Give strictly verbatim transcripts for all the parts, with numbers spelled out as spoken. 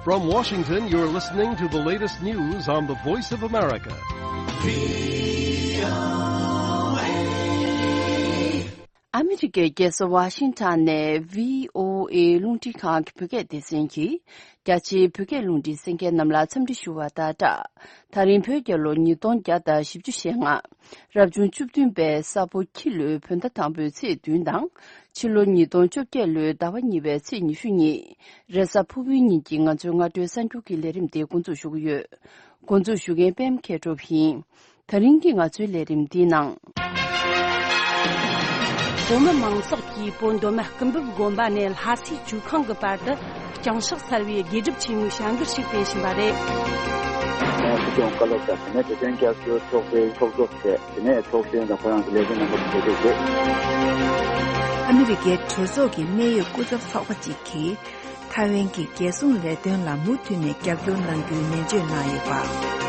From Washington, you're listening to the latest news on the Voice of America. ཨ་མི་རི་ཀའི་རྒྱལ་ས་ཝ་ཤིང་ཊོན་ནས་བྷི་ཨོ་ཨེ་རླུང་འཕྲིན་ཁང་གི་བོད་སྐད་སྡེ་ཚན་གྱིས་རྒྱ་ཆེའི་བོད་སྐད་རླུང་འཕྲིན་གསན་མཁན་རྣམས་ལ་འཚམས་འདྲི་ཞུ་བ་དང་སྦྲགས། ད་རིང་བོད་རྒྱལ་ལོ་ཉིས་སྟོང་བརྒྱ་དང་བཞི་བཅུ་ཞེ་ལྔ། རབ་བྱུང་བཅུ་བདུན་པའི་ས་ཕོ་ཁྱི་ལོའི་བོད་ཟླ་དང་པོའི་ཚེས་བདུན་དང་། ཕྱི་ལོ་ཉིས་སྟོང་བཅོ་བརྒྱད་ལོའི་ཟླ་བ་གཉིས་པའི་ཚེས་ཉི་ཤུ་གཉིས། རེས་གཟའ་ཕུར་བུའི་ཉིན་གྱི་ང་ཚོའི་སྔ་དྲོའི་གསར་འགྱུར་གྱི་ལས་རིམ་དེ་འགོ་འཛུགས་ཞུ་གི་ཡོད། འགོ་འཛུགས་ཞུ་མཁན་པད་མ་མཁས་གྲུབ་ཡིན། ད་རིང་གི་ང་ཚོའི་ལས་རིམ་འདིའི་ནང་། གོང་མ་མང་ཚོགས་ཀྱིས་བོད་མདོ་སྨད་སྐུ་འབུམ་དགོན་པ་ནས་ལྷ་སའི་ཇོ་ཁང་གི་བར་དུ་ལྕང་ཤག་གསར་བའི་དགེ་སྒྲུབ་ཆེན་མོའི་བྱ་འགུལ་ཞིག་སྤེལ་བཞིན་པ་རེད། ནས་སྲིད་སྐྱོང་བཀའ་སློབ་དང་དེ་ནས་བོད་དོན་རྒྱབ་སྐྱོར་ཚོགས་པའི་ཚོགས་གཙོ་བྱས། དེ་ནས་ཚོགས་གཞོན་དང་ཁོ་རང་གི་ལས་བྱེད་རྣམ་པ་གྲོས་བསྡུར་བྱས། ཨ་མི་རི་ཀའི་གྲོས་ཚོགས་ཀྱི་གནད་ཡོད་སྐུ་ཚབ་ཚོགས་པ་གཅིག་གིས་ཐའེ་ཝན་གྱི་རྒྱལ་སྲུང་ལས་དོན་ལ་མུ་མཐུད་ནས་རྒྱབ་སྐྱོར་གནང་རྒྱུའི་ནན་བརྗོད་གནང་ཡོད་པ།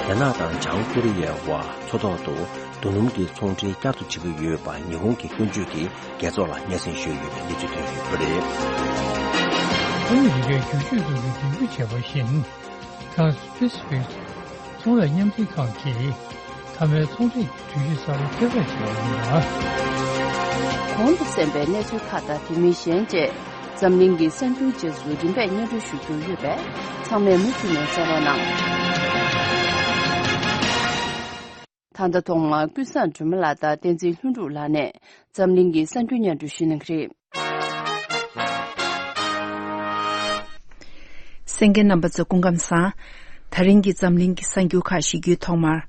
རྒྱ་ནག་དང་བྱང་ཀོ་རི་ཡའི་དབར་མཚོ་ཐོག་ཏུ་རྡོ་སྣུམ་གྱི་ཚོང་འབྲེལ་བསྐྱར་དུ་བྱེད་ཀྱི་ཡོད་པར་ཉི་ཧོང་གི་ཀུན་སྤྱོད་ཀྱིས་རྒྱལ་ཚོགས་ལ་སྙན་སེང་ཞུས་ཡོད་པའི་གནས་ཚུལ་ཐོན་ཡོད་པ་རེད། ཨ་མི་རི་ཀའི་རྒྱུག་ཤུགས་ཚོགས་ཀྱིས་འགྲེལ་བརྗོད་བྱས་པ་བཞིན། Trans-Pacific ཚོང་ལས་མཉམ་འབྲེལ་ཁང་གིས་མཐའ་མའི་ཚོང་འབྲེལ་གྱི་གྲོས་གཞི་གསར་པ་ཁྱབ་བསྒྲགས་བྱས་པ་ཡིན་ལ། གོང་དུ་གསན་པའི་གནས་ཚུལ་ཁག་དང་དེ་མིན་གཞན་བཅས་འཛམ་གླིང་གི་གསར་འགྱུར་རྗེས་སུ་རིམ་པས་སྙན་སྒྲོན་ཞུ་རྒྱུ་ཡོད་པས་ཚང་མས་མུ་མཐུད་ནས་གསན་རོགས་གནང་། ད་ལྟ་ཐོག་མར་ཀུན་བཟང་སྒྲོལ་མ་ལགས་དང་བསྟན་འཛིན་ལྷུན་གྲུབ་ལགས་ནས་འཛམ་གླིང་གི་གསར་འགྱུར་སྙན་སྒྲོན་ཞུ་གནང་གི་རེད། གསན་མཁན་རྣམ་པ་ཚོ་སྐུ་ཁམས་བཟང་། ད་རིང་གི་འཛམ་གླིང་གི་གསར་འགྱུར་ཁག་ཞུ་རྒྱུའི་ཐོག་མར།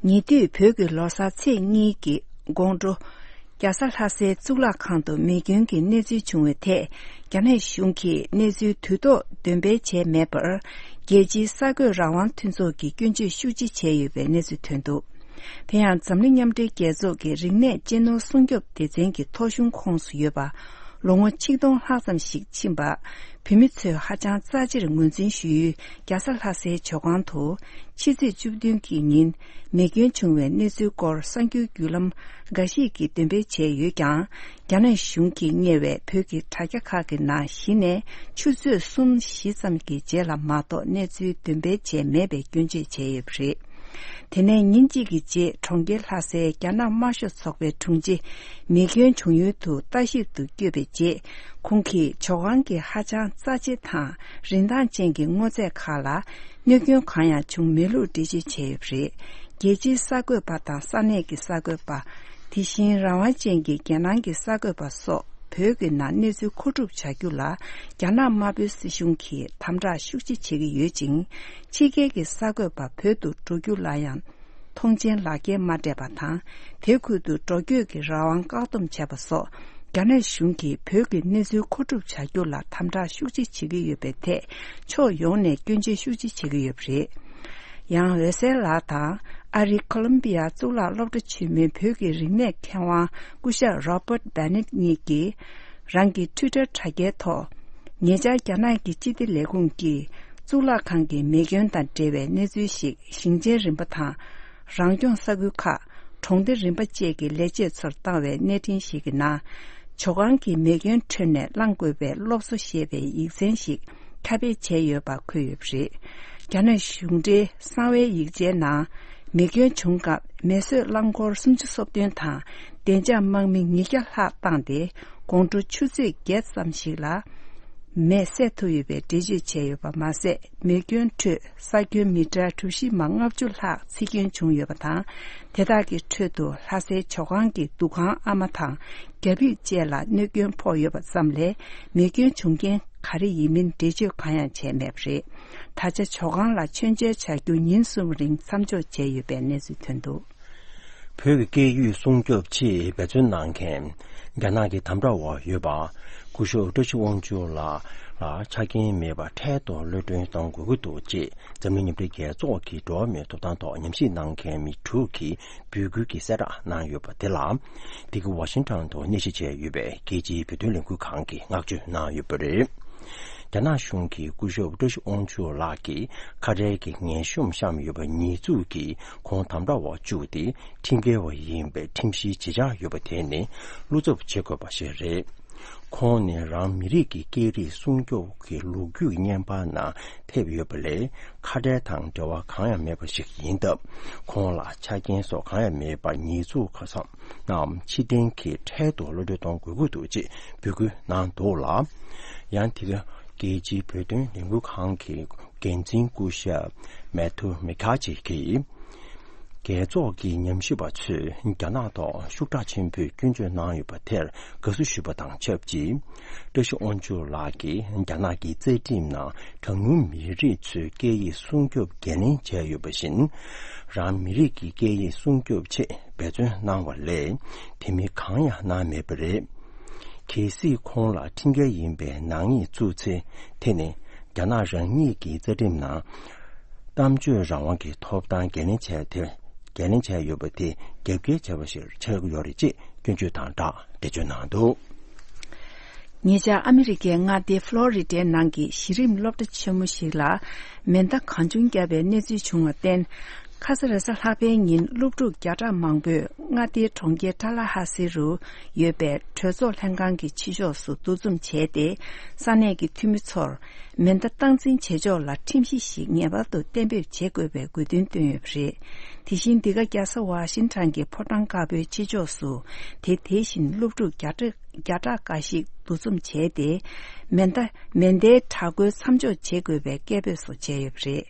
ཉེ་དུས་བོད་ཀྱི་ལོ་གསར་ཚེས་གཉིས་ཀྱི་དགོང་དྲོ། རྒྱ་བཟའ་ལྷ་སའི་གཙུག་ལག་ཁང་དུ་མེ་སྐྱོན་གྱི་གནས་ཚུལ་བྱུང་བའི་ཐད། རྒྱ་ནག་གཞུང་གིས་གནས་ཚུལ་དུས་ཐོག་འདོན་སྤེལ་བྱས་མེད་པར། རྒྱལ་སྤྱིའི་གསར་འགོད་རང་དབང་མཐུན་ཚོགས་ཀྱིས་སྐྱོན་བརྗོད་ཤུགས་ཆེ་བྱས་ཡོད་པའི་གནས་ཚུལ་ཐོན་འདུག་དེ་ཡང་འཛམ་གླིང་མཉམ་འབྲེལ་རྒྱལ་ཚོགས་ཀྱི་རིག་གནས་གཅེས་ནོར་སྲུང་སྐྱོབ་སྡེ་ཚན་གྱི་ཐོ་གཞུང་ཁོངས་སུ་ཡོད་པ། ལོ་ངོ་ཆིག་སྟོང་ལྷག་ཙམ་ཞིག་ཕྱིན་པ། བོད་མི་ཚོས་ཧ་ཅང་རྩ་ཆེར་ངོས་འཛིན་ཞུ་ཡུལ་རྒྱ་བཟའ་ལྷ་སའི་ཇོ་ཁང་དུ། ཕྱི་ཚེས་བཅུ་བདུན་གྱི་ཉིན། མེ་སྐྱོན་བྱུང་བའི་གནས་ཚུལ་སྐོར་གསར་འགྱུར་བརྒྱུད་ལམ་འགའ་ཞིག་གིས་འདོན་སྤེལ་བྱས་ཡོད་ཀྱང་། རྒྱ་ནག་གཞུང་གིས་གཉེར་བའི་བོད་ཀྱི་དྲ་རྒྱ་ཁག་གི་ནང་གཞི་ནས་ཆུ་ཚོད་གསུམ་བཞི་ཙམ་གྱི་རྗེས་ལ་མ་གཏོགས་གནས་ཚུལ་འདོན་སྤེལ་བྱས་མེད་པའི་སྐྱོན་བརྗོད་བྱས་ཡོད་པ་རེད། དེ་ནས་ཉིན་གཅིག་གི་རྗེས་གྲོང་ཁྱེར་ལྷ་སའི་རྒྱ་ནག་དམར་ཤོག་ཚོགས་པའི་དྲུང་ཆེ་མེ་སྐྱོན་བྱུང་ཡུལ་དུ་ལྟ་ཞིབ་ཏུ་བསྐྱོད་པའི་རྗེས། ཁོང་གིས་ཇོ་ཁང་གི་ཧ་ཅང་རྩ་ཆེ་དང་རིན་ཐང་ཅན་གྱི་སྔོ་ཚལ་ཁག་ལ་གནོད་སྐྱོན་གང་ཡང་བྱུང་མེད་ལུགས་འགྲེལ་བརྗོད་བྱས་ཡོད་པ་རེད། རྒྱལ་སྤྱིའི་གསར་འགོད་པ་དང་ས་གནས་ཀྱི་གསར་འགོད་པ། དེ་བཞིན་རང་དབང་ཅན་གྱི་རྒྱལ་ནང་གི་གསར་འགོད་པ་སོགས་བོད་ཀྱི་ནང་གནས་ཚུལ་མཁོ་སྒྲུབ་བྱ་རྒྱུ་ལ་རྒྱ་ནག་དམར་པོའི་སྲིད་གཞུང་གིས་དམ་དྲག་ཤུགས་ཆེ་བྱེད་ཀྱི་ཡོད་ཅིང་། ཕྱི་རྒྱལ་གྱི་གསར་འགོད་པ་བོད་དུ་འགྲོ་རྒྱུ་ལ་ཡང་མཐོང་མཆན་ལག་འཁྱེར་མ་སྤྲད་པ་དང་། དེ་ཁུལ་དུ་འགྲོ་སྐྱོད་ཀྱི་རང་དབང་བཀག་སྡོམ་བྱས་པ་སོགས། རྒྱ་ནག་གཞུང་གིས་བོད་ཀྱི་གནས་ཚུལ་མཁོ་སྒྲུབ་བྱ་རྒྱུ་ལ་དམ་དྲག་ཤུགས་ཆེ་བྱེད་ཀྱི་ཡོད་པའི་ཐད། ཕྱོགས་ཡོངས་ནས་སྐྱོན་བརྗོད་ཤུགས་ཆེ་བྱེད་ཀྱི་ཡོད་པ་རེད། ཡང་འོད་ཟེར་ལགས་དང་ཨ་རིའི་ཁོ་ལོམ་བི་ཡ་གཙུག་ལག་སློབ་གྲྭ་ཆེན་མོའི་བོད་ཀྱི་རིག་གནས་མཁས་དབང་སྐུ་ཞབས་Robert Bennett་གཉིས་ཀྱིས། རང་གི་ཊུའི་ཊར་དྲ་རྒྱའི་ཐོག་ཉེ་ཆར་རྒྱ་ནག་གི་སྤྱི་བདེ་ལས་ཁུངས་ཀྱིས་གཙུག་ལག་ཁང་གི་མེ་སྐྱོན་དང་འབྲེལ་བའི་གནས་ཚུལ་ཞིག་ཞིང་ཆེན་རིམ་པ་དང་། རང་སྐྱོང་ས་ཁུལ་ཁག་གྲོང་སྡེ་རིམ་པ་བཅས་ཀྱི་ལས་བྱེད་ཚོར་བཏང་བའི་གནས་འཕྲིན་ཞིག་གི་ནང་། ཇོ་ཁང་གི་མེ་སྐྱོན་ཁྲོད་ནས་བླང་དགོས་པའི་སློབ་གསོ་ཞེས་པའི་ཡིག་ཚན་ཞིག་ཁྱབ་སྤེལ་བྱས་ཡོད་པ་འཁོད་ཡོད་པ་རེད། རྒྱ་ནག་གཞུང་འབྲེལ་གསང་བའི་ཡིག་ཆའི་ནང་། མེ་སྐྱོན་བྱུང་སྐབས་མེ་གསོད་རླངས་འཁོར་སུམ་ཅུ་སོ་བདུན་དང་བདེ་འཇགས་དམག་མི་ཉིས་བརྒྱ་ལྷག་བཏང་སྟེ། དགོང་དྲོ་ཆུ་ཚོད་བརྒྱད་ཙམ་ཞིག་ལ་མེ་བསད་ཐུབ་ཡོད་པའི་འགྲེལ་བརྗོད་བྱས་ཡོད་པ་མ་ཟད། མེ་སྐྱོན་ཁྲོད་ས་ཁྱོན་མི་ཊར་གྲུ་བཞི་མ་ལྔ་བཅུ་ལྷག་འཚིག་སྐྱོན་བྱུང་ཡོད་པ་དང་། དེ་དག་གི་ཁྲོད་དུ་ལྷ་སའི་ཇོ་ཁང་གི་འདུ་ཁང་ཨ་མ་དང་རྒྱ་ཕིབས་བཅས་ལ་གནོད་སྐྱོན་ཕོག་ཡོད་པ་ཙམ་ལས། མེ་སྐྱོན་བྱུང་རྐྱེན་ག་རེ་ཡིན་མིན་འགྲེལ་བརྗོད་གང་ཡང་བྱས་མེད་པ་རེད། ད་ཆ་ཇོ་ཁང་ལ་མཆོད་མཇལ་བྱ་རྒྱུ་ཉིན་གསུམ་རིང་མཚམས་འཇོག་བྱས་ཡོད་པའི་གནས་ཚུལ་ཐོན་འདུག་བོད་ཀྱི་སྐད་ཡིག་སྲུང་སྐྱོབ་ཆེད་འབད་བརྩོན་གནང་མཁན་རྒྱ་ནག་གི་དམ་དྲག་འོག་ཡོད་པ། སྐུ་ཞབས་བཀྲ་ཤིས་དབང་ཕྱུག་ལགས་ལ་ཆ་རྐྱེན་མེད་པར་འཕྲལ་དུ་གློད་གྲོལ་གཏོང་དགོས་ཀྱི་འདུག་ཅེས་འཛམ་གླིང་མཉམ་འབྲེལ་རྒྱལ་ཚོགས་ཀྱི་འགྲོ་བ་མིའི་ཐོབ་ཐང་ཐོག་ཉམས་ཞིབ་གནང་མཁན་མི་དྲུག་གིས་འབོད་སྐུལ་གྱི་གསལ་བསྒྲགས་གནང་ཡོད་པ་དེ་ལ། འདི་ག་ཝ་ཤིང་ཊོན་དུ་གནས་གཞི་བྱས་ཡོད་པའི་རྒྱལ་སྤྱིའི་བོད་དོན་ལས་འགུལ་ཁང་གིས་བསྔགས་བརྗོད་གནང་ཡོད་པ་རེད། རྒྱ་ནག་གཞུང་གིས་སྐུ་ཞབས་བཀྲ་ཤིས་དབང་ཕྱུག་ལགས་ཀྱིས་ཁ་བྲལ་གྱི་ངན་གཤོམ་བཤམས་ཡོད་པ་ཉེས་འཛུགས་ཀྱིས་ཁོང་དམ་དྲག་འོག་བཅུག་སྟེ་ཁྲིམས་འགལ་བ་ཡིན་པའི་ཁྲིམས་གཞིའི་བརྗིད་ཆགས་ཡོད་པ་དེ་ནི་བློ་འཚབ་བྱེད་དགོས་པ་ཞིག་རེད། ཁོང་ནི་རང་མི་རིགས་ཀྱི་སྐད་རིགས་སྲུང་སྐྱོབ་ཀྱི་ལོ་རྒྱུས་ཀྱི་བརྙན་པར་ནང་ཕེབས་ཡོད་པ་ལས་ཁ་བྲལ་དང་འབྲེལ་བ་གང་ཡང་མེད་པ་ཞིག་ཡིན་སྟབས། ཁོང་ལ་ཆ་རྐྱེན་སོགས་གང་ཡང་མེད་པར་ཉེས་འཛུགས་ཁ་སང་ནའམ་ཕྱིར་འཐེན་གྱི་ཁྲལ་དུ་གློད་གྲོལ་གཏོང་དགོས་ཀྱི་འདུག་ཅེས་འབོད་སྐུལ་གནང་འདུག་ལ། ཡང་དེ་ག་རྒྱལ་སྤྱིའི་བོད་དོན་ལས་འགུལ་ཁང་གི་འགན་འཛིན་སྐུ་ཞབས་མེ་ཐུ་མེ་ཁ་ཆེ་གིས། རྒྱལ་ཚོགས་ཀྱི་ཉམས་ཞིབ་པ་ཚོས་རྒྱ་ནག་ཐོག་ཤུགས་དྲག་ཆེན་པོས་སྐྱོན་བརྗོད་གནང་ཡོད་པ་དེར་དགའ་བསུ་ཞུས་པ་དང་ཆབས་ཅིག། བཀྲ་ཤིས་དབང་ཕྱུག་ལགས་ཀྱིས་རྒྱ་ནག་གི་རྩ་ཁྲིམས་ནང་གྲངས་ཉུང་མི་རིགས་ཚོའི་སྐད་ཡིག་སྲུང་སྐྱོབ་འགན་ལེན་བྱས་ཡོད་པ་བཞིན། རང་མི་རིགས་ཀྱི་སྐད་ཡིག་སྲུང་སྐྱོབ་ཆེད་འབད་བརྩོན་གནང་བ་ལས་དེ་མིན་གང་ཡང་གནང་མེད་པ་རེད། གལ་སྲིད་ཁོང་ལ་ཁྲིམས་འགལ་ཡིན་པའི་ནག་ཉེས་བཙུགས་ཚེ། དེ་ནི་རྒྱ་ནག་རང་ཉིད་ཀྱི་རྩ་ཁྲིམས་ནང་གཏམ་བརྗོད་རང་དབང་གི་ཐོབ་ཐང་འགན་ལེན་བྱས་ཏེ། འགན་ལེན་བྱས་ཡོད་པ་དེ་རྒྱབ་འགལ་བྱས་པ་ཞིག་ཆགས་ཀྱི་ཡོད་རེད་ཅེས་སྐྱོན་བརྗོད་དང་སྦྲགས་འགྲེལ་བརྗོད་གནང་འདུག། ཉེ་ཆར་ཨ་མི་རི་ཀའི་མངའ་སྡེ་ཕློ་རི་ཌའི་ནང་གི་གཞི་རིམ་སློབ་གྲྭ་ཆེན་མོ་ཞིག་ལ་མེ་མདའ་གང་བྱུང་བརྒྱབ་པའི་གནས་ཚུལ་བྱུང་བར་བརྟེན། ཁ་ས་རེས་གཟའ་ལྷག་པའི་ཉིན་སློབ་ཕྲུག་བརྒྱ་ཕྲག་མང་པོས་མངའ་སྡེའི་གྲོང་ཁྱེར་ཊ་ལ་ཧ་སི་རུ་ཡོད་པའི་གྲོས་ཚོགས་ལྷན་ཁང་གི་ཕྱི་ཕྱོགས་སུ་འདུ་འཛོམས་བྱས་ཏེ། ས་གནས་ཀྱི་འཐུས་མི་ཚོར་མེ་མདའ་སྟངས་འཛིན་བྱེད་ཕྱོགས་ལ་ཁྲིམས་གཞི་ཞིག་ངེས་པར་དུ་གཏན་འབེབས་བྱེད་དགོས་པའི་དགོས་འདུན་བཏོན་ཡོད་པ་རེད། དེ་བཞིན་འདི་ག་རྒྱལ་ས་ཝ་ཤིང་ཊོན་གྱི་ཕོ་བྲང་དཀར་པོའི་ཕྱི་ཕྱོགས་སུ་དེ་དེ་བཞིན་སློབ་ཕྲུག་བརྒྱ་ཕྲག་བརྒྱ་ཕྲག་འགའ་ཞིག་འདུ་འཛོམས་བྱས་ཏེ། མེ་མདའ་མེ་མདའི་དྲག་རྒོལ་མཚམས་འཇོག་བྱེད་དགོས་པའི་སྐད་འབོད་སོགས་བྱས་ཡོད་པ་རེད།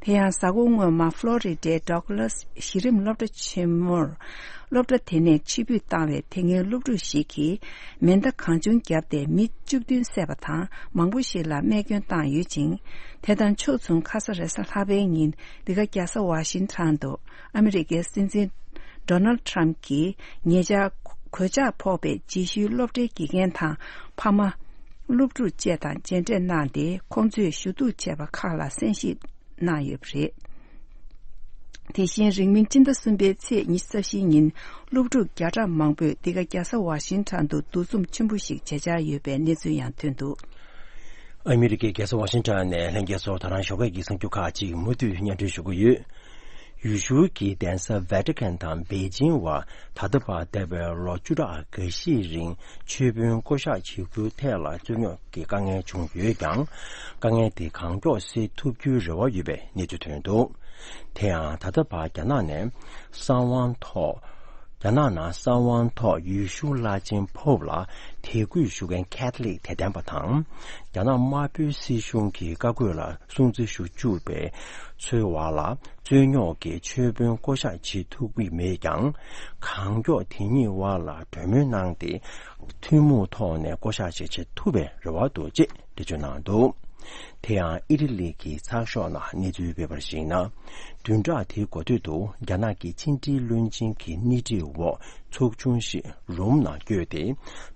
དེ་ཡང་གཟའ་འཁོར་སྔོན་མ་ཕློ་རི་ཌའི་ཌོག་ལཱས་གཞི་རིམ་སློབ་གྲྭ་ཆེན་མོར། སློབ་གྲྭ་དེ་ནས་ཕྱིར་འབུད་བཏང་བའི་དེ་སྔའི་སློབ་ཕྲུག་ཞིག་གིས་མེ་མདའ་གང་བྱུང་བརྒྱབ་སྟེ་མི་བཅུ་བདུན་བསད་པ་དང་མང་པོ་ཞིག་ལ་རྨས་སྐྱོན་བཏང་ཡོད་ཅིང་། དེ་དང་ཕྱོགས་མཚུངས་ཁ་ས་རེས་གཟའ་ལྷག་པའི་ཉིན་འདི་ག་རྒྱལ་ས་ཝ་ཤིང་ཊོན་དུ་ཨ་མི་རི་ཀའི་སྲིད་འཛིན་ཌོ་ནལ་ཌི་ཊརམ་གྱིས་ཉེ་ཆར་གོད་ཆག་ཕོག་པའི་རྗེས་ཤུལ་སློབ་གྲྭའི་དགེ་རྒན་དང་ཕ་མ། སློབ་ཕྲུག་བཅས་དང་མཇལ་འཕྲད་གནང་སྟེ་ཁོང་ཚོས་ཞུ་གཏུག་བྱས་པ་ཁག་ལ་གསན་ཞིབ་གནང་ཡོད་པ་རེད། དེ་བཞིན་རིང་མིན་སྤྱི་ཟླ་གསུམ་པའི་ཚེས་ཉི་ཤུ་རྩ་བཞིའི་ཉིན་སློབ་ཕྲུག་བརྒྱ་ཕྲག་མང་པོས་འདི་ག་རྒྱལ་ས་ཝ་ཤིང་ཊོན་དུ་འདུ་འཛོམས་ཆེན་པོ་ཞིག་བྱེད་འཆར་ཡོད་པའི་གནས་ཚུལ་ཡང་ཐོན་འདུག། ཨ་མི་རི་ཀའི་རྒྱལ་ས་ཝ་ཤིང་ཊོན་ནས་ལྷན་རྒྱས་ཚོར་ད་རང་ཞོགས་ཀས་ཀྱི་གསར་འགྱུར་ཁག་ཅིག་མུ་མཐུད་སྙན་སྒྲོན་ཞུ་གི་ཡོད། ཡུལ་ཤུལ་གྱི་གདན་ས་ཝེ་ཏི་ཀན་དང་པེ་ཅིང་བར་ད་ལྟ་བར་འདས་པའི་ལོ་བཅུ་ཕྲག་འགའ་ཤས་རིང་ཆོས་དཔོན་བསྐོ་གཞག་བྱེད་རྒྱུའི་ཐད་ལ་རྩོད་རྙོག་གི་དཀའ་ངལ་བྱུང་ཡོད་ཀྱང་། དཀའ་ངལ་དེ་གང་མགྱོགས་སེལ་ཐུབ་རྒྱུའི་རེ་བ་ཡོད་པའི་གནས་ཚུལ་ཐོན་འདུག། དེ་ཡང་ད་ལྟ་བར་རྒྱ་ནག་ནས་གསང་བའི་ཐོག་རྒྱ་ནག་ནང་གསང་བའི་ཐོག་ཡུལ་ཤུལ་བླ་ཆེན་ཕོབ་ལ་དད་གུས་ཞུ་མཁན་ཁེ་ཐ་ལིག་དད་ལྡན་པ་དང་། རྒྱ་ནག་དམར་པོའི་སྲིད་གཞུང་གི་བཀའ་བཀོད་ལ་སྲུང་བརྩི་ཞུ་བཅུག་པའི་ཚོའི་བར་ལ་རྩོད་རྙོག་གིས་ཆོས་དཔོན་བསྐོ་གཞག་བྱེད་ཐུབ་ཀྱི་མེད་ཀྱང་། གང་མགྱོགས་དེ་གཉིས་བར་ལ་གྲོས་མོལ་གནང་སྟེ། ཐུན་མོང་ཐོག་ནས་བསྐོ་གཞག་ཅིག་བྱེད་ཐུབ་པའི་རེ་བ་འདུག་ཅེས་འགྲེལ་བརྗོད་གནང་འདུག། དེ་ཡང་ཨི་ཊ་ལི་གི་ཚགས་ཤོག་ནང་གནས་ཚུལ་སྤེལ་བར་གཞིགས་ན། བདུན་ཕྲག་དེའི་འགོ་སྟོད་དུ་རྒྱ་ནག་གི་ཕྱི་འབྲེལ་བློན་ཆེན་གྱི་སྣེ་ཁྲིད་འོག་ཚོགས་ཆུང་ཞིག་རོམ་ནང་བསྐྱོད་དེ།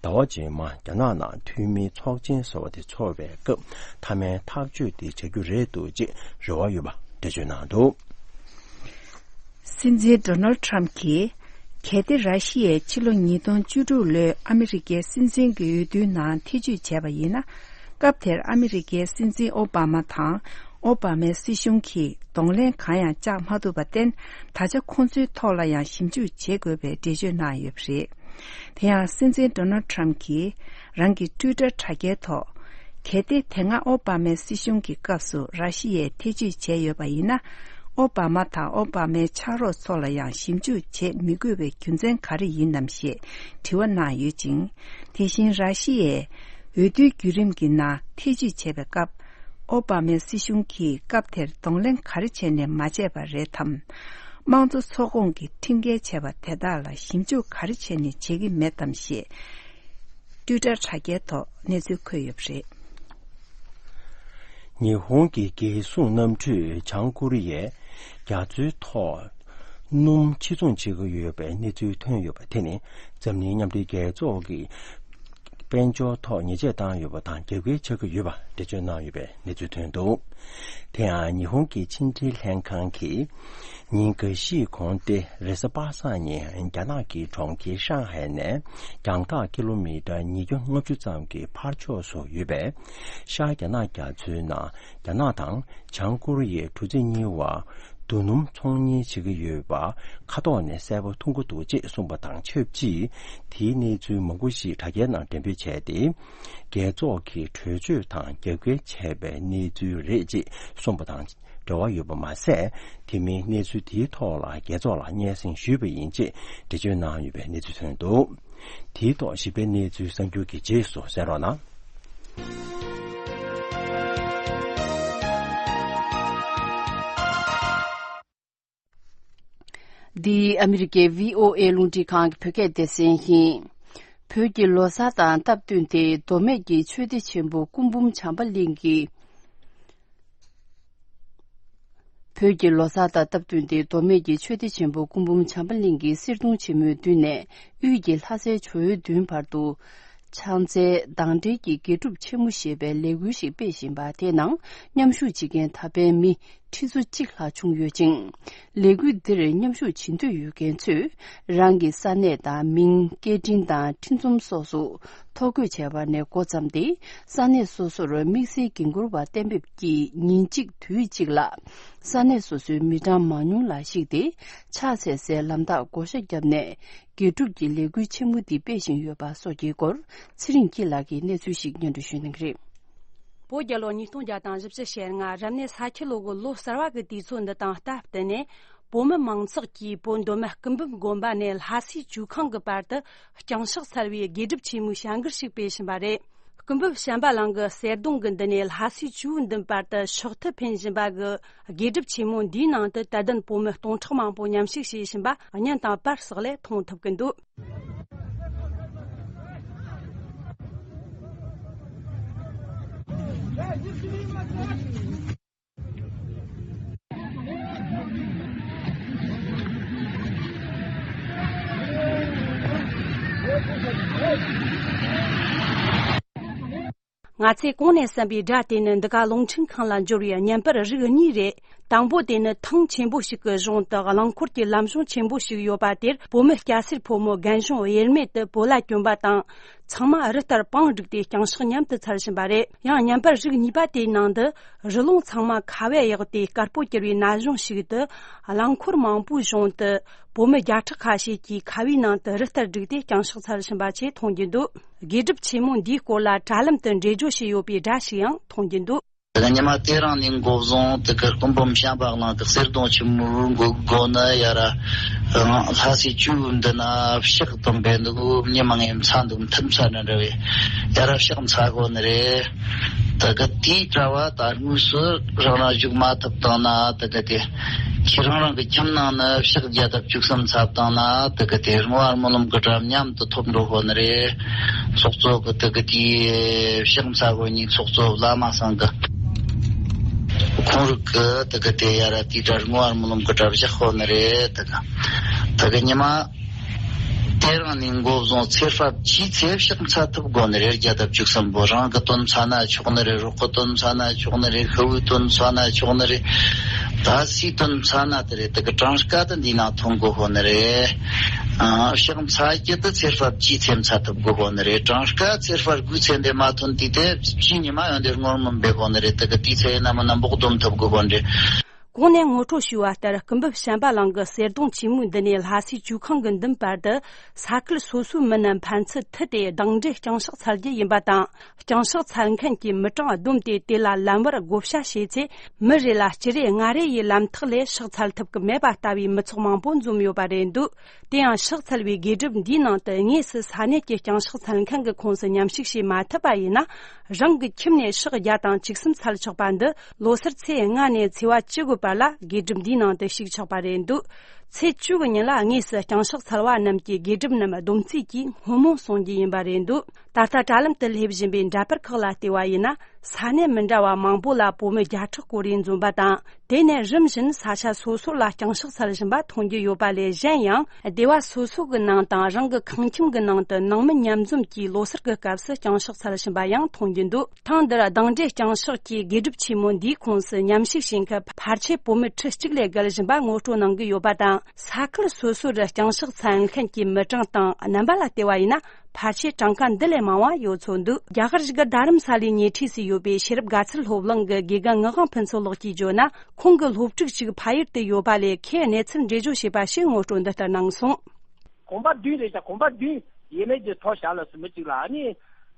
ཟླ་བ་རྗེས་མ་རྒྱ་ནག་ནང་འཐུས་མིའི་ཚོགས་ཆེན་ཟེར་བ་དེ་འཚོགས་པའི་སྐབས་མཐའ་མའི་ཐག་གཅོད་དེ་བྱ་རྒྱུ་རེད་འདུག་ཅེས་རེ་བ་ཡོད་པ་འགྲེལ་བརྗོད་གནང་འདུག། སྲིད་འཛིན་ཌོ་ནལ་ཌི་ཊརམ་གྱིས། གལ་ཏེ་ར་ཤི་ཡས་ཕྱི་ལོ་ཉིས་སྟོང་བཅུ་དྲུག་ལོའི་ཨ་མི་རི་ཀའི་སྲིད་འཛིན་གྱི་འོས་བསྡུའི་ནང་ཐེ་བྱུས་བྱས་པ་ཡིན་ན། སྐབས་དེར་ཨ་མི་རི་ཀའི་སྲིད་འཛིན་ཨོ་བྷ་མ་དང་ཨོ་བྷ་མའི་སྲིད་གཞུང་གིས་གདོང་ལེན་གང་ཡང་བཅག་མ་ཐུབ་པར་བརྟེན། ད་ཆ་ཁོང་ཚོའི་ཐོག་ལ་ཡང་ཞིབ་འཇུག་བྱེད་དགོས་པའི་འགྲེལ་བརྗོད་གནང་ཡོད་པ་རེད། དེ་ཡང་སྲིད་འཛིན་ཌོ་ནལ་ཌི་ཊརམ་གྱིས་རང་གི་ཊུའི་ཊར་དྲ་རྒྱའི་ཐོག་གལ་ཏེ་དེ་སྔ་ཨོ་བྷ་མའི་སྲིད་གཞུང་གི་སྐབས་སུ་ར་ཤི་ཡས་ཐེ་བྱུས་བྱས་ཡོད་པ་ཡིན་ན། ཨོ་བྷ་མ་དང་ཨོ་བྷ་མའི་ཕྱག་རོགས་ཚོ་ལ་ཡང་ཞིབ་འཇུག་བྱེད་མི་དགོས་པའི་རྒྱུ་མཚན་ག་རེ་ཡིན་ནམ་ཞེས་དྲི་བ་གནང་ཡོད་ཅིང་། དེ་བཞིན་ར་ཤི་ཡས་འོས་བསྡུའི་བརྒྱུད་རིམ་གྱི་ནང་ཐེ་བྱུས་བྱས་པའི་སྐབས། ཨོ་བྷ་མའི་སྲིད་གཞུང་གིས་སྐབས་དེར་གདོང་ལེན་ག་རེ་བྱས་ནས་མ་བྱས་པ་རེད་དམ། དམངས་གཙོ་ཚོགས་ཁོངས་ཀྱི་ཁྲིམས་འགལ་བྱས་པ་དེ་དག་ལ་ཞིབ་འཇུག་ག་རེ་བྱས་ནས་བྱེད་ཀྱི་མེད་དམ་ཞེས། ཊུའི་ཊར་དྲ་རྒྱའི་ཐོག་གནས་ཚུལ་འཁོད་ཡོད་པ་རེད། ཉི་ཧོང་གི་རྒྱལ་སྲུང་གནམ་གྲུས་བྱང་ཀོ་རི་ཡའི་རྒྱ་མཚོའི་ཐོག་སྣུམ་ཕྱིར་ཚོང་བྱེད་ཀྱི་ཡོད་པའི་གནས་ཚུལ་ཐོན་ཡོད་པ་དེ་ནི་འཛམ་གླིང་མཉམ་འབྲེལ་རྒྱལ་ཚོགས་ཀྱི་དཔལ་འབྱོར་ཐོག་ཉེས་ཆད་བཏང་ཡོད་པ་དང་རྒྱབ་འགལ་ཆགས་ཀྱི་ཡོད་པ་འགྲེལ་བརྗོད་གནང་ཡོད་པའི་གནས་ཚུལ་ཐོན་འདུག། དེ་ཡང་ཉི་ཧོང་གི་ཕྱི་འབྲེལ་ལྷན་ཁང་གིས་ཉིན་འགའ་ཤས་གོང་སྟེ་རེས་གཟའ་པ་སངས་ཉིན་རྒྱ་ནག་གི་གྲོང་ཁྱེར་ཧྲང་ཧའེ་ནས་རྒྱང་ཐག་ཀི་ལོ་མི་ཊར་ཉིས་བརྒྱ་ལྔ་བཅུ་ཙམ་གྱི་ཕར་ཕྱོགས་སུ་ཡོད་པའི་ཤར་རྒྱ་ནག་རྒྱ་མཚོའི་ནང་རྒྱ་ནག་དང་བྱང་ཀོ་རི་ཡའི་གྲུ་གཟིངས་གཉིས་བར་ རྡོ་སྣུམ་ཚོང་གཉེར་བྱེད་ཀྱི་ཡོད་པ་ཁ་ཐོག་ནས་གསལ་པོ་མཐོང་གི་འདུག་ཅེས་གསུངས་པ་དང་ཆབས་ཅིག་དེའི་གནས་ཚུལ་མང་པོ་ཞིག་དྲ་རྒྱའི་ནང་འགྲེམས་སྤེལ་བྱས་ཏེ། རྒྱལ་ཚོགས་ཀྱི་གྲོས་ཆོད་དང་རྒྱབ་འགལ་བྱས་པའི་གནས་ཚུལ་རེད་ཅེས་གསུངས་པ་དང་འབྲེལ་བ་ཡོད་པ་མ་ཟད། དེ་མིན་གནས་ཚུལ་དེའི་ཐོག་ལ་རྒྱལ་ཚོགས་ལ་སྙན་སེང་ཞུས་པ་ཡིན་ཅེས་འགྲེལ་བརྗོད་གནང་ཡོད་པའི་གནས་ཚུལ་ཐོན་འདུག་དེའི་ཐོག་ཞིབ་ཕྲའི་གནས་ཚུལ་གསར་འགྱུར་གྱི་རྗེས་སུ་གསན་རོགས་གནང་། འདི་ཨ་མི་རི་ཀའི་བྷི་ཨོ་ཨེ་རླུང་འཕྲིན་ཁང་གི་བོད་སྐད་སྡེ་ཚན་ཡིན། བོད་ཀྱི་ལོ་གསར་དང་སྟབས་བསྟུན་ཏེ་མདོ་སྨད་ཀྱི་ཆོས་སྡེ་ཆེན་པོ་སྐུ་འབུམ་བྱམས་པ་གླིང་གི། བོད་ཀྱི་ལོ་གསར་དང་སྟབས་བསྟུན་ཏེ་མདོ་སྨད་ཀྱི་ཆོས་སྡེ་ཆེན་པོ་སྐུ་འབུམ་བྱམས་པ་གླིང་གི་གསེར་གདུང་ཆེན་མོའི་མདུན་ནས་དབུས་ཀྱི་ལྷ་སའི་ཇོ་བོའི་མདུན་བར་དུ། ཕྱག་འཚལ་དང་འབྲེལ་གྱི་དགེ་སྒྲུབ་ཆེན་མོ་ཞེས་པའི་ལས་འགུལ་ཞིག་སྤེལ་བཞིན་པ་དེའི་ནང་མཉམ་ཞུགས་བྱེད་མཁན་ད་ཕན་མི་ཁྲི་ཚོ་གཅིག་ལྷག་བྱུང་ཡོད་ཅིང་། ལས་འགུལ་འདིར་མཉམ་ཞུགས་བྱེད་འདོད་ཡོད་མཁན་ཚོས་རང་གི་ས་གནས་དང་མིང་སྐད་འཕྲིན་དང་འཕྲིན་ཚོམས་སོགས་སུ་ཐོ་འགོད་བྱས་པ་ནས་འགོ་བརྩམས་ཏེ། ས་གནས་སོ་སོར་དམིགས་བསལ་འགན་འཁུར་བ་གཏན་འབེབས་ཀྱིས་ཉིན་གཅིག་དུས་གཅིག་ལ་ས་གནས་སོ་སོའི་མི་གྲངས་མང་ཉུང་ལ་གཞིགས་ཏེ་ཕྱག་འཚལ་སའི་ལམ་ཐག་བགོ་བཤའ་བརྒྱབ་ནས། དགེ་སྒྲུབ་ཀྱི་ལས་འགུལ་ཆེན་མོ་འདི་སྤེལ་བཞིན་ཡོད་པ་སོགས་ཀྱི་སྐོར་ཚེ་རིང་སྐྱིད་ལགས་ཀྱིས་གནས་ཚུལ་ཞིག་སྙན་སྒྲོན་ཞུ་གནང་གི་རེད། བོད་རྒྱལ་ལོ་ཉིས་སྟོང་བརྒྱ་དང་བཞི་བཅུ་ཞེ་ལྔ་རབ་གནས་ས་ཁྱི་ལོ་གི་ལོ་གསར་བ་གི་དུས་ཚོད་འདི་དང་སྟབས་བསྟུན་ནས། བོད་མི་མང་ཚོགས་ཀྱིས་བོད་མདོ་སྨད་སྐུ་འབུམ་དགོན་པ་ནས་ལྷ་སའི་ཇོ་ཁང་གི་བར་དུ་ལྕང་ཕྱག་འཚལ་བའི་དགེ་སྒྲུབ་ཆེན་མོའི་བྱ་འགུལ་ཞིག་སྤེལ་བཞིན་པ་རེད། སྐུ་འབུམ་བྱམས་པ་གླིང་གི་གསེར་གདུང་གི་མདུན་ནས་ལྷ་སའི་ཇོ་བོའི་མདུན་བར་དུ་ཕྱག་མཐིལ་འཕེན་བཞིན་པ་གི་དགེ་སྒྲུབ་ཆེན་མོ་འདིའི་ནང་དུ་དད་ལྡན་བོད་མི་སྟོང་ཕྲག་མང་པོ་མཉམ་ཞུགས་བྱེད་བཞིན་པ་བརྙན་དང་པར་སོགས་ལས་མཐོང་ཐུབ་ཀྱི་འདུག་ང་ཚོས་གོང་ནས་གསན་པའི་སྒྲ་དེ་ནི་འདི་ག་རླུང་འཕྲིན་ཁང་ལ་འབྱོར་བའི་བརྙན་པར་རིགས་གཉིས་རེད། དང་པོ་དེ་ནི་ཐང་ཆེན་པོ་ཞིག་གི་གཞུང་དུ་རླངས་འཁོར་གྱི་ལམ་གཞུང་ཆེན་པོ་ཞིག་ཡོད་པ་དེར་བོད་མི་སྐྱ་སེར་ཕོ་མོ་རྒན་གཞོན་དབྱེར་མེད་དུ་བོད་ལྭ་གྱོན་པ་དང་། ཚང་མ་རི་ལྟར་པང་བསྒྲིགས་ཏེ་ལྕང་ཕྱག་མཉམ་དུ་འཚལ་བཞིན་པ་རེད། ཡང་བརྙན་པར་རིགས་གཉིས་པ་དེའི་ནང་དུ་རི་ལུང་ཚང་མ་ཁ་བས་གཡོགས་ཏེ་དཀར་པོ་གྱུར་བའི་ན་གཞོང་ཞིག་ཏུ་རླངས་འཁོར་མང་པོའི་གཞུང་དུ་བོད་མི་བརྒྱ་ཕྲག་ཁ་ཤས་ཀྱིས་ཁ་བའི་ནང་དུ་རི་ལྟར་བསྒྲིགས་ཏེ་ལྕང་ཕྱག་འཚལ་བཞིན་པ་ཆེས་མཐོང་རྒྱུ་འདུག་དགེ་སྒྲུབ་ཆེན་མོ་འདིའི་སྐོར་ལ་དྲ་ལམ་དུ་འགྲེལ་བརྗོད་བྱས་ཡོད་པའི་སྒྲ་ཞིག་ཡང་མཐོང་རྒྱུ་འདུག་ཉི་མ་དེ་རིང་ནས་འགོ་བཟུང་དེ་གར་སྐུ་འབུམ་བྱམས་པ་གླིང་གི་གསེར་གདུང་ཆེན་མོའི་སྒོ་སྒོ་ནས་ཡར་ལྷ་སའི་ཇོ་བོའི་མདུན་ན་ཕྱག་དང་འབེལ་འདུག་ཉི་མ་ངའི་མཚན་འདུག་མཐུན་ས་ནས་འདྲ་བའི་ཡར་ཕྱག་འཚལ་དགོས་ནི་རེད། དེ་ག་དེའི་གྲྭ་བ་ད་དངོས་སུ་རང་རང་བཞུགས་མ་ཐུབ་བཏང་ན་དེ་ག་དེ་ཁྱེད་རང་རང་གི་ཁྱིམ་ནང་ན་ཕྱག་བརྒྱ་དང་བཅུ་གསུམ་འཚལ་བཏང་ན་དེ་ག་དེ་བསྔོ་བ་སྨོན་ལམ་གྱི་སྒྲ་མཉམ་དུ་ཐོབ་འགྲོ་དགོས་ནི་རེད། ཚོགས་གཙོ་གི་དེ་གི་དེའི་ཕྱག་འཚལ་དགོས་ནི་ཚོགས་གཙོ་བླ་མ་ཚང་གི་ཁོང་རིགས་གི་དེ་གི་དེ་ཡར་དེའི་གྲྭ་བསྔོ་བ་སྨོན་ལམ་གྱི་སྒྲ་བཞག་དགོས་ནི་རེད། དེ་གི་དེ་གི་ཉི་མ་དེ་རིང་ནས་འགོ་བཟུང་ཚེས་པ་གཅིག་ཚེ་ཕྱག་འཚལ་ཐུབ་དགོས་ནི་རེད། བརྒྱ་དང་བཅུ་གསུམ་པོ་རང་གི་དོན་འཚལ་ན་ཆོག་ནི་རེད། རོགས་གི་དོན་འཚལ་ན་ཆོག་ནི་རེད། ཤི་བོའི་དོན་འཚལ་ན་ཆོག་ནི་རེད། ད་སུའི་དོན་འཚལ་ན་དེ་རེད། དེ་གི་གྲངས་ཀ་དེ་འདི་ནང་ཐོན་དགོས་ཧོ་ནི་རེད། ཨ་ཕྱག་འཚལ་རྒྱུ་དེ་ཚེས་པ་གཅིག་ཚེ་འཚལ་ཐུབ་དགོས་ཧོ་ནི་རེད། གྲངས་ཀ་ཚེས་པ་དགུ་ཚེ་འདི་མ་ཐོན་དུས་དེ་གཅིག་ཉི་མ་ཡོང་དེ་སྔོན་མི་འབེབས་ཧོ་ནི་རེད། དེ་གི་དུས་ཚེས་ཡིན་ན་མིན་ན་འབོག་སྡོམ་ཐུབ་དགོས་ཧོ་ནི་རེད། གོང་ནས་ངོ་སྤྲོད་ཞུས་པ་ལྟར་སྐུ་འབུམ་བྱམས་པ་གླིང་གི་གསེར་གདུང་ཆེན་མོའི་མདུན་ནས་ལྷ་སའི་ཇོ་ཁང་གི་མདུན་བར་དུ་ས་ཁུལ་སོ་སོའི་མི་རྣམས་ཕན་ཚུན་མཐུད་དེ་གདན་འདྲེན་ལྕང་ཕྱག་འཚལ་རྒྱུ་ཡིན་པ་དང་། ལྕང་ཕྱག་འཚལ་མཁན་གྱི་མི་གྲངས་བསྡོམས་ཏེ་དེ་ལ་ལམ་བར་བགོ་བཤའ་བྱས་ཚེ་མི་རེ་ལ་སྤྱི་རེ་ལྔ་རེ་ཡི་ལམ་ཐག་ལས་ཕྱག་འཚལ་ཐུབ་ཀྱི་མེད་པ་ལྟ་བུའི་མི་ཚོགས་མང་པོ་འཛོམས་ཡོད་པ་རེད་འདུག་དེ་ཡང་ཕྱག་འཚལ་བའི་དགེ་སྒྲུབ་འདིའི་ནང་དུ་དངོས་སུ་ས་གནས་ཀྱི་ལྕང་ཕྱག་འཚལ་མཁན་གྱི་ཁོངས་སུ་མཉམ་ཞུགས་བྱེད་མ་ཐུབ་པ་ཡིན་ན། རང་གི་ཁྱིམ་ནས་ཕྱག་བརྒྱ་དང་བཅུ་གསུམ་འཚལ་ཆོག་པ་འདི་ལོ་སར་ཚེས་ལྔ་ནས་ཚེས་པ་བཅུ་དགུ་བར་ལ་དགེ་སྒྲུབ་འདིའི་ནང་དུ་ཞུགས་ཆོག་པ་རེད་འདུག་ཚེས་བཅུ་དགུ་ཉིན་ལ་དངོས་སུ་ལྕང་ཕྱག་འཚལ་བ་རྣམས་ཀྱིས་དགེ་སྒྲུབ་རྣམས་སྡོམ་རྩིས་ཀྱིས་སྔོན་མོ་གསུང་རྒྱུ་ཡིན་པ་རེད་འདུག་ད་ལྟ་དྲ་ལམ་དུ་སླེབས་བཞིན་པའི་འདྲ་པར་ཁག་ལ་བལྟས་པ་ཡིན་ན། ས་གནས་མི་འདྲ་བ་མང་པོ་ལ་བོད་མི་བརྒྱ་ཕྲག་སྐོར་རེ་འཛོམས་པ་དང་། དེ་ནས་རིམ་བཞིན་ས་ཆ་སོ་སོ་ལ་ལྕང་ཕྱག་འཚལ་བཞིན་པ་མཐོང་རྒྱུ་ཡོད་པ་ལས་གཞན་ཡང་། སྡེ་བ་སོ་སོ་གི་ནང་དང་རང་གི་ཁང་ཁྱིམ་གྱི་ནང་དུ་ནང་མི་མཉམ་འཛོམས་ཀྱིས་ལོ་སར་གྱི་སྐབས་སུ་ལྕང་ཕྱག་འཚལ་བཞིན་པ་ཡང་མཐོང་རྒྱུ་འདུག་ཐེངས་འདིར་གདན་འདྲེན་ལྕང་ཕྱག་གི་དགེ་སྒྲུབ་ཆེན་མོ་འདིའི་ཁོངས་སུ་མཉམ་ཞུགས་བྱེད་མཁན་ཕལ་ཆེར་བོད་མི་ཁྲི་གཅིག་ལས་བརྒལ་བཞིན་པ་ངོ་སྤྲོད་གནང་གི་ཡོད་པ་དང་ ས་ཁུལ་སོ་སོར་རྐྱང་ཕྱག་འཚལ་མཁན་གྱི་མི་གྲངས་དང་རྣམ་པ་ལ་བལྟས་པ་ཡིན་ན། ཕལ་ཆེར་གྲངས་ཀ་འདི་ལས་མང་བ་ཡོད་ཚོད་འདུག་རྒྱ་གར་གཞུག་གི་རྡ་རམ་ས་ལའི་ཉེ་འཁྲིས་སུ་ཡོད་པའི་ཤེས་རབ་དགའ་ཚལ་སློབ་གླིང་གི་དགེ་རྒན་ངག་དབང་ཕུན་ཚོགས་ལགས་ཀྱིས་བརྗོད་ན། ཁོང་གི་སློབ་ཕྲུག་ཅིག་ཕ་ཡུལ་དུ་ཡོད་པ་ལས། ཁོས་གནས་ཚུལ་འགྲེལ་བརྗོད་བྱས་པ་ཞིག་ངོ་སྤྲོད་འདི་ལྟར་གནང་སོང་། གོམ་པ་བདུན་རེད་ཤག་གོམ་པ་བདུན་ཡས་མས་ཀྱི་ཐོ་བཞག་ལ་སུ་མི་གཅིག་ལ། ཨ་ནི་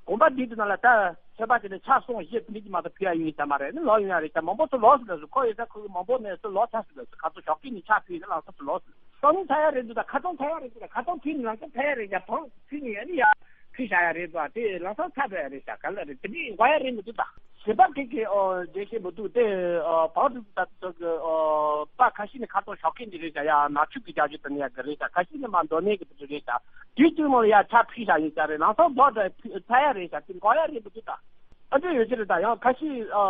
གོམ་པ་བདུན་དེ་ནང་ལ་ད་ཚོད་དཔག་བྱས་ན་ཆ་སོང་བཞི་དེ་འདྲ་ཅིག་མ་གཏོགས་ཕུལ་ཡ་ཡོད་ས་མ་རེད། ཨ་ནི་ལོག་ཡོང་ཡ་རེད་ཤག་མང་པོ་ཚོ་ལོག་སོང་ལ་སུ་ཁོ་ཡོད་ས་ཁོ་གི་མང་པོ་ནས་སུ་ལོག་ཚར་སོང་ལ་སུ་ག་ཚོད་ཞོགས་ཀས་ནས་ཆ་ཕུལ་ཡས་ནས་ལམ་སང་སུ་ལོག་སོང་། སྟོང་ཚ་ཡ་རེད་འདུག་ད་ཁ་སྟོང་ཚ་ཡ་རེད་འདུག་ད་ཁ་སྟོང་ཕུལ་ནས་ལམ་སང་ཚ་ཡ་རེད་ཤག་ཐོང་ཕུལ་ནས་ཡ་ནི་ཡ་ཕུལ་བཞག་ཡ་རེད་འདུག་དེ་ལམ་སང་ཚ་འགྲོ་ཡ་རེད་ཤག་ག་ལ་རེད། དེ་འདྲའི་འགོག་ཡ་རེད་མི་འདུག་ད། བྱེད་པ་གི་གི་ཨོ་འགྲེལ་བཤད་མི་འདུག་དེ་ཨོ་བག་དྲུག་ད་ཚོ་གི་ཨོ་པ་ཁ་ཤས་ནི་ཁ་ཐོག་ཞོགས་ཀས་འདི་རེད་ཤག་ཡ་ནག་ཆུ་གི་རྒྱ་ཇུ་དང་ནི་ཡ་གི་རེད་ཤག་ཁ་ཤས་ནི་མ་མདོ་སྨད་གི་དེ་རེད་ཤག་དུས་ཚོད་མང་ལ་ཡ་ཆ་ཕུལ་ཤག་ཡིན་ཤག་རེད། ལམ་སང་བག་དྲུག་ཚ་ཡ་རེད་ཤག་དེ་འགོག་ཡ་རེད་མི་འདུག་ད། ཨ་འདྲ་ཡོད་ཀྱི་རེད། ད་ཡང་ཁ་ཤས་ཨོ་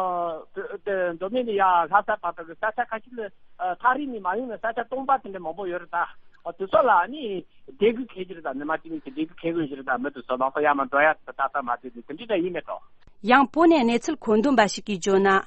དེ་དེ་མདོ་སྨད་ནི་ཡ་ལྷ་ས་བར་དུ་གི་ས་ཆ་ཁ་ཤས་ལ་ཨ་ཐག་རིང་ནས་མ་ཡོང་ན་ས་ཆ་སྟོང་པ་དེ་འདྲ་མང་པོ་ཡོད་རེད་ད། ཨ་དེ་ཚོ་ལ་ནི་བདེ་སྐྱིད་ཁེལ་གྱི་རེད་ད། ནི་མ་གཅིག་ནི་དེ་བདེ་སྐྱིད་ཁེལ་དགོས་ཀྱི་རེད་ད། མི་དེ་ཚོ་ལམ་སང་ཡ་མ་འགྲོ་ཡ་ད་ད་ལྟ་མ་བསྡད་དེ་དེ་འདྲ་འདྲ་ཡིན་མེད་དོ། ཡང་བོད་ནས་གནས་ཚུལ་མཁོ་འདོན་པ་ཞིག་གིས་བརྗོད་ན།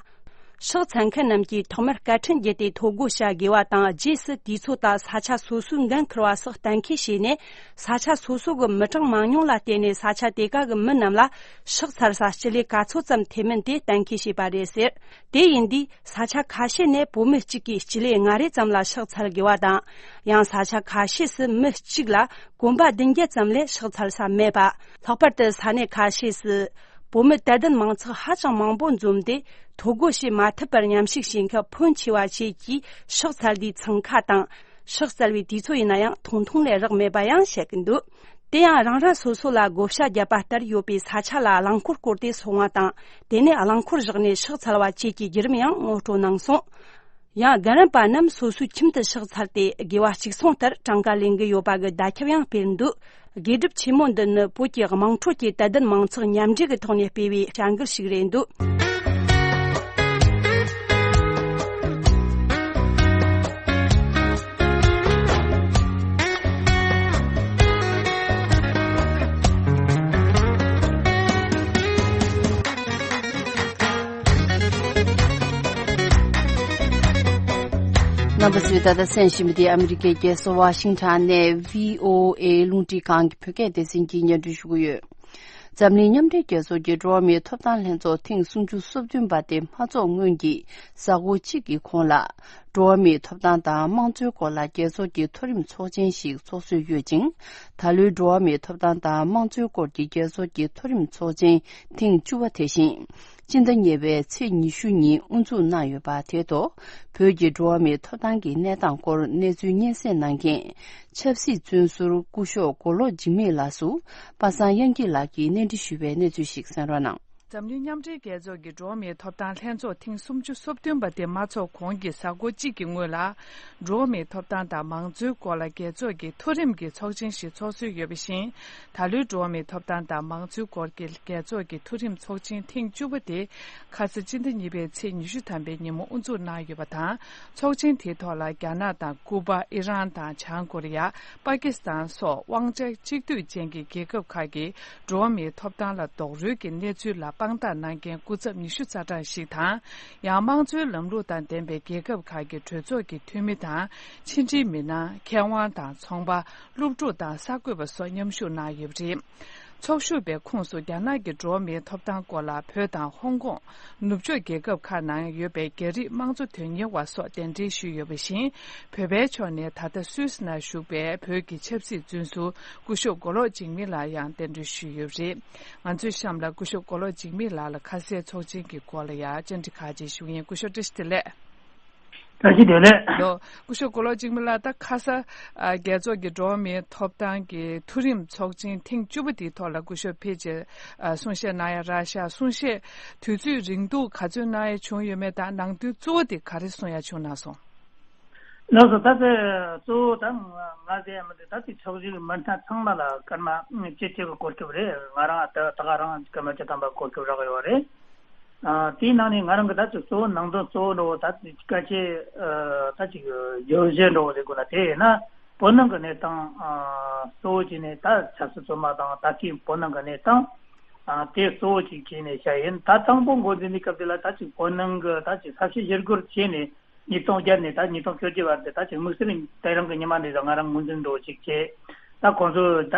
ཕྱག་འཚལ་མཁན་རྣམས་ཀྱིས་ཐོག་མར་སྐར་འཕྲིན་བརྒྱུད་དེ་ཐོ་འགོད་བྱ་དགོས་པ་དང་། རྗེས་སུ་དུས་ཚོད་དང་ས་ཆ་སོ་སོའི་འགན་འཁུར་བ་སོགས་གཏན་འཁེལ་བྱས་ནས། ས་ཆ་སོ་སོ་གི་མི་གྲངས་མང་ཉུང་ལ་བལྟས་ནས་ས་ཆ་དེ་ག་གི་མི་རྣམས་ལ་ཕྱག་འཚལ་ས་སྤྱི་ལེ་ག་ཚོད་ཙམ་ཐེབས་མིན་དེ་གཏན་འཁེལ་བྱས་པ་རེད་ཟེར། དེ་ཡིན་དུས་ས་ཆ་ཁ་ཤས་ནས་བོད་མི་གཅིག་གིས་སྤྱི་ལེ་ལྔ་རེ་ཙམ་ལ་ཕྱག་འཚལ་དགོས་པ་དང་། ཡང་ས་ཆ་ཁ་ཤས་སུ་མི་གཅིག་ལ་གོམ་པ་བདུན་བརྒྱ་ཙམ་ལས་ཕྱག་འཚལ་ས་མེད་པ། ལྷག་པར་དུ་ས་གནས་ཁ་ཤས་སུ་བོད་མི་དད་ལྡན་མང་ཚོགས་ཧ་ཅང་མང་པོ་འཛོམས་ཏེ། ཐོ་འགོད་བྱེད་མ་ཐུབ་པར་མཉམ་ཞུགས་བྱེད་མཁན་ཕོན་ཆེ་བ་བཅས་ཀྱིས་ཕྱག་འཚལ་དུས་འཚང་ཁ་དང་། ཕྱག་འཚལ་བའི་དུས་ཚོད་ཡིན་ན་ཡང་ཐུང་ཐུང་ལས་རག་མེད་པ་ཡང་བཤད་ཀྱི་འདུག་དེ་ཡང་རང་རང་སོ་སོ་ལ་བགོ་བཤའ་བརྒྱབ་པ་ལྟར་ཡོད་པའི་ས་ཆ་ལ་རླངས་འཁོར་བསྐོར་ཏེ་སོང་བ་དང་། དེ་ནས་རླངས་འཁོར་བཞག་ནས་ཕྱག་འཚལ་བ་བཅས་ཀྱི་བརྒྱུད་རིམ་ཡང་ངོ་སྤྲོད་གནང་སོང་། ཡང་རྒན་རབས་པ་རྣམས་སོ་སོའི་ཁྱིམ་དུ་ཕྱག་འཚལ་ཏེ་དགེ་བ་གཅིག་མཚུངས་ལྟར་གྲངས་ཀ་ལེན་གྱི་ཡོད་པ་གི་བརྡ་ཁྱབ་ཡང་སྤེལ་འདུག་དགེ་སྒྲུབ་ཆེན་མོ་འདི་ནི་བོད་ཀྱི་དམངས་ཁྲོད་ཀྱི་དད་ལྡན་མང་ཚོགས་མཉམ་འབྲེལ་གྱི་ཐོག་ནས་སྤེལ་བའི་བྱ་འགུལ་ཞིག་རེད་འདུག་རྣམ་པ་ཚོས་ད་ལྟ་གསན་བཞིན་པ་དེ་ཨ་མི་རི་ཀའི་རྒྱལ་ས་ཝ་ཤིང་ཊོན་ནས་བྷི་ཨོ་ཨེ་རླུང་འཕྲིན་ཁང་གི་བོད་སྐད་སྡེ་ཚན་གྱིས་སྙན་སྒྲོན་ཞུ་གི་ཡོད། འཛམ་གླིང་མཉམ་འབྲེལ་རྒྱལ་ཚོགས་ཀྱི་འགྲོ་བ་མིའི་ཐོབ་ཐང་ལྷན་ཚོགས་ཐེངས་སུམ་ཅུ་སོ་བདུན་པ་དེ་མ་འཚོགས་སྔོན་གྱི་གཟའ་འཁོར་གཅིག་གི་གོང་ལ། འགྲོ་བ་མིའི་ཐོབ་ཐང་དང་དམངས་གཙོའི་སྐོར་ལ་རྒྱལ་ཚོགས་ཀྱི་མཐོ་རིམ་ཚོགས་ཆེན་ཞིག་ཚོགས་སྲོལ་ཡོད་ཅིང་། ད་ལོའི་འགྲོ་བ་མིའི་ཐོབ་ཐང་དང་དམངས་གཙོའི་སྐོར་གྱི་རྒྱལ་ཚོགས་ཀྱི་མཐོ་རིམ་ཚོགས་ཆེན་ཐེངས་བཅུ་པ་དེ་བཞིན། སྤྱི་ཟླ་གཉིས་པའི་ཚེས་ཉི་ཤུ་ཉིན་དབུ་འཛུགས་གནང་ཡོད་པ་དེའི་ཐོག་བོད་ཀྱི་འགྲོ་བ་མིའི་ཐོབ་ཐང་གི་གནས་སྟངས་སྐོར་གནས་ཚུལ་སྙན་སེང་གནང་མཁན་ཆབ་སྲིད་བཙོན་ཟུར་སྐུ་ཞབས་མགོ་ལོག་འཇིགས་མེད་ལགས་སུ་པ་སངས་དབྱངས་སྐྱིད་ལགས་ཀྱིས་གནས་འདྲི་ཞུས་པའི་གནས་ཚུལ་ཞིག་གསན་རོགས་གནང་། འཛམ་གླིང་མཉམ་འབྲེལ་རྒྱལ་ཚོགས་ཀྱི་འགྲོ་བ་མིའི་ཐོབ་ཐང་ལྷན་ཚོགས་ཐེངས་སུམ་ཅུ་སོ་བདུན་པ་དེ་མ་འཚོགས་གོང་གི་གཟའ་འཁོར་གཅིག་གི་སྔོན་ལ། འགྲོ་བ་མིའི་ཐོབ་ཐང་དང་མང་གཙོའི་སྐོར་ལ་རྒྱལ་ཚོགས་ཀྱི་མཐོ་རིམ་གྱི་ཚོགས་ཆེན་ཞིག་ཚོགས་སྲོལ་ཡོད་པ་བཞིན། ད་ལོའི་འགྲོ་བ་མིའི་ཐོབ་ཐང་དང་མང་གཙོའི་སྐོར་གྱི་རྒྱལ་ཚོགས་ཀྱི་མཐོ་རིམ་ཚོགས་ཆེན་ཐེངས་བཅུ་པ་དེ་ཁ་ས་སྤྱི་ཟླ་གཉིས་པའི་ཚེས་ཉི་ཤུ་ཐམ་པའི་ཉིན་མོ་དབུ་འཛུགས་གནང་ཡོད་པ་དང་། ཚོགས་ཆེན་དེའི་ཐོག་ལ་རྒྱ་ནག་དང་ཀུ་པ། ཨི་རན་དང་བྱང་ཀོ་རི་ཡ། པ་ཀི་སི་ཐན་སོགས་དབང་ཆ་གཅིག་སྡུད་ཅན་གྱི་རྒྱལ་ཁབ་ཁག་གིས་འགྲོ་བ་མིའི་ཐོབ་ཐང་ལ་རྡོག་རོལ་གྱི་གནས་ཚུལ་ལ་དཔང་རྟགས་གནང་མཁན་སྐུ་ཚབ་ཉི་ཤུ་རྩ་གྲངས་ཤིག་དང་། ཡང་། དམངས་གཙོའི་ལམ་ལུགས་དང་ལྡན་པའི་རྒྱལ་ཁབ་ཁག་གི་གྲོས་ཚོགས་ཀྱི་འཐུས་མི་དང་། ཕྱི་འབྲེལ་མི་སྣ། མཁས་དབང་དང་ཚོང་པ། སློབ་ཕྲུག་དང་གསར་འགོད་པ་སོགས་མཉམ་ཞུགས་གནང་ཡོད་པ་རེད། ཚོགས་ཞུགས་པའི་ཁོངས་སུ་རྒྱ་ནག་གི་འགྲོ་བ་མིའི་ཐོབ་ཐང་སྐོར་ལ་བོད་དང་ཧོང་ཀོང་། ནུབ་ཕྱོགས་རྒྱལ་ཁབ་ཁག་ནང་ཡོད་པའི་རྒྱ་རིགས་དམངས་གཙོ་དོན་གཉེར་བ་སོགས་གདན་འདྲེན་ཞུས་ཡོད་པ་བཞིན། བོད་པའི་ཕྱོགས་ནས་ད་ལྟ་སུད་སི་ནང་བཞུགས་པའི་བོད་ཀྱི་ཆབ་སྲིད་བཙོན་ཟུར་སྐུ་ཞབས་མགོ་ལོག་འཇིགས་མེད་ལགས་ཡང་གདན་འདྲེན་ཞུས་ཡོད་པ་རེད། ང་ཚོའི་གཤམ་ལ་སྐུ་ཞབས་མགོ་ལོག་འཇིགས་མེད་ལགས་ལ་ཁ་གསལ་ཚོགས་ཆེན་གྱི་སྐོར་ལ་ཡང་བཅར་འདྲི་ཁག་ཅིག་ཞུ་གི་ཡིན། སྐུ་ཞབས་བཀྲ་ཤིས་བདེ་ལེགས། བཀྲ་ཤིས་བདེ་ལེགས། ལོ། སྐུ་ཞབས་མགོ་ལོག་འཇིགས་མེད་ལགས། ད་ཁ་ས་ཨ་རྒྱལ་ཚོགས་ཀྱི་འགྲོ་བ་མིའི་ཐོབ་ཐང་གི་མཐོ་རིམ་ཚོགས་ཆེན་ཐེངས་བཅུ་པ་དེའི་ཐོག་ལ་སྐུ་ཞབས་ཕལ་ཆེར་ཨ་གསུང་བཤད་གནང་ཡ་རག་ཤག་གསུང་བཤད་དུས་ཚོད་རིང་ཐུང་ག་ཚོད་གནང་ཡ་བྱུང་ཡོད་མེད་དང་། ནང་དོན་གཙོ་བོ་དེ་ག་རེ་གསུང་ཡ་བྱུང་གནང་སོང་། ལགས་སོ། ད་ལྟ་གཙོ་བོ་ད་ང་ཟེར་ཡ་མི་འདུག་ད་ལྟའི་ཚོགས་ཞུགས་མི་སྣ་ཚང་མ་ལ་སྐར་མ་བཅུ་གཅིག་གི་གོ་སྐབས་རེད། ང་རང་ད་ད་ག་རང་སྐར་མ་བཅུ་ཐམ་པ་གོ་སྐབས་རག་ཡོད་རེད། ཨ་དེའི་ནང་ནས་ང་རང་གི་ད་ཅིག་གཙོ་བོ་ནང་དོན་གཙོ་བོ་འདྲ་བོ་ད་ཅིག་སྐད་ཆའི་ཨ་ད་ཅིག་བརྗོད་གཞི་འདྲ་བོ་ཟེར་དགོས་ན། དེ་ཡིན་ན་བོད་ནང་གི་གནས་སྟངས་ཨ་གཙོ་བོ་བྱས་ནས་ད་ཆབ་སྲིད་བཙོན་པ་དང་ད་ལྟའི་བོད་ནང་གི་གནས་སྟངས་ཨ་དེ་གཙོ་བོ་ཅིག་བྱས་ནས་བཤད་ཡིན། ད་དང་པོ་འགོ་འཛིན་དུས་སྐབས་དེ་ལ་ད་ཅིག་བོད་ནང་གི་ད་ཅིག་ས་བྱི་ཞི་རྒོལ་བྱས་ནས། ཉིས་སྟོང་བརྒྱད་ནས་ད་ཉིས་སྟོང་བཅོ་བརྒྱད་བར་དུ་ད་ཅིག་དམིགས་བསལ་དེ་རིང་གི་ཉི་མ་འདི་ལ་ང་རང་ངོས་འཛིན་འགྲོ་ཅིག་བྱས། ད་ཁོང་ཚོ་ད་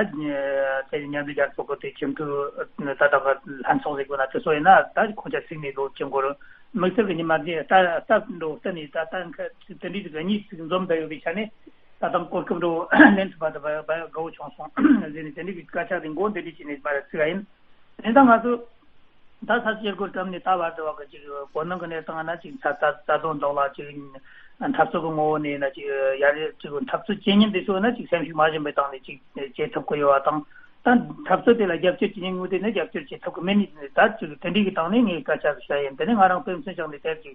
དེ་མཉམ་འབྲེལ་རྒྱལ་ཚོགས་ཀྱི་དེ་ཁྱིམ་མཚེས་ད་ལྟ་གི་ལྷན་ཚོགས་ཟེར་དགོས་ན་དེ་ཚོ་ཡིན་ན་ད་ཁོང་ཅག་ཚིག་ནས་ལོ་ཆེན་འགོར་དམིགས་བསལ་གྱི་ཉི་མ་འདི་ལྟ་ལྟ་འགྲོ་ལྟ་ནས་ད་ལྟ་དེ་འདྲའི་གི་གཉིས་ཚིག་འཛོམས་བསྡད་ཡོད་པའི་ཆ་ནས་ད་དང་གོ་སྐབས་འགྲོ་ལེན་ཐུབ་པ་དང་དགའ་བོ་བྱུང་སོང་ཟེར་ནས་དེ་འདྲའི་གི་སྐད་ཆ་དེ་མགོ་འདི་འདྲའི་བྱས་ནས་མར་ཚིག་ཡིན། དེ་ད་ང་ཚོ་ད་ས་ཆ་སྒོར་སྐམ་ནས་ད་བར་དུ་བ་གི་ཅིག་བོད་ནང་གི་གནས་སྟངས་ན་ཅིག་ཚ་ཚ་ཚ་དོན་མདོག་ལ་ཅིག་འཐབ་རྩོད་ཀྱི་ངོ་བོ་ནས་ན་ཅིག་ཡར་ཅིག་འཐབ་རྩོད་བྱེད་མཁན་དེ་ཚོ་ན་ཅིག་སེམས་ཤུགས་མ་ཞན་པའི་སྟེང་ནས་ཅིག་བྱེད་ཐུབ་ཀྱི་ཡོད་པ་དང་། ད་འཐབ་རྩོད་དེ་ལ་རྒྱབ་སྐྱོར་བྱེད་མཁན་དངོས་དེ་ནི་རྒྱབ་སྐྱོར་བྱེད་ཐུབ་ཀྱི་མེད་ནི་ད་ཅིག་དེ་འདྲའི་གི་སྟེང་ནས་ངས་སྐད་ཆ་བཤད་ཡིན། དེ་ནས་ང་རང་དཔེ་མཚོན་བཞག་ནས་དེར་ཅིག་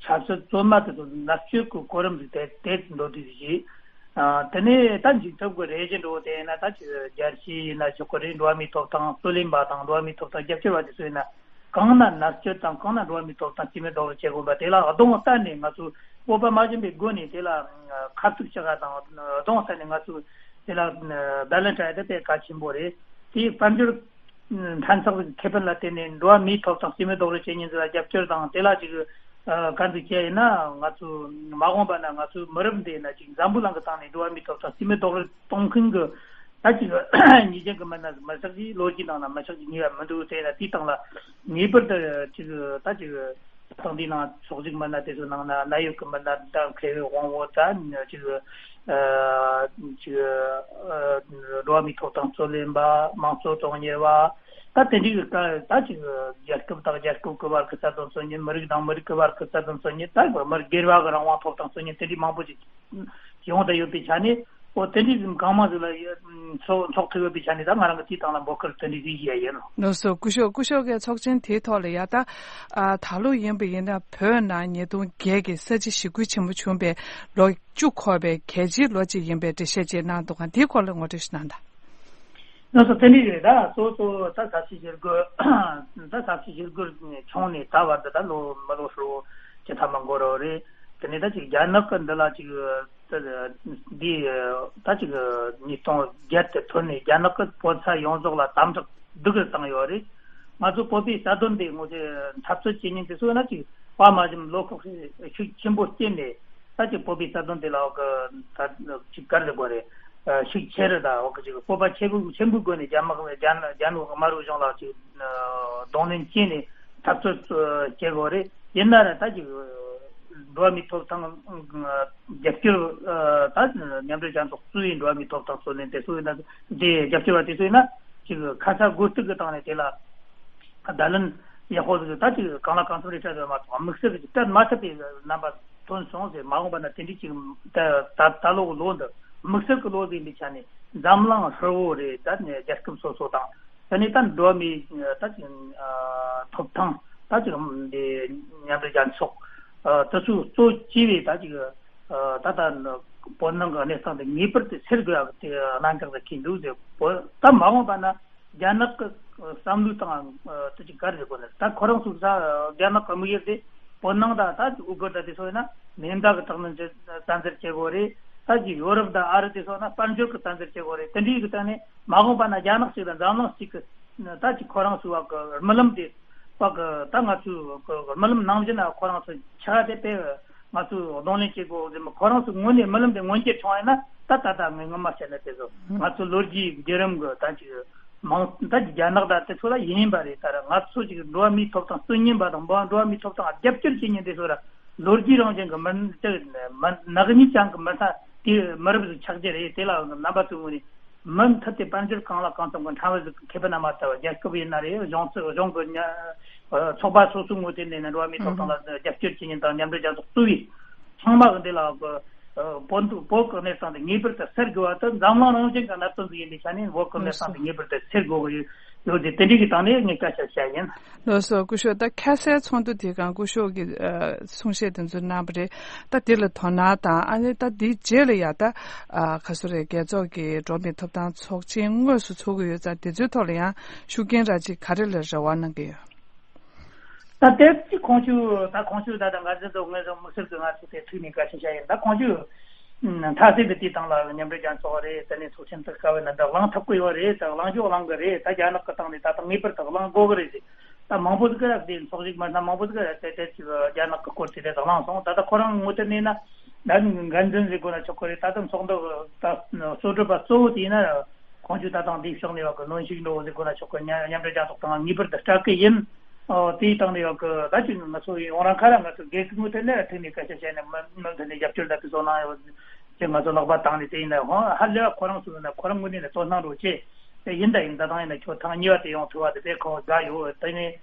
ཆབ་སྲིད་བཙོན་མ་དེ་ཚོ་མནར་གཅོད་ཀྱི་གོ་རིམ་ཟིག་དེ་དེ་འགྲོ་དུས་ཟིག་བྱས། དེ་ནས་ད་འཇིགས་ཐབས་ཀྱི་རེ་ཞིག་འགྲོ་དེ་ཡིན་ན་ད་ཅིག་རྒྱལ་སྤྱི་ཡིན་ན་ཆོག་གི་རེད། འགྲོ་བ་མིའི་ཐོབ་ཐང་རྩོད་ལེན་པ་དང་འགྲོ་བ་མིའི་ཐོབ་ཐང་རྒྱབ་སྐྱོར་བ་དེ་ཚོ་ཡིན་ན། གང་ན་མནར་གཅོད་དང་གང་ན་འགྲོ་བ་མིའི་ཐོབ་ཐང་རྩིས་མེད་རྡོག་རོལ་བྱེད་དགོས་པ་དེ་ལ་གདོང་གཏད་ནས་ང་ཚོས་སྤོབས་པ་མ་ཞུམ་པའི་སྒོ་ནས་དེ་ལ་ཁ་ཐུག་བྱ་ག་དང་གདོང་གཏད་ནས་ང་ཚོས་དེ་ལ་བེ་ལན་སྤྲད་ཡ་དེ་དཔེ་གལ་ཆེན་པོ་རེད། དེའི་དཔལ་འབྱོར་ཕན་ཚུན་གྱི་ཁེ་ཕན་ལ་བརྟེན་ནས་འགྲོ་བ་མིའི་ཐོབ་ཐང་རྩིས་མེད་རྡོག་རོལ་བྱེད་མཁན་ཚོ་ལ་རྒྱབ་སྐྱོར་དང་དེ་ལ་ཅིག་ག་འདུག་བྱས་ཡིན་ན་ང་ཚོ་མ་འོངས་པ་ན་ང་ཚོའི་མི་རབས་འདི་ཡིན་ན་ཅིག་འཛམ་བུ་གླིང་གི་སྟེང་ནས་འགྲོ་བ་མིའི་ཐོབ་ཐང་རྩིས་མེད་རྡོག་རོལ་གཏོང་མཁན་གྱི་ད་ཅིག་ཉེས་ཅན་གྱི་མི་སྣ་མི་ཆགས་ཀྱི་ལོ་རྒྱུས་ནང་ན་མི་ཆགས་ཀྱི་ཉེས་པ་མི་འདུག་དེ་ན་དེའི་སྟེང་ལ་ངེས་པར་དུ་ཅིག་ད་ཅིག་ཐོག་འདིའི་ནང་ཚོགས་ཞུགས་མི་སྣ་དེ་ཚོའི་ནང་ན་གནད་ཡོད་ཀྱི་མི་སྣ་དང་མཁས་པའི་དབང་བོ་ད་ཅིག་ཅིག་འགྲོ་བ་མིའི་ཐོབ་ཐང་རྩོད་ལེན་པ་དམངས་གཙོ་དོན་གཉེར་བ་ད་དེ་འདྲའི་གི་ད་ཅིག་རྒྱལ་ཁབ་དང་རྒྱལ་ཁབ་ཀྱི་བར་གྱི་རྩ་དོན་རྩོད་མཁན་མི་རིགས་དང་མི་རིགས་ཀྱི་བར་གྱི་རྩ་དོན་རྩོད་མཁན་ད་མི་སྒེར་བ་གི་རང་དབང་ཐོབ་ཐང་རྩོད་མཁན་དེ་འདྲའི་མང་པོ་ཅིག་ཡོང་བསྡད་ཡོད་པའི་ཆ་ནས་འོ་དེ་འདྲའི་གང་མང་ཟིག་ལ་ཚོགས་ཚོགས་ཐུབ་ཡོད་པའི་ཆ་ནས་ད་ང་རང་གི་དེའི་སྟེང་ལ་འབོད་སྐུལ་དེ་འདྲའི་ཟིག་བྱས་ཡིན། ལགས་སོ། སྐུ་ཞབས་སྐུ་ཞབས་ཀྱི་ཚོགས་ཆེན་དེའི་ཐོག་ལ་ཡ་ད་ཨ་ད་ལོ་ཡིན་པ་ཡིན་ན་བོད་ནང་ཉིས་སྟོང་བརྒྱད་ཀྱི་ས་བྱི་ཞི་རྒོལ་ཆེན་མོ་བྱུང་བའི་ལོ་བཅུ་འཁོར་བའི་གལ་ཆེའི་ལོ་གཅིག་ཡིན་པའི་འགྲེལ་བཤད་ཅིག་གནང་འདུག་ག་འདིའི་སྐོར་ལ་ངོ་སྤྲོད་ཞིག་གནང་དང་། ལགས་སོ། དེ་འདྲ་རེད། ད་སོ་སོ་ད་ས་བྱི་ཞི་རྒོལ་ད་ས་བྱི་ཞི་རྒོལ་བྱུང་ནས་ད་བར་དུ་ད་ལོ་མི་ལོ་ཧྲིལ་བོ་ཅི་ཐ་མ་འགོར་རོ་རེད། དེ་ནས་ད་ཅིག་རྒྱ་ནག་གི་འདི་ལ་ཅིག་འདི་ད་ཅིག་ཉིས་སྟོང་བརྒྱད་དུ་ཐོན་ནས་རྒྱ་ནག་གི་བོད་ས་ཡོངས་རྫོགས་ལ་དམ་དྲག་སྡུག་གི་བཏང་ཡོད་རེད། ང་ཚོ་བོད་པའི་རྩ་དོན་དེ་ངོ་ཚ་འཐབ་རྩོད་བྱེད་མཁན་དེ་ཚོ་ན་ཅིག་དཔའ་མ་ཞུམ་བློ་ཁོག་ཤུགས་ཆེན་པོ་བསྐྱེད་ནས། ད་ཅིག་བོད་པའི་རྩ་དོན་དེ་ལ་འོག་གི་ད་ཅིག་ག་རེ་ཟེར་དགོས་རེད། ཤུགས་ཆེ་རུ་དང་འོག་གི་ཅིག་སྤོབས་པ་ཆེ་བོ་ཆེན་པོའི་སྒོ་ནས་རྒྱ་དམག་རྒྱ་རྒྱ་ནག་དམར་པོའི་གཞུང་ལ་ཅིག་གདོང་ལེན་བྱས་ནས་འཐབ་རྩོད་བྱེད་དགོས་རེད། ཡིན་ན་ར་ད་ཅིག་འགྲོ་བ་མིའི་ཐོབ་ཐང་རྒྱབ་སྐྱོར་ད་མཉམ་འབྲེལ་རྒྱལ་ཚོགས་གཙོས་པའི་འགྲོ་བ་མིའི་ཐོབ་ཐང་རྩོད་ལེན་དེ་ཚོ་ཡིན་ན་དེ་རྒྱབ་སྐྱོར་བ་དེ་ཚོ་ཡིན་ན་ཅིག་ཁ་ཚ་དགོས་གཏུག་གི་སྟེང་ནས་དེ་ལ། བརྡ་ལན་ཡག་པོ་ཟིག་ད་ཅིག་གང་ལ་གང་འཚམ་རེ་སྤྲད་ཡོད་མ་གཏོགས་དམིགས་བསལ་གྱི་སྤྲད་མ་ཐུབ་པའི་རྣམ་པ་ཐོན་སོང་ཟེར། མ་འོངས་པ་ན་དེ་འདྲའི་ཅིག་ད་ད་ད་ལོ་གི་ལོ་འདི་དམིགས་བསལ་གྱི་ལོ་ཟིག་ཡིན་པའི་ཆ་ནས་འཛམ་གླིང་ཧྲིལ་བོ་རེད། ད་ནས་རྒྱལ་ཁབ་སོ་སོ་དང་དེ་ནས་ད་འགྲོ་བ་མིའི་ད་ཅིག་ཐོབ་ཐང་ད་ཅིག་འདི་མཉམ་འབྲེལ་རྒྱལ་ཚོགས་དེ་ཚོས་གཙོ་བྱས་པའི་ད་ཅིག་ད་ད་བོད་ནང་གི་གནས་སྟངས་དེ་ངེས་པར་དུ་སེལ་དགོས་ཡག་དེ་གནད་འགག་ཏུ་འཁེལ་འདུག་ཟེར། བོད་ད་མ་འོངས་པ་ན། རྒྱ་ནག་གི་བསམ་བློ་དང་དེ་ཅིག་ག་རེ་ཟེར་དགོས་ན་ད་ཁོ་རང་ཚོ་ས་རྒྱ་ནག་གི་དམིགས་ཡུལ་དེ་བོད་ནང་དང་ད་ཨུ་གུར་དང་དེ་ཚོ་ཡིན་ན་མེ་མདའ་གི་དྲག་གནོན་གྱི་བཙན་འཛུལ་བྱེད་དགོས་རེད། ད་ཅིག་ཡོ་རོབ་དང་ཨ་རི་དེ་ཚོ་ན་དཔལ་འབྱོར་གྱི་བཙན་འཛུལ་བྱེད་དགོས་རེད། དེ་འདྲའི་གི་སྟེང་ནས་མ་འོངས་པ་ན་རྒྱ་ནག་ཅིག་དང་འཛམ་གླིང་ཅིག་གི་ད་ཅིག་ཁོ་རང་ཚོའི་བར་གི་རྨི་ལམ་དེ་བར་གི་ད་ང་ཚོའི་རྨི་ལམ་ནང་བཞིན་ན་ཁོ་རང་ཚོ་ཆགས་དེ་དཔེ། ང་ཚོས་གདོང་ལེན་བྱེད་དགོས་ཟེར་མ་ཁོ་རང་ཚོ་དངོས་གནས་རྨི་ལམ་དེ་མངོན་འགྱུར་བྱུང་བ་ཡིན་ན་ད་ད་ལྟ་ངས་སྔོན་མ་བཤད་ན་དེ་ཚོ་ང་ཚོ་ལོ་རྒྱུས་བརྒྱུད་རིམ་གྱི་ད་ཅིག་མང་ད་ཅིག་རྒྱ་ནག་དང་དེ་ཚོ་ལ་ཡིན་པ་རེད། ད་ར་ང་ཚོ་ཅིག་འགྲོ་བ་མིའི་ཐོབ་ཐང་རྩོད་མཁན་པ་དང་འགྲོ་བ་མིའི་ཐོབ་ཐང་རྒྱབ་སྐྱོར་བྱེད་མཁན་དེ་ཚོ་ར་ལོ་རྒྱུས་རང་བཞིན་གྱི་མི་མི་ནག་ཉེས་ཅན་གྱི་མི་སྣ་དེ་མི་རབས་ཟིག་ཆགས་རྒྱུ་རེད། དེ་ལ་རྣམ་པ་ཚོའི་ངོས་ནས། མུ་མཐུད་དེ་དཔལ་འབྱོར་གང་ལ་གང་འཚམ་གྱི་ཕྲན་བུ་ཟིག་གི་ཁེ་ཕན་ན་མ་ལྟ་བར་རྒྱལ་ཁབ་ཡིན་ན་རེད། གཞུང་ཚོ་གཞུང་གི་ཉ་ཚོགས་པ་སོ་སོའི་ངོས་དེ་ནས་ནི་འགྲོ་བ་མིའི་ཐོབ་ཐང་ལ་རྒྱབ་སྐྱོར་བྱེད་མཁན་དང་མཉམ་འབྲེལ་རྒྱལ་ཚོགས་གཙོས་པའི་ཚང་མ་གི་འདི་ལ་བོད་འདུ་བོད་ཀྱི་གནས་སྟངས་དེ་ངེས་པར་དུ་སེལ་དགོས་པ་དེ་འཛམ་གླིང་རང་བཞིན་གྱི་གནད་དོན་ཟིག་ཡིན་པའི་ཆ་ནས་བོད་ཀྱི་གནས་སྟངས་དེ་ངེས་པར་དུ་སེལ་དགོས་ཀྱི་ཡོད་དེ་དེ་འདྲའི་གི་སྟེང་ནས་ངས་སྐད་ཆ་བཤད་ཡིན། ལགས་སོ། སྐུ་ཞབས་ད་ཁ་སའི་ཚོགས་འདུ་དེ་སྒང་སྐུ་ཞབས་ཀྱིས་ཨ་གསུང་བཤད་དེ་ཚོ་གནང་བ་རེད། ད་དེ་ལ་དོ་སྣང་དང་ཨ་ནི་ད་དེའི་རྗེས་ལ་ཡ་ད་ཨ་ག་སོ་རེད། རྒྱལ་ཚོགས་ཀྱི་འགྲོ་བ་མིའི་ཐོབ་ཐང་ཚོགས་ཆེན་དངོས་སུ་ཚོགས་ཀྱི་ཡོད་ཙང་དེ་ཚོའི་ཐོག་ལ་ཡང་ཤུགས་རྐྱེན་རག་ཅིག་ག་རེ་ལ་རེ་བ་གནང་གི་ཡོད། ད་དེ་ཅི་ཁོང་ཚོས་ད་ཁོང་ཚོས་ད་ད་ང་ཚོ་ད་ངོས་བཟུང་དམིགས་བསལ་གྱི་ང་ཚོ་དེ་ཐུག་ནས་བཀའ་ཆད་བྱ་ཡིན། ད་ཁོང་ཚོས་མཐའ་གསལ་དུ་དེའི་སྟེང་ལ་མཉམ་འབྲེལ་རྒྱལ་ཚོགས་རེད། དེ་ནས་ཚོགས་ཆེན་དུ་དཀའ་བའི་ནན་ཏན་གླེང་ཐུབ་ཀྱི་ཡོད་རེད། ད་གླེང་རྒྱུ་གླེང་གི་རེད། ད་རྒྱ་ནག་གི་སྟེང་ནས་ད་ད་ངེས་པར་དུ་གླེང་དགོས་ཀྱི་རེད་ཟེར། ད་མང་པོ་ཟིག་ག་ར་དེ་ཚོགས་ཞུགས་མི་སྣ་མང་པོ་ཟིག་ག་ར་དེ་དེ་ཅིག་རྒྱ་ནག་གི་སྐོར་དེ་དེ་དང་བླངས་སོང་། ད་ལྟ་ཁོ་རང་ངོ་དེ་ནས་ན་ད་འགན་འཛིན་ཟེར་དགོས་ན་ཆོག་གི་རེད། ད་ལྟ་ཚོགས་འདུ་ད་གཙོ་སྒྲུབ་པ་གཙོ་བོ་དེ་ཡིན་ན་ཁོང་ཚོས་ད་ཐེངས་འདིའི་ཕྱོགས་ནས་ཡོད་གི་གནོན་ཤུགས་འགྲོ་ཟེར་དགོས་ན་ཆོག་གི། མཉམ་མཉམ་འབྲེལ་རྒྱལ་ཚོགས་དང་ངེས་པར་དུ་སྤྲད་གི་ཡིན། ཨོ་དེའི་སྟེང་ནས་ཡོད་གི། ད་ཅི་ང་ཚོ་ཡོང་རང་ཁ་ར་ང་ཚོ་སྒེར་གྱི་ངོས་དེ་ནས་ཐུག་ནས་སྐད་ཆ་བཤད་ནས་མུ་མུ་མཐུད་ནས་རྒྱབ་སྐྱོར་ད་དེ་ཚོ་གནང་ཡོད་ཅེས་ང་ཚོ་ལག་པ་བཏང་ནས། དེ་ཡིན་ན་ཧ་ལས་པ་ཁོ་རང་ཚོ་ན་ཁོ་རང་ངོས་ནས་ནས་དོ་སྣང་རོགས་བྱེད། དེ་ཡིན་ད་ཡིན་ད་ཐེངས་ཡིན་ན་ཁྱོད་ཐེངས་གཉིས་པ་དེ་ཡོང་ཐུབ་པ་དེ་དཔེ་ཁོ་དགའ་ཡོད། དེ་ནས་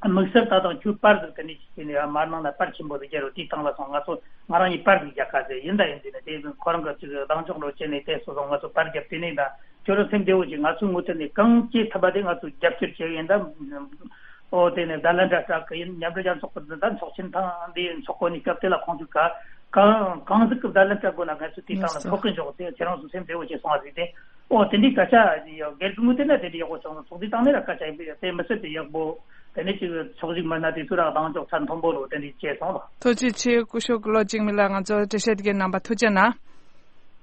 དམིགས་བསལ་ད་ཐེངས་ཁྱོད་པར་ཟིག་དེ་ནས་ཅིག་བྱས་ནས་མར་ནང་ན་པར་ཆེན་པོ་ཟིག་རྒྱག་རོགས་དེའི་སྟེང་ལ་སོང་། ང་ཚོ་ང་རང་གཉིས་པར་ཟིག་རྒྱག་ག་ཟེར། ཡིན་ད་ཡིན་དེ་ནས་དེ་ཁོ་རང་གི་ཅིག་གདེང་འཇོག་རོགས་བྱས་ནས་དེ་སོ་སོ་ང་ཚོ་པར་རྒྱབ། དེ་ནས་ད་ཁྱོད་རང་སེམས་བདེ་བོ་བྱེད། ང་ཚོའི་ངོས་དེ་ནས་གང་བྱེད་ཐུབ་པ་དེ་ང་ཚོ་རྒྱབ་སྐྱོར་བྱེད་ཡིན་ད། ཨོ་དེ་ནས་བརྡ་ལན་འདྲ་སྤྲད་གི་ཡིན། མཉམ་འབྲེལ་རྒྱལ་ཚོགས་ཀྱི་འདི་ད་ཚོགས་ཆེན་ཐེངས་འདིའི་ཚོགས་གོ་ནས་སྐབས་དེ་ལ་ཁོང་ཚོས་ག་གང་གང་ཟིག་གི་བརྡ་ལན་སྤྲད་དགོས་ན་ང་ཚོས་དེའི་སྟེང་ལ་ལགས་སོ། ཐུགས་ཁུར་འཇོག་དེ་ཁྱེད་རང་ཚོ་སེམས་བདེ་བོ་བྱས་སོང་བ་ཟིག་དེ། ཨོ་དེ་འདྲའི་སྐད་ཆ་ཡོད། སྒེར་གྱི་ངོས་དེ་ན་དེ་འདྲའི་ཡག་པོ་བྱུང་སོང་། ཚོགས་འདུའི་སྟེང་ནས་ར་སྐད་ཆ་ཡིན་པས་དེ་མི་སྲིད་དེ་ཡག་པོ། དེ་ནས་ཅིག་ཚོགས་ཞུགས་མི་སྣ་དེ་ཚོ་ར་གདེང་འཇོག་ཚད་མཐོན་པོ་རུ་དེ་འདྲའི་བྱས་སོང་ལ། ཐུགས་རྗེ་ཆེ། སྐུ་ཞབས་ཀྱི་བློ་འཇིགས་མི་ལ་ང་ཚོ་འགྲེལ་བཤད་དེ་གའི་གནང་བ་ཐུགས་རྗེ་གནང་།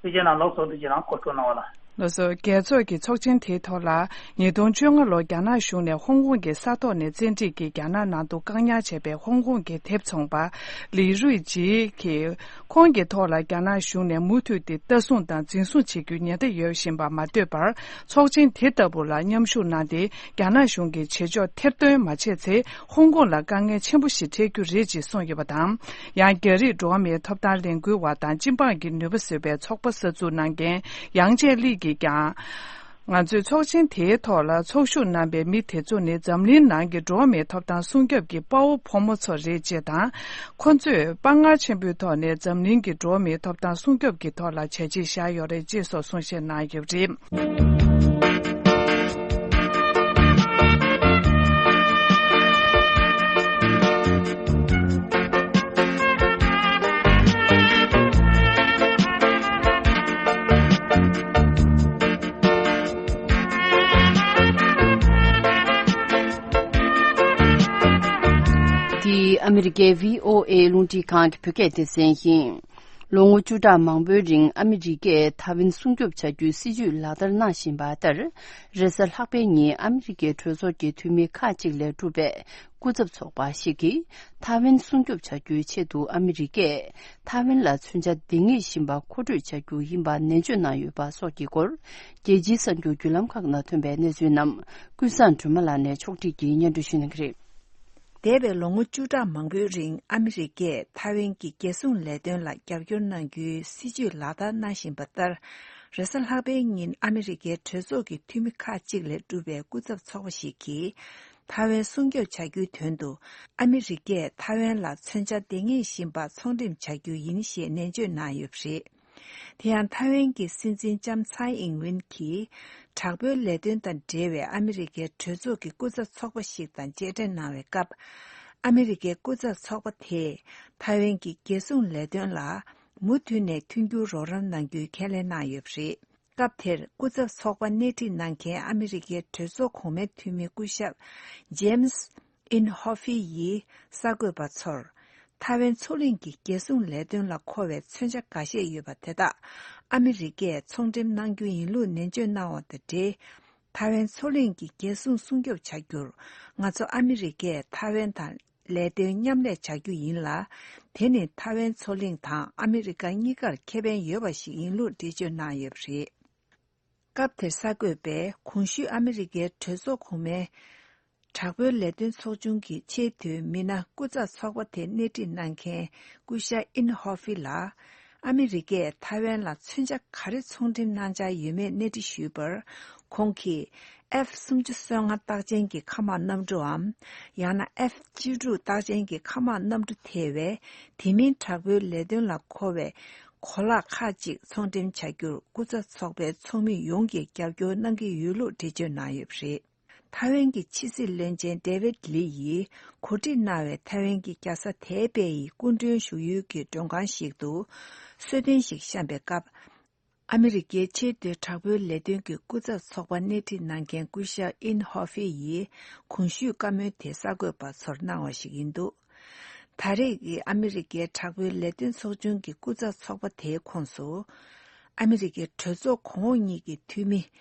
ཐུགས་རྗེ་གནང་། ལགས་སོ། ཐུགས་རྗེ་གནང་། གོ་སྐབས་གནང་བ་ལ། ལགས་སོ། རྒྱལ་ཚོགས་ཀྱི་ཚོགས་ཆེན་དེའི་ཐོག་ལ་ཉིས་སྟོང་བཅོ་ལྔ་ལོར་རྒྱ་ནག་གཞུང་ནས་ཧོང་ཀོང་གི་ས་ཐོག་ནས་བཙན་ཁྲིད་ཀྱིས་རྒྱ་ནག་ནང་དུ་བཀག་ཉར་བྱས་པའི་ཧོང་ཀོང་གི་དེབ་ཚོང་པ་ལི་རུའི་ཇི་གིས་ཁོང་གི་ཐོག་ལ་རྒྱ་ནག་གཞུང་ནས་མུ་མཐུད་དེ་ལྟ་སྲུང་དང་འཛིན་བཟུང་བྱེད་རྒྱུའི་ཉེན་བརྡ་ཡོད་བཞིན་པ་མ་ལྟོས་པར། ཚོགས་ཆེན་དེ་ལྟ་བུ་ལ་མཉམ་ཞུགས་གནང་སྟེ། རྒྱ་ནག་གཞུང་གི་བྱེད་ཕྱོགས་ཐེར་འདོན་མ་བྱས་ཚེ། ཧོང་ཀོང་ལ་དཀའ་ངལ་ཆེན་པོ་ཞིག་འཕྲད་རྒྱུ་རེད་ཅེས་གསུངས་ཡོད་པ་དང་། ཡང་། རྒྱ་རིགས་འགྲོ་བ་མིའི་ཐོབ་ཐང་ལས་འགུལ་བ་དང་སྤྱི་འབངས་ཀྱི་ནུས་པ་བཟོས་པའི་ཚོགས་པ་གསར་འཛུགས་གནང་མཁན་ཡང་ཅེ་ལི་གིས་ཀྱང་། ང་ཚོའི་ཚོགས་ཆེན་དེའི་ཐོག་ལ་ཚོགས་ཞུགས་གནང་པའི་མི་དེ་ཚོ་ནི་འཛམ་གླིང་ནང་གི་འགྲོ་བ་མིའི་ཐོབ་ཐང་སྲུང་སྐྱོབ་ཀྱི་དཔའ་བོ་ཕོ་མོ་ཚོ་རེད་ཅེས་དང་། ཁོ་ཚོས་དཔའ་ངར་ཆེན་པོའི་ཐོག་ནས་འཛམ་གླིང་གི་འགྲོ་བ་མིའི་ཐོབ་ཐང་སྲུང་སྐྱོབ་ཀྱི་ཐོག་ལ་བྱས་རྗེས་བཞག་ཡོད་རེད་ཅེས་སོགས་གསུང་བཤད་གནང་ཡོད་པ་རེད། འདི་ཨ་མི་རི་ཀའི་བྷི་ཨོ་ཨེ་རླུང་འཕྲིན་ཁང་གི་བོད་སྐད་སྡེ་ཚན་ཡིན། ལོ་ངོ་བཅུ་ཕྲག་མང་པོའི་རིང་ཨ་མི་རི་ཀས་ཐའེ་ཝན་སྲུང་སྐྱོབ་བྱ་རྒྱུའི་སྲིད་ཇུས་ལག་བསྟར་གནང་བཞིན་པ་ལྟར། རེས་གཟའ་ལྷག་པའི་ཉིན་ཨ་མི་རི་ཀའི་གྲོས་ཚོགས་ཀྱི་འཐུས་མི་ཁག་ཅིག་ལས་གྲུབ་པའི་སྐུ་ཚབ་ཚོགས་པ་ཞིག་གིས། ཐའེ་ཝན་སྲུང་སྐྱོབ་བྱ་རྒྱུའི་ཆེད་དུ་ཨ་མི་རི་ཀས་ཐའེ་ཝན་ལ་མཚོན་ཆ་འདེད་ངེས་བཞིན་པ་མཁོ་སྤྲོད་བྱ་རྒྱུ་ཡིན་པ་ནན་བརྗོད་གནང་ཡོད་པ་སོགས་ཀྱི་སྐོར། རྒྱལ་སྤྱིའི་གསར་འགྱུར་བརྒྱུད་ལམ་ཁག་ནང་ཐོན་པའི་གནས་ཚུལ་རྣམས་ཀུན་བཟང་སྒྲོལ་མ་ལགས་ནས་ཕྱོགས་སྒྲིག་གིས་སྙན་སྒྲོན་ཞུ་གནང་གི་རེད། འདས་པའི་ལོ་ངོ་བཅུ་ཕྲག་མང་པོའི་རིང་ཨ་མི་རི་ཀས་ཐའེ་ཝན་གྱི་རྒྱལ་སྲུང་ལས་དོན་ལ་རྒྱབ་སྐྱོར་གནང་རྒྱུའི་སྲིད་ཇུས་ལག་བསྟར་གནང་བཞིན་པ་ལྟར། རེས་གཟའ་ལྷག་པའི་ཉིན་ཨ་མི་རི་ཀའི་གྲོས་ཚོགས་ཀྱི་འཐུས་མི་ཁག་ཅིག་ལས་གྲུབ་པའི་སྐུ་ཚབ་ཚོགས་པ་ཞིག་གིས། ཐའེ་ཝན་སྲུང་སྐྱོབ་བྱ་རྒྱུའི་དོན་དུ། ཨ་མི་རི་ཀས་ཐའེ་ཝན་ལ་མཚོན་ཆ་འདེད་ངེས་བཞིན་པ་ཚོང་འགྲེམས་བྱ་རྒྱུ་ཡིན་ཞེས་ནན་བརྗོད་གནང་ཡོད་པ་རེད། དེ་ཡང་ཐའེ་ཝན་གྱི་སྲིད་འཛིན་ལྕམ་ཚའེ་ཨིང་ཝེན་གྱིས། དྲག་པོའི་ལས་དོན་དང་འབྲེལ་བའི་ཨ་མི་རི་ཀའི་གྲོས་ཚོགས་ཀྱི་སྐུ་ཚབ་ཚོགས་པ་ཞིག་དང་མཇལ་འཕྲད་གནང་བའི་སྐབས། ཨ་མི་རི་ཀའི་སྐུ་ཚབ་ཚོགས་པ་དེས་ཐའེ་ཝན་གྱི་རྒྱལ་སྲུང་ལས་དོན་ལ་མུ་མཐུད་ནས་མཐུན་འགྱུར་རོགས་རམ་གནང་རྒྱུའི་ཁས་ལེན་གནང་ཡོད་པ་རེད། སྐབས་དེར་སྐུ་ཚབ་ཚོགས་པ་སྣེ་ཁྲིད་གནང་མཁན་ཨ་མི་རི་ཀའི་གྲོས་ཚོགས་གོང་མའི་འཐུས་མི་སྐུ་ཞབས་ཇེམ་སི་ཨིན་ཧོ་ཧྥི་ཡིས་གསར་འགོད་པ་ཚོར། ཐའེ་ཝན་མཚོ་གླིང་གི་རྒྱལ་སྲུང་ལས་དོན་ལ་མཁོ་བའི་མཚོན་ཆ་འགའ་ཤས་ཡོད་པ་དེ་དག་ཨ་མི་རི་ཀས་ཚོང་འགྲེམས་གནང་རྒྱུ་ཡིན་ལུགས་ནན་བརྗོད་གནང་བ་དང་འབྲེལ། ཐའེ་ཝན་མཚོ་གླིང་གི་རྒྱལ་སྲུང་སྲུང་སྐྱོབ་བྱ་རྒྱུར་ང་ཚོ་ཨ་མི་རི་ཀས་ཐའེ་ཝན་དང་ལས་དོན་མཉམ་ལས་བྱ་རྒྱུ་ཡིན་ལ། དེ་ནི་ཐའེ་ཝན་མཚོ་གླིང་དང་ཨ་མི་རི་ཀ་གཉིས་ཀར་ཁེ་ཕན་ཡོད་པ་ཞིག་ཡིན་ལུགས་འགྲེལ་བརྗོད་གནང་ཡོད་པ་རེད། སྐབས་དེར་གསར་འགོད་པས་གོང་ཞུས་ཨ་མི་རི་ཀའི་གྲོས་ཚོགས་གོང་མའི་དྲག་པོའི་ལས་དོན་ཚོགས་ཆུང་གི་ཆེས་མཐོའི་མི་སྣ་སྐུ་ཚབ་ཚོགས་པ་དེ་སྣེ་ཁྲིད་གནང་མཁན་སྐུ་ཞབས་ཨིན་ཧོ་ཧྥི་ལ། ཨ་མི་རི་ཀས་ཐའེ་ཝན་ལ་མཚོན་ཆ་ག་རེ་ཚོང་འགྲེམས་གནང་འཆར་ཡོད་མེད་གནས་འདྲི་ཞུས་པར། ཁོང་གིས་ཨེཕ་སུམ་ཅུ་སོ་ལྔ་རྟགས་ཅན་གྱི་མཁའ་དམག་གནམ་གྲུའམ། ཡང་ན་ཨེཕ་བཅུ་དྲུག་རྟགས་ཅན་གྱི་མཁའ་དམག་གནམ་གྲུ་ཐེ་བའི་དེ་མིན་དྲག་པོའི་ལས་དོན་ལ་མཁོ་བའི་གོ་ལག་ཁག་ཅིག་ཚོང་འགྲེམས་བྱ་རྒྱུར་སྐུ་ཚབ་ཚོགས་པའི་ཚོགས་མི་ཡོངས་ཀྱིས་རྒྱབ་སྐྱོར་གནང་གི་ཡོད་ལུགས་འགྲེལ་བརྗོད་གནང་ཡོད་པ་རེད། ཐའེ་ཝན་གྱི་ཕྱི་སྲིད་བློན་ཆེན་ཌེ་ཝིད་ལི་ཡིས་གོ་སྒྲིག་གནང་བའི་ཐའེ་ཝན་གྱི་རྒྱལ་ས་ཐའེ་པེ་ཡི་སྐུ་མགྲོན་བཞུགས་ཡུལ་གྱི་མགྲོན་ཁང་ཞིག་ཏུ་གསོལ་སྟོན་ཞིག་བཤམས་པའི་སྐབས། ཨ་མི་རི་ཀའི་ཆེས་མཐོའི་དྲག་པོའི་ལས་དོན་གྱི་སྐུ་ཚབ་ཚོགས་པ་སྣེ་ཁྲིད་གནང་མཁན་སྐུ་ཞབས་ཨིན་ཧོ་ཧྥེ་ཡིས་གོང་ཞུས་བཀའ་མོལ་དེ་གསར་འགོད་པ་ཚོར་གནང་བ་ཞིག་ཡིན་འདུག་ད་རེས་ཀྱི་ཨ་མི་རི་ཀའི་དྲག་པོའི་ལས་དོན་ཚོགས་ཆུང་གི་སྐུ་ཚབ་ཚོགས་པ་དེའི་ཁོངས་སུ། ཨ་མི་རི་ཀའི་གྲོས་ཚོགས་གོང་འོག་གཉིས་ཀྱི་འཐུས་མི་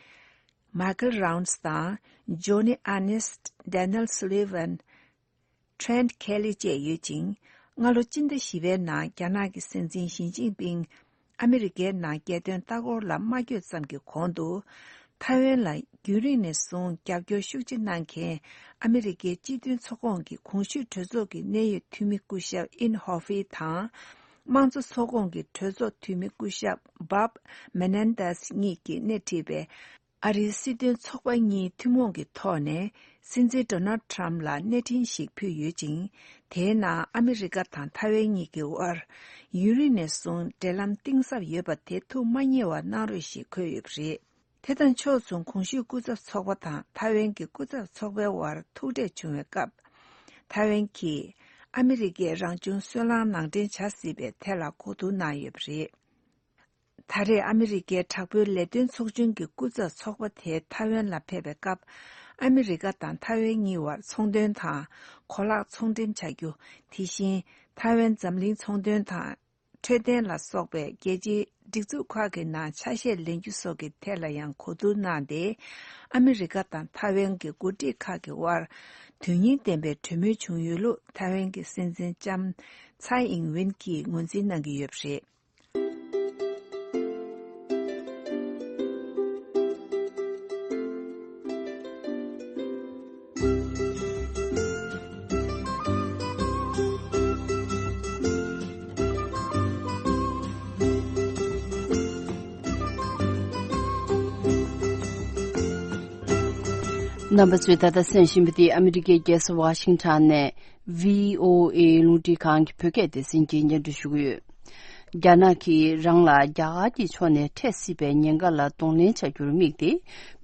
Michael Rounds དང་Johnny Ernest། Daniel Sullivan། Trent Kelly བཅས་ཡོད་ཅིང་། སྔ་ལོ་སྤྱི་ཟླ་བཞི་པའི་ནང་རྒྱ་ནག་གི་སྲིད་འཛིན་ཞི་ཅིན་ཕིང་ཨ་མི་རི་ཀའི་ནང་རྒྱལ་དོན་ལྟ་སྐོར་ལ་མ་བསྐྱོད་ཙམ་གྱི་གོང་དུ། ཐའེ་ཝན་ལ་རྒྱུན་རིང་ནས་བཟུང་རྒྱབ་སྐྱོར་ཤུགས་ཆེ་གནང་མཁན་ཨ་མི་རི་ཀའི་སྤྱི་མཐུན་ཚོགས་ཁོངས་ཀྱི་གོང་ཞུས་གྲོས་ཚོགས་ཀྱི་གནད་ཡོད་འཐུས་མི་སྐུ་ཞབས་ཨིན་ཧོ་ཧྥེ་དང་། དམངས་གཙོ་ཚོགས་ཁོངས་ཀྱི་གྲོས་ཚོགས་འཐུས་མི་སྐུ་ཞབས་Bob Menendez གཉིས་ཀྱིས་སྣེ་ཁྲིད་པའི་ཨ་རིའི་སྲིད་དོན་ཚོགས་པ་གཉིས་ཐུན་མོང་གི་ཐོག་ནས་སྲིད་འཛིན་Donald Trump ལ་གནས་འཕྲིན་ཞིག་ཕུལ་ཡོད་ཅིང་། དེའི་ནང་ཨ་མི་རི་ཀ་དང་ཐའེ་ཝན་གཉིས་ཀྱི་དབར་ཡུན་རིང་ནས་བཟུང་འབྲེལ་ལམ་གཏིང་ཟབ་ཡོད་པ་དེ་ཐུགས་མ་མཉེས་པ་གནང་རོགས་ཞེས་འཁོད་ཡོད་པ་རེད། དེ་དང་ཕྱོགས་མཚུངས་གོང་ཞུས་སྐུ་ཚབ་ཚོགས་པ་དང་ཐའེ་ཝན་གྱི་སྐུ་ཚབ་ཚོགས་པའི་དབར་ཐུག་འཕྲད་བྱུང་བའི་སྐབས། ཐའེ་ཝན་གྱིས་ཨ་མི་རི་ཀས་རང་བྱུང་སོལ་རླངས་ནང་འདྲེན་བྱ་སྲིད་པའི་ཐད་ལ་གོ་བསྡུར་གནང་ཡོད་པ་རེད། ད་རེས་ཨ་མི་རི་ཀའི་དྲག་པོའི་ལས་དོན་ཚོགས་ཆུང་གི་སྐུ་ཚབ་ཚོགས་པ་དེ་ཐའེ་ཝན་ལ་ཕེབས་པའི་སྐབས། ཨ་མི་རི་ཀ་དང་ཐའེ་ཝན་གཉིས་བར་ཚོང་དོན་དང་གོ་ལག་ཚོང་འགྲེམས་བྱ་རྒྱུ། དེ་བཞིན་ཐའེ་ཝན་འཛམ་གླིང་ཚོང་དོན་དང་། འཕྲོད་བསྟེན་ལ་སོགས་པའི་རྒྱལ་སྤྱིའི་སྒྲིག་འཛུགས་ཁག་གི་ནང་ཆ་ཤས་ལེན་རྒྱུ་སོགས་ཀྱི་ཐད་ལ་ཡང་གོ་བསྡུར་གནང་སྟེ། ཨ་མི་རི་ཀ་དང་ཐའེ་ཝན་གྱི་འགོ་ཁྲིད་ཁག་གི་དབར་དོན་སྙིང་ལྡན་པའི་གྲོས་མོལ་བྱུང་ཡོད་ལུགས་ཐའེ་ཝན་གྱི་སྲིད་འཛིན་ལྕམ་ཚའེ་ཨིང་ཝེན་གྱིས་ངོས་འཛིན་གནང་གི་ཡོད་པ་རེད། རྣམ་པ་ཚོས་ད་ལྟ་གསན་བཞིན་པ་འདི་ཨ་མི་རི་ཀའི་རྒྱལ་ས་ཝ་ཤིང་ཊོན་ནས་བྷི་ཨོ་ཨེ་རླུང་འཕྲིན་ཁང་གི་བོད་སྐད་སྡེ་ཚན་གྱིས་སྙན་སྒྲོན་ཞུ་གི་ཡོད། རྒྱ་ནག་གིས་རང་ལ་རྒྱ་གར་གྱི་ཕྱོགས་ནས་འཕྲད་སྲིད་པའི་ཉེན་ཁ་ལ་གདོང་ལེན་བྱ་རྒྱུར་དམིགས་ཏེ།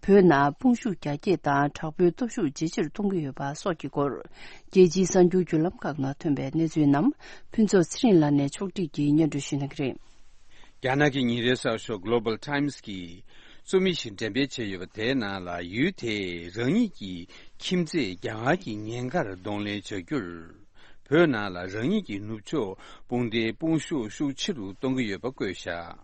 བོད་ནང་དཔུང་ཤུགས་རྒྱ་སྐྱེད་དང་དྲག་པོའི་སྟོབས་ཤུགས་ཇེ་ཆེར་གཏོང་གི་ཡོད་པ་སོགས་ཀྱི་སྐོར། རྒྱལ་སྤྱིའི་གསར་འགྱུར་བརྒྱུད་ལམ་ཁག་ནང་ཐོན་པའི་གནས་ཚུལ་རྣམས་ཕུན་ཚོགས་ཚེ་རིང་ལགས་ནས་ཕྱོགས་སྒྲིག་གིས་སྙན་སྒྲོན་ཞུ་གནང་གི་རེད། རྒྱ་ནག་གི་ཉིན་རེའི་གསར་ཤོག་Global Times གིས་རྩོམ་ཡིག་ཞིག་འགྲེམས་སྤེལ་བྱས་ཡོད་པ་དེའི་ནང་ལ། ཡུལ་དེས་རང་ཉིད་ཀྱི་ཁྱིམ་མཚེས་རྒྱ་གར་གྱི་ཉེན་ཁར་གདོང་ལེན་བྱ་རྒྱུར། བོད་ནང་ལ་རང་ཉིད་ཀྱི་ནུབ་ཕྱོགས་དཔུང་སྡེའི་དཔུང་ཤུགས་ཤུགས་ཆེ་རུ་གཏོང་གི་ཡོད་པ་བཀོད་བཞག་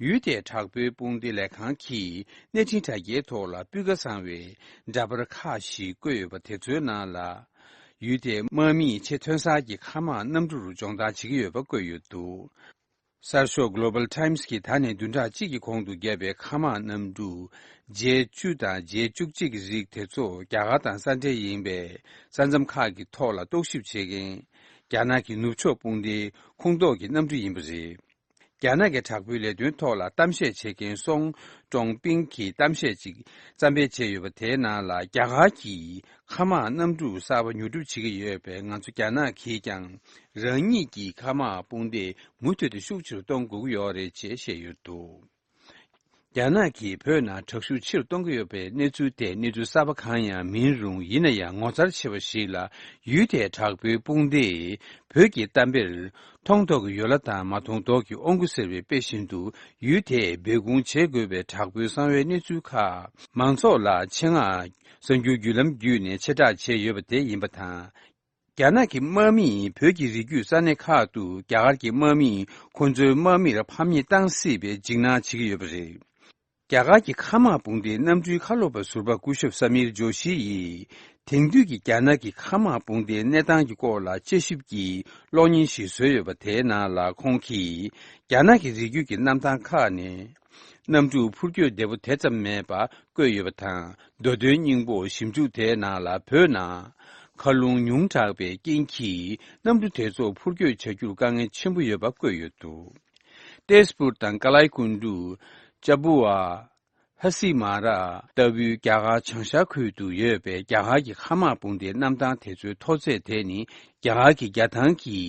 ཡུལ་དེའི་དྲག་པོའི་དཔུང་སྡེ་ལས་ཁང་གིས་གནས་འཕྲིན་དྲ་རྒྱའི་ཐོག་ལ་སྤུས་ཀ་བཟང་བའི་འདྲ་པར་ཁག་ཞིག་བཀོད་ཡོད་པ་དེ་ཚོའི་ནང་ལ། ཡུལ་དེའི་དམག་མིས་ཆེས་ཐོན་གསར་གྱི་མཁའ་དམག་གནམ་གྲུར་སྦྱོང་བརྡར་བྱེད་ཀྱི་ཡོད་པ་བཀོད་ཡོད་འདུག་གསར་ཤོག་Global Times གིས་ད་ནས་བདུན་ཕྲག་གཅིག་གི་གོང་དུ་བརྒྱབ་པའི་མཁའ་དམག་གནམ་གྲུ་ཇེ་བཅུ་དང་ཇེ་བཅུ་གཅིག་གི་རིགས་དེ་ཚོ་རྒྱ་གར་དང་ས་འབྲེལ་ཡིན་པའི་ས་མཚམས་ཁག་གི་ཐོག་ལ་རྟོག་ཞིབ་བྱེད་མཁན་རྒྱ་ནག་གི་ནུབ་ཕྱོགས་དཔུང་སྡེའི་ཁོངས་གཏོགས་ཀྱི་གནམ་གྲུ་ཡིན་པ་རེད། རྒྱ་ནག་གི་དྲག་པོའི་ལས་དོན་ཐོག་ལ་གཏམ་བཤད་བྱེད་མཁན་སོང་ཀྲོང་པིང་གིས་གཏམ་བཤད་ཅིག་བརྩམས་སྤེལ་བྱས་ཡོད་པ་དེའི་ནང་ལ། རྒྱ་གར་གྱིས་མཁའ་དམག་གནམ་གྲུ་གསར་པ་ཉོ་སྒྲུབ་བྱེད་ཀྱི་ཡོད་པས། ང་ཚོ་རྒྱ་ནག་གིས་ཀྱང་རང་ཉིད་ཀྱི་མཁའ་དམག་དཔུང་སྡེ་མུ་མཐུད་དུ་ཤུགས་ཆེ་རུ་གཏོང་དགོས་ཀྱི་ཡོད་རེད་ཅེས་བཤད་ཡོད་འདུག་རྒྱ་ནག་གིས་བོད་ནང་དྲག་ཤུགས་ཆེ་རུ་གཏོང་གི་ཡོད་པའི་གནས་ཚུལ་དེ་གནས་ཚུལ་གསར་པ་གང་ཡང་མིན་རུང་། ཡིན་ན་ཡང་ངོ་མཚར་ཆེ་བ་ཞིག་ལ། ཡུལ་དེའི་དྲག་པོའི་དཔུང་སྡེས་བོད་ཀྱི་གཏམ་དཔེར། མཐོང་མདོག་གི་ཡོ་ལ་དང་མ་མཐོང་མདོག་གི་ཨོང་ཀུ་ཟེར་བའི་དཔེ་བཞིན་དུ། ཡུལ་དེས་སྦས་སྐུང་བྱེད་དགོས་པའི་དྲག་པོའི་གསང་བའི་གནས་ཚུལ་ཁག་མང་ཚོགས་ལ་ཆེད་མངགས་གསར་འགྱུར་བརྒྱུད་ལམ་བརྒྱུད་ནས་ཕྱེ་བསྒྲགས་བྱས་ཡོད་པ་དེ་ཡིན་པ་དང་། རྒྱ་ནག་གི་དམག་མིས་བོད་ཀྱི་རི་རྒྱུད་ས་གནས་ཁག་ཏུ་རྒྱ་གར་གྱི་དམག་མིས་ཁོ་ཚོའི་དམག་མིར་ཕམ་ཉེས་བཏང་སྲིད་པའི་འཇིགས་སྣང་བྱེད་ཀྱི་ཡོད་པ་རེད། རྒྱ་གར་གྱི་མཁའ་དམག་དཔུང་སྡེའི་གནམ་གྲུའི་མཁའ་སློབ་པ་ཟུར་པ་སྐུ་ཞབས་ས་མིར་ཇོ་ཤི་ཡིས། དེང་དུས་ཀྱི་རྒྱ་ནག་གི་མཁའ་དམག་དཔུང་སྡེའི་གནས་སྟངས་ཀྱི་སྐོར་ལ་དཔྱད་ཞིབ་ཀྱི་གློག་བརྙན་ཞིག་བཟོས་ཡོད་པ། དེའི་ནང་ལ་ཁོང་གིས་རྒྱ་ནག་གི་རི་རྒྱུད་ཀྱི་གནམ་ཐང་ཁག་ནས་གནམ་གྲུ་འཕུར་སྐྱོད་བདེ་པོ་དེ་ཙམ་མེད་པ་བཀོད་ཡོད་པ་དང་། མདོ་དོན་སྙིང་པོ་ཞིབ་འཇུག་དེའི་ནང་ལ། བོད་ནང་མཁའ་རླུང་ཉུང་དྲགས་པའི་རྐྱེན་གྱིས་གནམ་གྲུ་དེ་ཚོ་འཕུར་སྐྱོད་བྱ་རྒྱུར་དཀའ་ངལ་ཆེན་པོ་ཡོད་པ་བཀོད་ཡོད་འདུག་ཏེས་པུར་དང་ཀ་ལའི་ཀུན་ཏུ། ཅ་བུ་ཨ། ཧ་སི་མ་ར་ལྟ་བུའི་རྒྱ་གར་བྱང་ཤར་ཁུལ་དུ་ཡོད་པའི་རྒྱ་གར་གྱི་མཁའ་དམག་དཔུང་སྡེའི་གནམ་ཐང་དེ་ཚོའི་མཐོ་ཚད་དེ་ནི་རྒྱ་གར་གྱི་རྒྱ་ཐང་གི་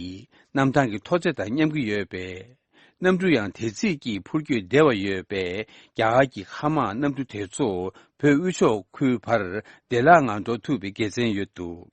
གནམ་ཐང་གི་མཐོ་ཚད་དང་མཉམ་གྱི་ཡོད་པས། གནམ་གྲུ་ཡང་དེ་རྩིས་ཀྱིས་འཕུར་སྐྱོད་བདེ་བ་ཡོད་པས། རྒྱ་གར་གྱི་མཁའ་དམག་གནམ་གྲུ་དེ་ཚོ་བོད་དབུས་ཕྱོགས་ཁུལ་བར་བདེ་བླག་ངང་འགྲོ་ཐུབ་པའི་དགེ་མཚན་ཡོད་འདུག་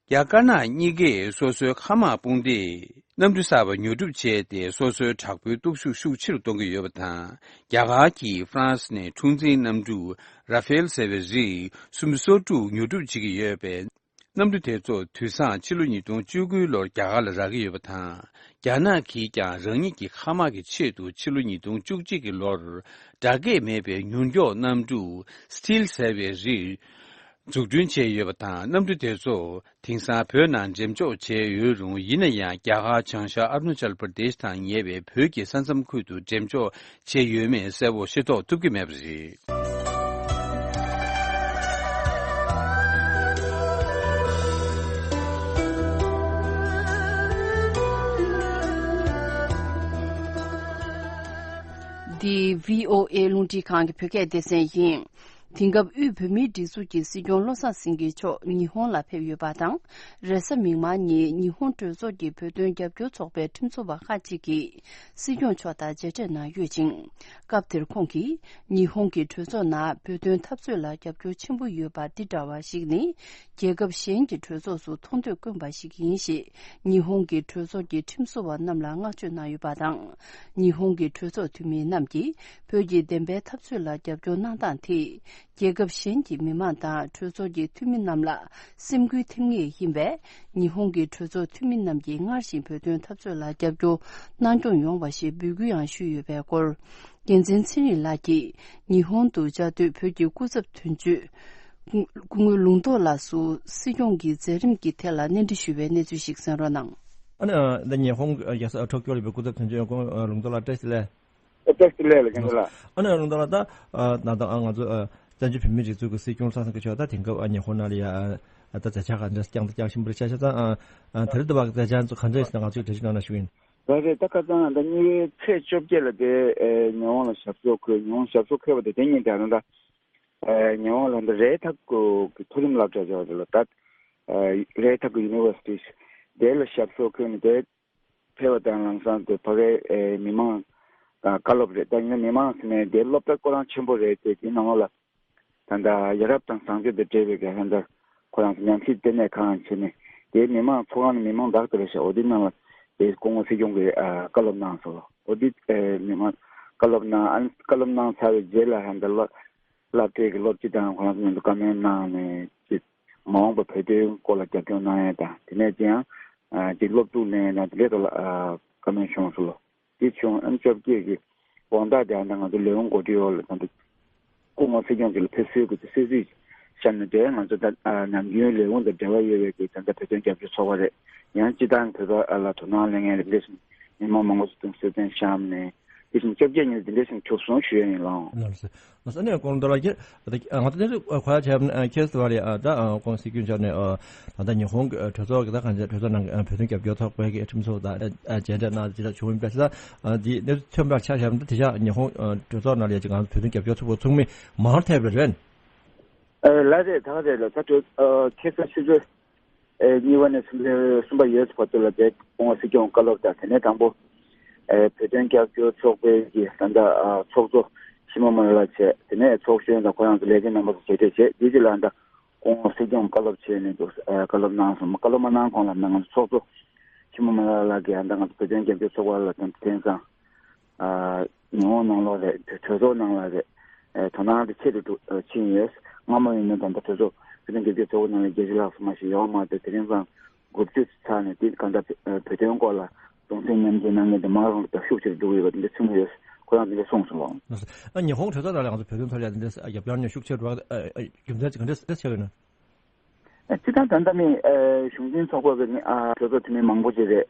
རྒྱ་དཀར་ནག་གཉིས་ཀས་སོ་སོའི་མཁའ་དམག་དཔུང་སྡེས་གནམ་གྲུ་གསར་པ་ཉོ་སྒྲུབ་བྱས་ཏེ། སོ་སོའི་དྲག་པོའི་སྟོབས་ཤུགས་ཤུགས་ཆེ་རུ་གཏོང་གི་ཡོད་པ་དང་། རྒྱ་གར་གྱིས་ཧྥ་རན་སི་ནས་འཁྲུག་འཛིང་གནམ་གྲུ་ར་ཧྥེལ་ཟེར་བའི་རིགས་སུམ་ཅུ་སོ་དྲུག་ཉོ་སྒྲུབ་བྱེད་ཀྱི་ཡོད་པས། གནམ་གྲུ་དེ་ཚོ་དུས་སང་ཕྱི་ལོ་ཉིས་སྟོང་བཅུ་དགུའི་ལོར་རྒྱ་གར་ལ་རག་གི་ཡོད་པ་དང་། རྒྱ་ནག་གིས་ཀྱང་རང་ཉིད་ཀྱི་མཁའ་དམག་གི་ཆེད་དུ་ཕྱི་ལོ་ཉིས་སྟོང་བཅུ་གཅིག་གི་ལོར་སྦྲག་སྐད་མེད་པའི་མྱུར་མགྱོགས་གནམ་གྲུ་Stealth་ཟེར་བའི་རིགས་འཛུགས་སྐྲུན་བྱས་ཡོད་པ་དང་། གནམ་གྲུ་དེ་ཚོ་དེང་སང་བོད་ནང་འགྲེམས་འཇོག་བྱས་ཡོད་རུང་། ཡིན་ན་ཡང་རྒྱ་གར་བྱང་ཤར་ཨ་རུ་ན་ཅལ་པར་དེཤ་དང་ཉེ་བའི་བོད་ཀྱི་ས་མཚམས་ཁུལ་དུ་འགྲེམས་འཇོག་བྱས་ཡོད་མེད་གསལ་པོ་ཤེས་རྟོགས་ཐུབ་ཀྱི་མེད་པ་རེད། འདི་བྷི་ཨོ་ཨེ་རླུང་འཕྲིན་ཁང་གི་བོད་སྐད་སྡེ་ཚན་ཡིན། དེང་སྐབས་དབུས་བོད་མིའི་སྒྲིག་འཛུགས་ཀྱི་སྲིད་སྐྱོང་བློ་བཟང་སེང་གེ་མཆོག་ཉི་ཧོང་ལ་ཕེབས་ཡོད་པ་དང་། རེས་གཟའ་མིག་དམར་ཉིན་ཉི་ཧོང་གྲོས་ཚོགས་ཀྱི་བོད་དོན་རྒྱབ་སྐྱོར་ཚོགས་པའི་ཁྲིམས་བཟོ་བ་ཁག་ཅིག་གིས་སྲིད་སྐྱོང་མཆོག་དང་མཇལ་འཕྲད་གནང་ཡོད་ཅིང་། སྐབས་དེར་ཁོང་གིས་ཉི་ཧོང་གི་གྲོས་ཚོགས་ནང་བོད་དོན་འཐབ་རྩོད་ལ་རྒྱབ་སྐྱོར་ཆེན་པོ་ཡོད་པ་འདི་འདྲ་བ་ཞིག་ནི། རྒྱལ་ཁབ་གཞན་གྱི་གྲོས་ཚོགས་སུ་མཐོང་ཐོས་བསྐོན་པ་ཞིག་ཡིན་ཞེས། ཉི་ཧོང་གི་གྲོས་ཚོགས་ཀྱི་ཁྲིམས་བཟོ་བ་རྣམས་ལ་བསྔགས་བརྗོད་གནང་ཡོད་པ་དང་། ཉི་ཧོང་གི་གྲོས་ཚོགས་འཐུས་མི་རྣམས་ཀྱིས་བོད་ཀྱི་བདེན་པའི་འཐབ་རྩོད་ལ་རྒྱབ་སྐྱོར་གནང་སྟངས་དེས། རྒྱལ་ཁབ་གཞན་གྱི་མི་མང་དང་གྲོས་ཚོགས་ཀྱི་འཐུས་མི་རྣམས་ལ་སེམས་འགུལ་ཐེབས་ངེས་ཡིན་པས། ཉི་ཧོང་གི་གྲོས་ཚོགས་འཐུས་མི་རྣམས་ཀྱིས་སྔར་བཞིན་བོད་དོན་འཐབ་རྩོད་ལ་རྒྱབ་སྐྱོར་གནང་སྐྱོང་ཡོང་བ་ཞེས་འབོད་སྐུལ་ཡང་ཞུས་ཡོད་པའི་སྐོར། རྒྱལ་མཚན་ཚེ་རིང་ལགས་ཀྱིས་ཉི་ཧོང་དུ་བཅའ་སྡོད་བོད་ཀྱི་སྐུ་ཚབ་དོན་གཅོད་སྐུ་ངོ་ལུང་རྟོགས་ལགས་སུ་སྲིད་སྐྱོང་གི་མཛད་རིམ་གྱི་ཐད་ལ་གནས་འདྲི་ཞུས་པའི་གནས་ཚུལ་ཞིག་གསན་རོགས་གནང་། ཨ་ནི་འདི་ཉི་ཧོང་རྒྱལ་ས་ཊོ་ཀྱོ་ལ་ཡོད་པའི་སྐུ་ཚབ་དོན་གཅོད་སྐུ་ངོ་ལུང་རྟོགས་ལགས་བཀྲ་ཤིས་བདེ་ལེགས། བཀྲ་ཤིས་བདེ་ལེགས་ལགས། རྒན་ལགས། ཨ་ནི་ལུང་རྟོགས་ལགས། ད་ད་ང་ཚོ་བཙན་བྱོལ་བོད་མིའི་སྒྲིག་འཛུགས་ཀྱི་སྲིད་སྐྱོང་བློ་བཟང་སེང་གེ་མཆོག་ད་དེང་སྐབས་ཉི་ཧོང་ནང་ལ་ཡ་ད་མཛད་འཆར་ག་འདྲ་བསྐྱངས་བསྐྱངས་བཞིན་པ་རེད་ཤག་ཤག་ད་དེ་རིང་འདི་བར་གྱི་མཛད་འཆར་ཚོ་ག་འདྲ་ཡིན་ཟེར་ན་ང་ཚོས་འགྲེལ་བརྗོད་གནང་ན་ཞུ་གི་ཡིན། རེད་རེད། ད་ཁ་སང་ད་གཉིས་པའི་ཚེས་བཅོ་བརྒྱད་ལ་དེ་ཉི་ཧོང་ལ་ཞབས་སོར་འཁོད། ཉི་ཧོང་ཞབས་སོར་འཁོད་པ་དེ་དེ་ཉིན་དེ་ད་ད་ཉི་ཧོང་ལ་ད་རེད་ཐག་གི་མཐོ་རིམ་སློབ་གྲྭ་ཆགས་རེད་ལ། ད་རེད་ཐག་གི་ཡུ་ནི་ཝར་སི་ཊི་དེ་ལ་ཞབས་སོར་འཁོད་ནས་དེ་ཕེབས་པ་དང་། ལམ་སང་དེ་ཕ་གའི་མི་མང་དང་བཀའ་སློབ་རེད། ད་ཡིན་ན་མི་མང་ཟེར་ནས་དེ་སློབ་གྲྭ་ཁོ་རང་ཆེན་པོ་རེད་དེ། དེའི་ནང་ལོགས་ལ་ད་ལྟ་ཡ་རབས་དང་བཟང་སྤྱོད་དང་འབྲེལ་བའི་གི་ད་ལྟ་ཁོ་རང་ཚོ་ཉམས་ཞིབ་ལྟེ་གནས་ཁང་བྱས་ནས་དེའི་མི་མང་ཚོགས་ཁང་ནས་མི་མང་དག་དེ་རེད་ཤག་འོ་དེའི་ནང་ལ་དེ་སྐུ་ངོ་སྲིད་སྐྱོང་གིས་བཀའ་སློབ་གནང་སོང་། འོ་དེ་མི་མང་བཀའ་སློབ་གནང་། ཨ་ནི་བཀའ་སློབ་གནང་ཚར་བའི་རྗེས་ལ་ད་ལྟ་སློབ་སློབ་གྲྭའི་གི་སློབ་སྤྱི་དང་ཁོ་རང་ཚོ་མཉམ་དུ་བཀའ་མོལ་གནང་ནས་ཅིག་མ་འོངས་པ་བོད་དོན་སྐོར་ལ་རྒྱབ་སྐྱོར་གནང་ཡས་དང་། དེ་ནས་ཅིག་ཡང་ཅིག་སློབ་ཕྲུག་ལེན་ཡས་དང་དེ་འདྲའི་ཐོག་ལ་བཀའ་མོལ་བྱུང་སོང་ལོ། དེ་བྱུང་ཨ་ནི་བཅོ་བརྒྱད་ཀྱི་དགོང་དག་དེ་ཨ་ནི་ང་ཚོ་ལས་ཁུངས་གོ་སྒྲིག་འོག་ལ་ད་ལྟ་སྐུ་ངོ་སྲིད་སྐྱོང་གི་ལ་ཕེབས་བསུའི་གི་གསོལ་ཚིགས་བཞག་ནས། དེ་ང་ཚོ་ད་ནམ་རྒྱུན་ལས་ཁུངས་དང་འབྲེལ་བ་ཡོད་པའི་གི་ད་ལྟ་བོད་དོན་རྒྱབ་སྐྱོར་ཚོགས་པ་རེད། ཡང་སྤྱི་བཏང་བོད་པ་ལ་དོ་སྣང་གླེང་མཁན་རེད། འདི་འདྲ་ཞིག་མི་མང་མང་པོ་ཞིག་དང་གསོལ་སྟོན་བཤམས་ནས། དེ་བཞིན་བཅོ་བརྒྱད་ཉིན་དེ་འདྲ་ཞིག་གྲུབ་སོང་ཞུ་ཡ་ཡིན་ལགས། ལགས་སོ། ལགས་སོ། ཨ་ནི་སྐུ་ངོ་ལུང་རྟོགས་ལགས་ཀྱིས་ང་ཚོ་དེ་ཚོ་གོ་ཡ་བྱས་ཁྱེད་ཚོ་བ་རེད། ཨ་ད་སྐུ་ངོ་སྲིད་སྐྱོང་མཆོག་ནས་ཨ་ད་ལྟ་ཉི་ཧོང་གི་གྲོས་ཚོགས་ཀྱི་ད་གང་ཅི་གྲོས་ཚོགས་ནང་གི་བོད་དོན་རྒྱབ་སྐྱོར་ཚོགས་པའི་གི་ཁྲིམས་ཚོགས་དང་མཇལ་འཕྲད་གནང་དེ་འདྲ་བྱུང་ཡིན་པས། ད་འདི་གནས་ཚུལ་ཐོན་པར་ཆ་བཞག་ན་ད་དེ་ཤག་ཉི་ཧོང་གྲོས་ཚོགས་ནང་ལ་ཡ་ཅིག་ང་ཚོ་བོད་དོན་རྒྱབ་སྐྱོར་ཚོགས་པ་ཚོགས་མི་མང་རུ་ཐེབས་པ་རེད། ཨ་ལགས་རེད། ད་ག་རེད་ལགས། ད་གྲོས་ཨ་ཁ་སང་ཆུ་ཚོད་ཨེ་གཉིས་པ་ནས་གསུམ་པའི་གསུམ་པ་ཡོལ་བར་དུ་ལ་དེ་སྐུ་ངོ་སྲིད་སྐྱོང་བཀའ་སློབ་དང་། དེ་ནས་དང་པོ་ཨེ་བོད་དོན་རྒྱབ་སྐྱོར་ཚོགས་པའི་གི་ད་ལྟ་ཨ་ཚོགས་གཙོ་ཤི་མོ་མོ་ལ་བྱས། དེ་ནས་ཚོགས་གཞོན་དང་ཁོ་རང་ཚོ་ལས་བྱེད་རྣམ་པ་ཚོ་མཇལ་འཕྲད་བྱས། དེ་རྗེས་ལ་ད་སྐུ་ངོ་སྲིད་སྐྱོང་བཀའ་སློབ་བྱས་ནས་འདུག་ཨེ་བཀའ་སློབ་གནང་སོང་། བཀའ་སློབ་མ་གནང་གོང་ལ་ང་ཚོ་ཚོགས་གཙོ་ཤི་མོ་མོ་ལ་ལགས་ཀྱིས་ད་ང་ཚོ་བོད་དོན་རྒྱབ་སྐྱོར་ཚོགས་པ་ལ་དེང་དེང་སང་ཨ་ཉི་ཧོང་ནང་ལོགས་རེད། གྲོས་ཚོགས་ནང་ལ་རེད། ཨ་དོ་སྣང་དེ་ཆེ་རུ་འགྲོ་ཨ་ཕྱིན་ཡོད། སྔ་མོ་ཡིན་ན་ད་ལྟ་གྲོས་ཚོགས་བོད་དོན་རྒྱབ་སྐྱོར་ཚོགས་པ་ནང་ལ་བརྒྱད་ཅུ་ལྷག་ཙམ་མ་ཞིག་ཡོད་མ་རེད། དེ་རིང་སང་དགུ་བཅུ་ཚར་ནས་དེ་གང་ལྟར་བོད་དོན་སྐོར་ལ་གདུང་སེམས་མཉམ་སྐྱེད་གནང་མཁན་དེ་མང་རུ་ཤུགས་ཆེ་རུ་འགྲོ་གི་ཡོད་པ་དེ་འདྲ་གསུངས་ཡོད། ཁོ་རང་དེ་འདྲ་གསུངས་སོང་ལགས། ཨ་ཉི་ཧོང་གྲོས་ཚོགས་ནང་ལ་ང་ཚོ་བོད་དོན་ཐོག་ལ་དེ་འདྲ་རྒྱབ་སྐྱོར་ནི་ཤུགས་ཆེ་རུ་བ་རྒྱུ་མཚན་ཅིག་ག་འདྲ་ཆགས་ཡོད་ན། སྤྱིར་བཏང་ད་ལྟ་མི་གཞུང་འཛིན་ཚོགས་པ་གི་གྲོས་ཚོགས་འཐུས་མི་མང་པོ་ཅིག་རེད།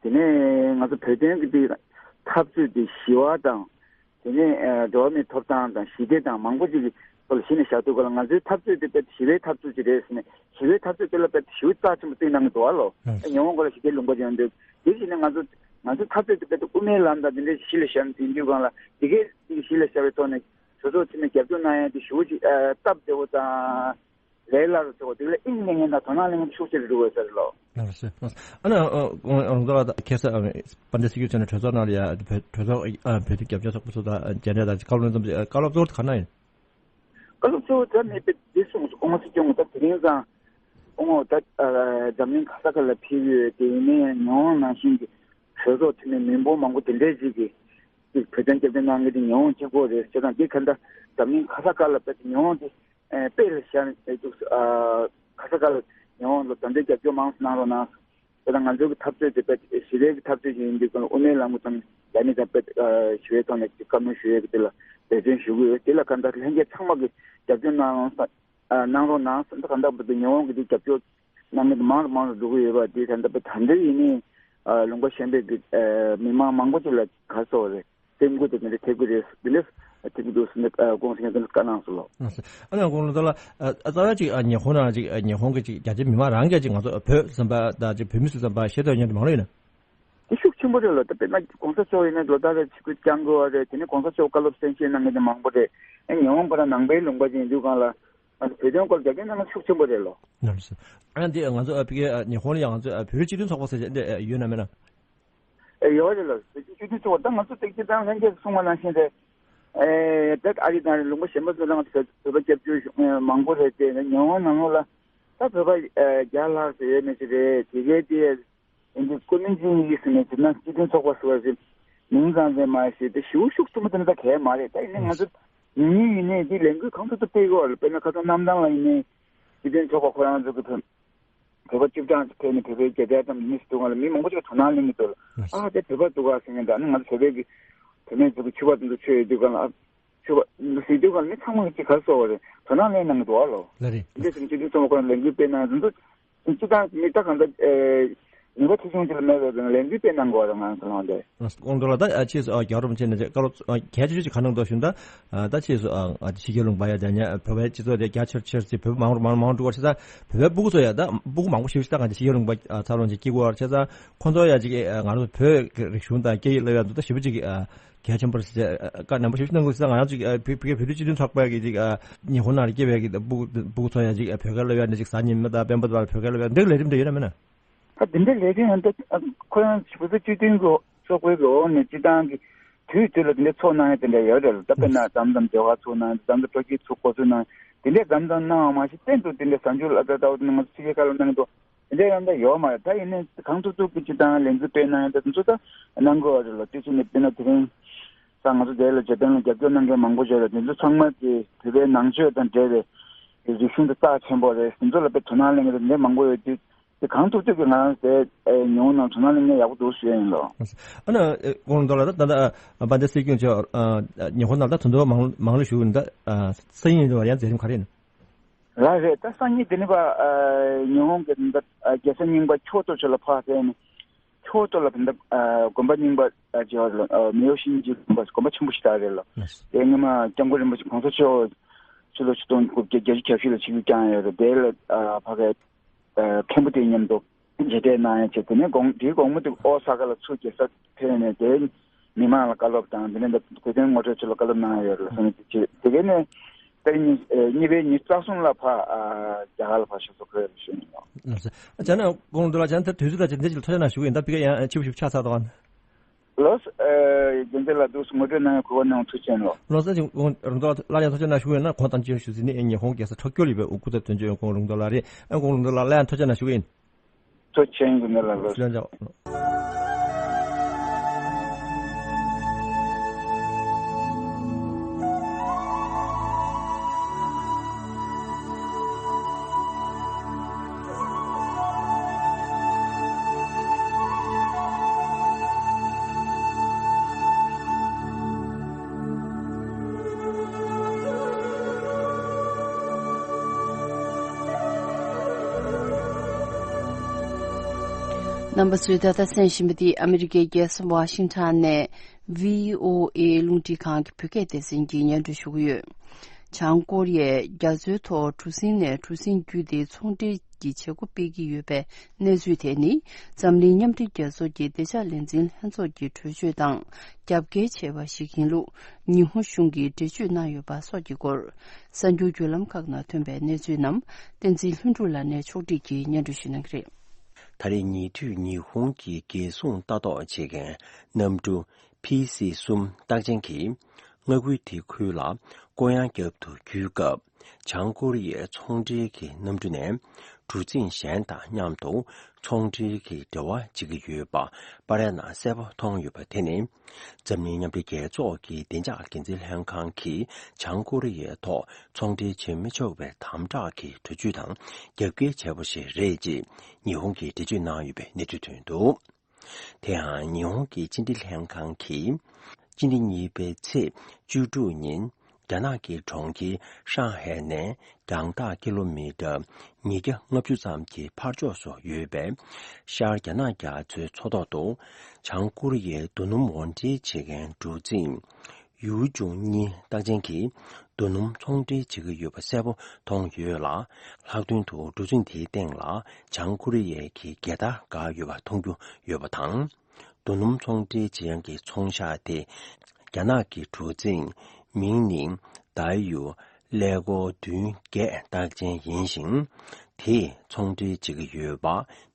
དེ་ནས་ང་ཚོ་བོད་དོན་གྱི་འཐབ་རྩོད་དེ་ཞི་བ་དང་། དེ་ནས་འགྲོ་བ་མིའི་ཐོབ་ཐང་དང་ཞི་བདེ་དང་མང་པོ་ཅིག་གི་སྐོར་ལ་གཞི་ནས་བཞག་དུས་སྐབས་ལ། ང་ཚོའི་འཐབ་རྩོད་དེ་དཔེ་ཞི་བའི་འཐབ་རྩོད་ཅིག་རེད་ཟེར་ནས། ཞི་བའི་འཐབ་རྩོད་དེ་ལ་དཔེ་ཞི་བ་རྩ་ཆེན་པོ་བརྩི་གནང་གི་འདུག་བ་ལོ། ཉི་ཧོང་སྐོར་ལ་ཞི་བདེ་ལུང་པ་ཅིག་ཡོང་དུས་དེ་བཞིན་ནས་ང་ཚོ་ང་ཚོའི་འཐབ་རྩོད་དེ་དཔེ་དབུ་མའི་ལམ་དང་དེ་འདྲའི་གཞི་ལ་བཞག་ནས་ཟིན་དུས་སྒང་ལ། དེ་གའི་གཞི་ལ་བཞག་པའི་ཐོག་ནས་གྲོས་ཚོགས་འཐུས་མི་རྒྱབ་སྐྱོར་གནང་ཡ་དེ་ཞེ་པོ་ཅིག་སྟབས་བདེ་བོ་དང་། ལས་སླ་རུ་བྱེད་དགོས། དེ་ལ་དབྱིངས་ལེན་མཁན་དང་དོ་སྣང་ལེན་མཁན་ཤུགས་ཆེ་རུ་འགྲོ་དགོས་ཟེར་ལོ། ལགས་སོ། ཨ་ནི་ཨ་ཨ་རོང་ཚོགས་ལགས་ཁ་སང་ཨ་པཎ་ཆེན་སྲིད་སྐྱོང་མཆོག་ནས་གྲོས་ཚོགས་ནང་ལ་ཡ་བོད་གྲོས་ཚོགས་ཨ་བོད་དོན་རྒྱབ་སྐྱོར་ཚོགས་པ་ཚོ་དང་མཇལ་འཕྲད་དང་བཀའ་སློབ་གནང་ཙམ་ཅིག་བཀའ་སློབ་གཙོ་བོ་ག་རེ་གནང་ཡིན། བཀའ་སློབ་གཙོ་བོ་ད་མེད་པའི་འདི་གསུངས་སོང་། སྐུ་ངོ་སྲིད་སྐྱོང་ད་དེ་རིང་སང་སྐུ་ངོ་ད་ཨ་འཛམ་གླིང་ག་ས་ག་ལ་ཕེབས་ཡོད། དེ་ཡིན་ནའི་ཉི་ཧོང་ནང་བཞིན་གྱི་གྲོས་ཚོགས་འཐུས་མི་མི་འབོར་མང་པོ་དེ་འདྲའི་ཅིག་གིས་ཅིག་བོད་དོན་རྒྱབ་སྐྱོར་གནང་མཁན་དེ་ཉི་ཧོང་གཅིག་པོ་རེད་ཟེར་དང་། དེ་ག་འདྲ་འཛམ་གླིང་ག་ས་ག་ལ་དཔེ་ཉི་ཧོང་དེ་ཨེ་དཔེ་ལ་བཞག་ནས་འདུག་ཨ་ག་ས་ག་ལ་ ཉི་ཧོང་ལ་ད་ལྟའི་རྒྱབ་སྐྱོར་མང་ཙམ་གནང་རོགས་གནང་། དེ་ལ་ང་ཚོའི་གི་འཐབ་རྩོད་དེ་དཔེ་ཞི་བའི་གི་འཐབ་རྩོད་ཅིག་ཡིན་དུས་ཀྱང་དབུ་མའི་ལམ་གྱི་ཐོག་ནས་རྒྱ་མི་དང་དཔེ་ཞི་བའི་ཐོག་ནས་བཀའ་མོལ་ཞུ་ཡས་ཀྱི་དེ་ལ་འབད་བརྩོན་ཞུ་གི་ཡོད། དེ་ལ་གང་ལྟར་ལྷན་རྒྱས་ཚང་མ་གི་རྒྱབ་སྐྱོར་གནང་རོགས་གནང་། ཨ་གནང་རོགས་གནང་། སེམས་ཐག་གང་ཐག་པ་དེ་ཉི་ཧོང་གི་དེ་རྒྱབ་སྐྱོར་གནང་མཁན་དེ་མང་རུ་མང་རུ་འགྲོ་གི་ཡོད་པ་དེ་ད་ལྟ་བར་ད་འདི་ཡིན་ནའི་ཨ་ལུང་པ་གཞན་པའི་གི་ཨ་མི་མང་མང་པོ་ཅིག་ལ་ག་རེ་ཟེར་དགོས་རེད། སེམས་འགུལ་དེ་འདི་འདྲ་ཐེབས་ཀྱི་རེད། འདི་འདྲ་ཐེབས་ཀྱི་འདུག་ཟེར་ནས་ཨ་གོང་ས་མཁྱེན་བཀའ་གནང་སོང་ལོ། ཨ་ནི་གོང་ལ་ད་ལ་ཨ་རྩ་བ་ཅིག་ཨ་ཉི་ཧོང་ནང་ཅིག་ཨ་ཉི་ཧོང་གི་ཅིག་རྒྱ་ཆེ་མི་མང་རང་གིས་ཅིག་ང་ཚོ་བོད་བཟོ་འདྲ་ད་ཅིག་བོད་མི་སུ་བཟོ་འདྲ་ཤེས་རྟོགས་ཡོད་མཁན་དེ་མང་རུ་ཡོད་ན། དེ་ཤུགས་ཆེན་པོ་རེད་ལོ། ད་དཔེར་ན་གོང་ས་མཆོག་ཡིན་ན་ལོ་ལྟར་རེ་ཆིབས་བསྒྱུར་བསྐྱངས་དགོས་པ་རེད། དེ་ནས་གོང་ས་མཆོག་བཀའ་སློབ་གསན་བཞེས་གནང་མཁན་དེ་མང་པོ་རེད། ཨ་ཉི་ཧོང་ཁོ་རང་ནང་པའི་ལུང་པ་ཅིག་ཡིན་དུས་གང་ལ་ང་ཚོ་བོད་དོན་སྐོར་རྒྱབ་སྐྱོར་གནང་མཁན་ཤུགས་ཆེན་པོ་རེད་ལོ། ནར་སོ། ཨ་འདི་ང་ཚོ་ཨ་ཕ་གི་ཨ་ཉི་ཧོང་ལ་ཡང་ང་ཚོ་ཨ་བོད་རིགས་སྤྱི་མཐུན་ཚོགས་པ་ཟེར་ཅིག་འདི་ཨ་ཡོད་ན་མེད་ན། ཨེ་ཡོད་རེད་ལ། བོད་ཀྱི་སྤྱི་མཐུན་ཚོགས་པ་ད་ང་ཚོ་སྟེགས་གཅིག་དང་ལྷན་རྒྱས་གསུངས་པ་ནང་བཞིན་རེད། ཨེ་ད་ཨ་རི་དང་ལུང་པ་གཞན་པ་ཚོ་ལ་ང་ཚོ་བོད་པ་སྐྱབས་བཅོལ་མང་པོ་རེད་དེ་ཉི་ཧོང་ནང་ལོགས་ལ་ད་བོད་པ་ཨེ་བརྒྱ་ལྷག་ཙམ་ཡོད་མེད་ཅིག་རེད། དེ་གའི་དེ་ཡིན་དུས་ཀུན་མིང་ཅིན་ཡིག་ཟེར་ནས་ཟེར་ན་སྤྱི་མཐུན་ཚོགས་པ་ཟེར་བ་ཞིག་མིང་ཙམ་ཙམ་མ་ཞིག་དེ་ཞེ་པོ་ཤུགས་ཆེན་པོ་དེ་འདྲ་གང་ཡང་མ་རེད། ད་ཡིན་ནའི་ང་ཚོ་ཡིན་ཡིན་ཡིན་ནའི་དེ་ལས་འགུལ་གང་ཐུབ་ཐུབ་སྤེལ་དགོས་པ་ལ། དཔེར་ན་ཁ་སང་གནམ་ཐང་ལ་ཡིན་ནའི་སྤྱི་མཐུན་ཚོགས་པ་ཁོ་རང་ཚོ་གི་ཐོན། བོད་པ་བཅུ་གྲངས་ཕེབས་ནས་བོད་པའི་རྒྱལ་དར་བསྣམས་མི་སུ་འདུག་ག་ལ་མི་མང་པོ་ཅིག་དོ་སྣང་གླེང་གི་འདུག་ལ། ཨ་དེ་བོད་པ་འདུག་ག་ཟེར་མཁན་འདྲ། ཨ་ནི་ང་ཚོ་བོད་པའི་གི་བུད་མེད་ཚོ་གི་ཕྱུ་པ་དེ་ཚོ་མཆོད་ཡོད་དུས་ག་ལ་ཨ་ཕྱུ་པ་ཟེར་དུས་ག་ལ་མི་ཚང་མ་གི་ཅིག་ག་རེ་ཟེར་དགོས་རེད། དོ་སྣང་གླེང་གནང་གི་འདུག་ག་ལོ། ལ་རེད། འདི་སེམས་སྤྱི་མཐུན་ཚོགས་པ་ཁོ་རང་ལས་འགུལ་སྤེལ་གནང་ཡོད་དུས་སྤྱི་བཏང་མི་ད་གང་ལྟར་ནུས་པ་ཆེ་ཆུང་ཅིག་ལ་མེད་པའི་ལས་འགུལ་སྤེལ་གནང་དགོས་རེད་ང་ཚོ་ལ་དེ། ཨ་དགོངས་དག་ལ་ད་ཨ་ཕྱིས་སུ་ཨ་རྒྱལ་བ་རིན་པོ་ཆེ་ནས་བཀའ་སློབ་ཨ་གལ་ཆེ་ཤོས་ཅིག་ག་གནང་འདུག་ཞུ་ན། ད་ཨ་ད་ཕྱིས་སུ་ཨ་ཨ་ཕྱི་རྒྱལ་ལུང་པ་ཡ་དེ་ཉ་བོད་པའི་སྤྱི་ཚོགས་དེ་རྒྱ་ཆེར་ཆེར་ཅིག་བོད་པ་མང་རུ་མང་རུ་མང་རུ་འགྲོ་བར་བྱས་ཙང་བོད་པའི་སྤུ་གུ་ཚོ་ཡ་ད་སྤུ་གུ་མང་པོ་ཞིག་ད་གང་ཅི་ཕྱི་རྒྱལ་ལུང་པ་ཨ་འཚར་ལོངས་ཅིག་སྐྱེ་དགོས་བར་བྱས་ཙང་ཁོང་ཚོ་ཡ་ཅིག་ཨ་ང་རང་ཚོ་བོད་ཀྱི་རིག་གཞུང་དང་སྐད་ཡིག་སློབ་ཡ་འདི་ད་ཞེ་པོ་ཅིག་ཨ་གལ་ཆེན་པོ་རེད་ཟེར་བཀའ་རྣམ་པ་ཞིག་གནང་དགོས་ཟེར། ང་རང་ཚོ་བོད་བོད་བོད་རིགས་སྤྱི་མཐུན་ཚོགས་པ་གི་ཅིག་ཉི་ཧོང་ནང་ལ་སྐྱེས་པའི་གི་སྤུ་གུ་སྤུ་གུ་ཚོ་ཡང་ཅིག་བོད་སྐད་སློབ་ཡག་ནས་ཅིག་གཟའ་ཉི་མ་དང་སྤེན་པ་དང་བོད་སྐད་སློབ་ཡག་འདི་ལས་རིམ་དེ་ཡོད་ན་མེད་ན། ད་དེ་འདྲའི་ལས་རིམ་ཡང་ད་ཁོ་རང་བོད་པའི་སྤྱི་མཐུན་གི་ཚོགས་པའི་གི་འོག་ནས་སྤྱི་བཏང་གི་དུས་དུས་ལ་དེ་འདྲའི་ཚོགས་གནང་ཡ་དེ་འདྲ་ཡོད་རེད་ལ། ད་དཔེར་ན་མཚམས་མཚམས་ཟློས་གར་ཚོགས་གནང་། མཚམས་མཚམས་སྤྲོ་སྐྱིད་ཚོགས་འགོ་ཚུགས་གནང་། དེ་འདྲའི་མཚམས་མཚམས་གནང་བ་མ་ཟད་བཙན་དུ་དེ་འདྲའི་གཟའ་མཇུག་ལ་ད་ལྟ་བ་དེ་ནས་ང་ཚོ་ཕྱི་རྒྱལ་ཁག་ལ་གནང་གི་འདུག་དེ་འདྲ་ཡང་ད་ཡོད་མ་རེད། ད་ཡིན་ནའི་གང་ཐུབ་ཐུབ་ཀྱི་སྤྱི་བཏང་ལས་འགུལ་སྤེལ་གནང་ཡང་ད་དེ་ཚོ་ད་གནང་དགོས་པ་རེད་ལ། དེ་ཚོ་ནས་དཔེར་ན་དེ་རིང་ས་ང་ཚོ་དེ་ལ་རྒྱལ་དོན་ལ་རྒྱབ་སྐྱོར་གནང་མཁན་མང་པོ་ཡོད་རེད། དེ་ཚོ་ཚང་མ་གི་བོད་པའི་ནང་ཆོས་དང་འབྲེལ་བའི་རིག་གཞུང་དེ་རྩ་ཆེན་པོ་རེད། དེ་ཚོ་ལ་དཔེ་དོ་སྣང་གླེང་མཁན་དེ་འདྲ་མང་པོ་ཡོད་དུས་དེ་གང་ཐུབ་ཐུབ་ཀྱི་ང་རང་དེ་ཉི་ཧོང་ནང་དོ་སྣང་གླེང་མཁན་ཡག་པོ་འདུག་ཞུ་ཡ་ཡིན་ལོ། ཨ་ནི་དགོངས་དག་ལ་ད་ད་ད་དཔལ་ལྡན་སྲིད་སྐྱོང་མཆོག་ཉི་ཧོང་ནང་ད་དུས་ཚོད་མང་མང་ལོས་བཞུགས་ཡོད། ད་སང་ཉིན་ཡང་མཛད་རིམ་ག་རེ་ཡིན། ར་རེད། ད་སང་ཉིན་དེ་ནི་པ་ཉི་ཧོང་གི་ད་རྒྱལ་ས་རྙིང་པ་ཁྱོ་ཏོ་ཆུ་ལ་ཕར་ཟེར་ནས་ཁྱོ་ཏོ་ལ་ད་དགོན་པ་རྙིང་པ་ཅིག་ཡོད་རེད། མེའོ་ཤིན་ཅི་དགོན་པ་དགོན་པ་ཆེན་པོ་ཞིག་ད་རེད་ལ། དེ་སྔོན་མ་སྐྱབས་མགོན་རིན་པོ་ཆེ་གོང་ས་མཆོག་ཕྱི་ལོ་ཆིག་སྟོང་དགུ་བརྒྱ་བརྒྱད་ཅུ་གྱ་བཞི་ལ་ཆིབས་བསྒྱུར་བསྐྱངས་ཡོད་རེད། དེ་ལ་ཕ་གི་མཁན་པོ་དེ་མཉམ་དུ་མཇལ་འཕྲད་གནང་ཡ་བྱས། དེ་ནས་དགོང་དེའི་དགོང་མོ་དེ་ཨོ་ས་ཀ་ལ་ཚུར་རྒྱལ་ས་ཕེབས་ནས་དེ་མི་མང་ལ་བཀའ་སློབ་དང་དེ་ནས་བོད་དོན་ངོ་སྤྲོད་ཆེད་ལ་བཀའ་སློབ་གནང་ཡ་ཡོད་རེད་ལ། སོང་ནས་དེ་བྱས་དེ་གས་ནས། དེ་ཉིན་གཉིས་པའི་ཉིན་རྩ་གསུམ་ལ་ཕ་རྒྱ་གར་ལ་ཕ་ཞུ་སོ་ཁོས་ཞུ་ཡིན་ལོ། ལགས་སོ། ཨ་ཅག་ན་དགོངས་འདུག་ལ་ཅང་ད་དུས་ཚོད་ལ་ཅང་འདི་ཅིག་ཐོས་ན་ཞུ་གི་ཡིན། ད་ཕི་ག་ཡང་ཆིབས་ཞུ་ཆགས་ཚར་དོ། ལོས། རྒྱུན་ལྡན་ལ་འདུག་ངོ་སྤྲོད་གནང་ཡང་གོ་བ་གནང་ཐུགས་ཆེན་ལོ། ལོ་ས་ཅིག་དགོངས་རུང་དོ་ལ་ཡང་ཐོས་ན་ཞུ་གི་ཡིན་ན་གོང་དང་ཅི་ཞུ་ཟིན་ནི་ཉི་ཧོང་རྒྱལ་ས་ཐོ་ཀྱོ་ལི་བའི་ཨུ་ཁུ་ད་དོན་གཅོད་དགོངས་རུང་དོ་ལ་རེད། ཨ་དགོངས་རུང་དོ་ལ་ལ་ཡང་ཐོས་ན་ཞུ་གི་ཡིན། ཐུགས་ཆེན་གྱི་ནི་ལ་ལོ། ལོ་འཇགས། རྣམ་པ་ཚོས་ད་ལྟ་གསན་བཞིན་པ་འདི་ཨ་མི་རི་ཀའི་རྒྱལ་ས་ཝ་ཤིང་ཊོན་ནས་བྷི་ཨོ་ཨེ་རླུང་འཕྲིན་ཁང་གི་བོད་སྐད་སྡེ་ཚན་གྱིས་སྙན་སྒྲོན་ཞུ་གི་ཡོད། བྱང་ཀོ་རི་ཡས་རྒྱ་མཚོའི་ཐོག་གྲུ་གཟིངས་ནས་གྲུ་གཟིངས་བརྒྱུད་དེ་ཚོང་འབྲེལ་གྱི་བྱེད་སྒོ་སྤེལ་གྱི་ཡོད་པའི་གནས་ཚུལ་དེ་ནི་འཛམ་གླིང་མཉམ་འབྲེལ་རྒྱལ་ཚོགས་ཀྱི་བདེ་འཇགས་ལས་འཛིན་ལྷན་ཚོགས་ཀྱི་གྲོས་ཆོད་དང་རྒྱབ་འགལ་བྱས་པ་ཞིག་ཡིན་ལུགས་ཉི་ཧོང་གཞུང་གིས་འགྲེལ་བརྗོད་གནང་ཡོད་པ་སོགས་ཀྱི་སྐོར། གསར་འགྱུར་བརྒྱུད་ལམ་ཁག་ནང་ཐོན་པའི་གནས་ཚུལ་རྣམས་བསྟན་འཛིན་ལྷུན་གྲུབ་ལགས་ནས་ཕྱོགས་སྒྲིག་གིས་སྙན་སྒྲོན་ཞུ་གནང་གི་རེད། ད་རེས་ཉེ་དུས་ཉི་ཧོང་གི་རྒྱལ་སྲུང་ལྟ་རྟོག་བྱེད་མཁན་གནམ་གྲུ་པི་སི་གསུམ་རྟགས་ཅན་གྱིས་ མངའ་ཁུལ་དེ་ཁུལ་ལ་བསྐོ་ཡང་བརྒྱབ་ཏུ་བསྐྱོད་སྐབས། བྱང་ཀོ་རི་ཡའི་ཚོང་འབྲེལ་གྱི་གནམ་གྲུ་ནས་གྲུ་གཟིངས་གཞན་དང་མཉམ་དུ་ཚོང་འབྲེལ་གྱི་འབྲེལ་བ་བྱེད་ཀྱི་ཡོད་པ་པར་ནང་གསལ་པོ་མཐོང་ཡོད་པ་དེ་ནི། འཛམ་གླིང་མཉམ་འབྲེལ་རྒྱལ་ཚོགས་ཀྱི་བདེ་འཇགས་འགན་འཛིན་ལྷན་ཁང་གིས་བྱང་ཀོ་རི་ཡའི་ཐོག་ཚོང་འབྲེལ་བྱེད་མི་ཆོག་པའི་དམ་དྲག་གི་གྲོས་ཆོད་དང་རྒྱབ་འགལ་བྱས་པ་ཞིག་རེད་ཅེས་ཉི་ཧོང་གིས་འགྲེལ་བརྗོད་གནང་ཡོད་པའི་གནས་ཚུལ་ཐོན་འདུག་དེ་ཡང་ཉི་ཧོང་གི་ཕྱི་འབྲེལ་ལྷན་ཁང་གིས། སྤྱི་ཟླ་གཉིས་པའི་ཚེས་བཅུ་དྲུག་ཉིན། རྒྱ་ནག་གི་གྲོང་ཁྱེར་ཧྲང་ཧའེ་ནས་རྒྱང་ཐག་ཀི་ལོ་མི་ཊར་ཉིས་བརྒྱ་ལྔ་བཅུ་ཙམ་གྱི་ཕར་ཕྱོགས་སུ་ཡོད་པའི་ཤར་རྒྱ་ནག་རྒྱ་མཚོའི་མཚོ་ཐོག་ཏུ། བྱང་ཀོ་རི་ཡའི་རྡོ་སྣུམ་འོར་འདྲེན་བྱེད་མཁན་གྲུ་གཟིངས་ཡུའུ་ཅུང་གཉིས་རྟགས་ཅན་གྱིས་རྡོ་སྣུམ་ཚོང་འབྲེལ་བྱེད་ཀྱི་ཡོད་པ་གསལ་པོ་མཐོང་ཡོད་ལ། ལྷག་དོན་དུ་གྲུ་གཟིངས་དེའི་སྟེང་ལ་བྱང་ཀོ་རི་ཡའི་གི་རྒྱལ་དར་བཀག་ཡོད་པ་མཐོང་རྒྱུ་ཡོད་པ་དང་། རྡོ་སྣུམ་ཚོང་འབྲེལ་བྱེད་ཡག་གི་ཚོང་ཤག་དེ་རྒྱ་ནག་གི་གྲུ་གཟིངས་མིང་ནི་ད་ཡུ་ཀླད་ཀོར་བདུན་བརྒྱད་རྟགས་ཅན་ཡིན་ཞིང་། དེས་ཚོང་འབྲེལ་བྱེད་ཀྱི་ཡོད་པ་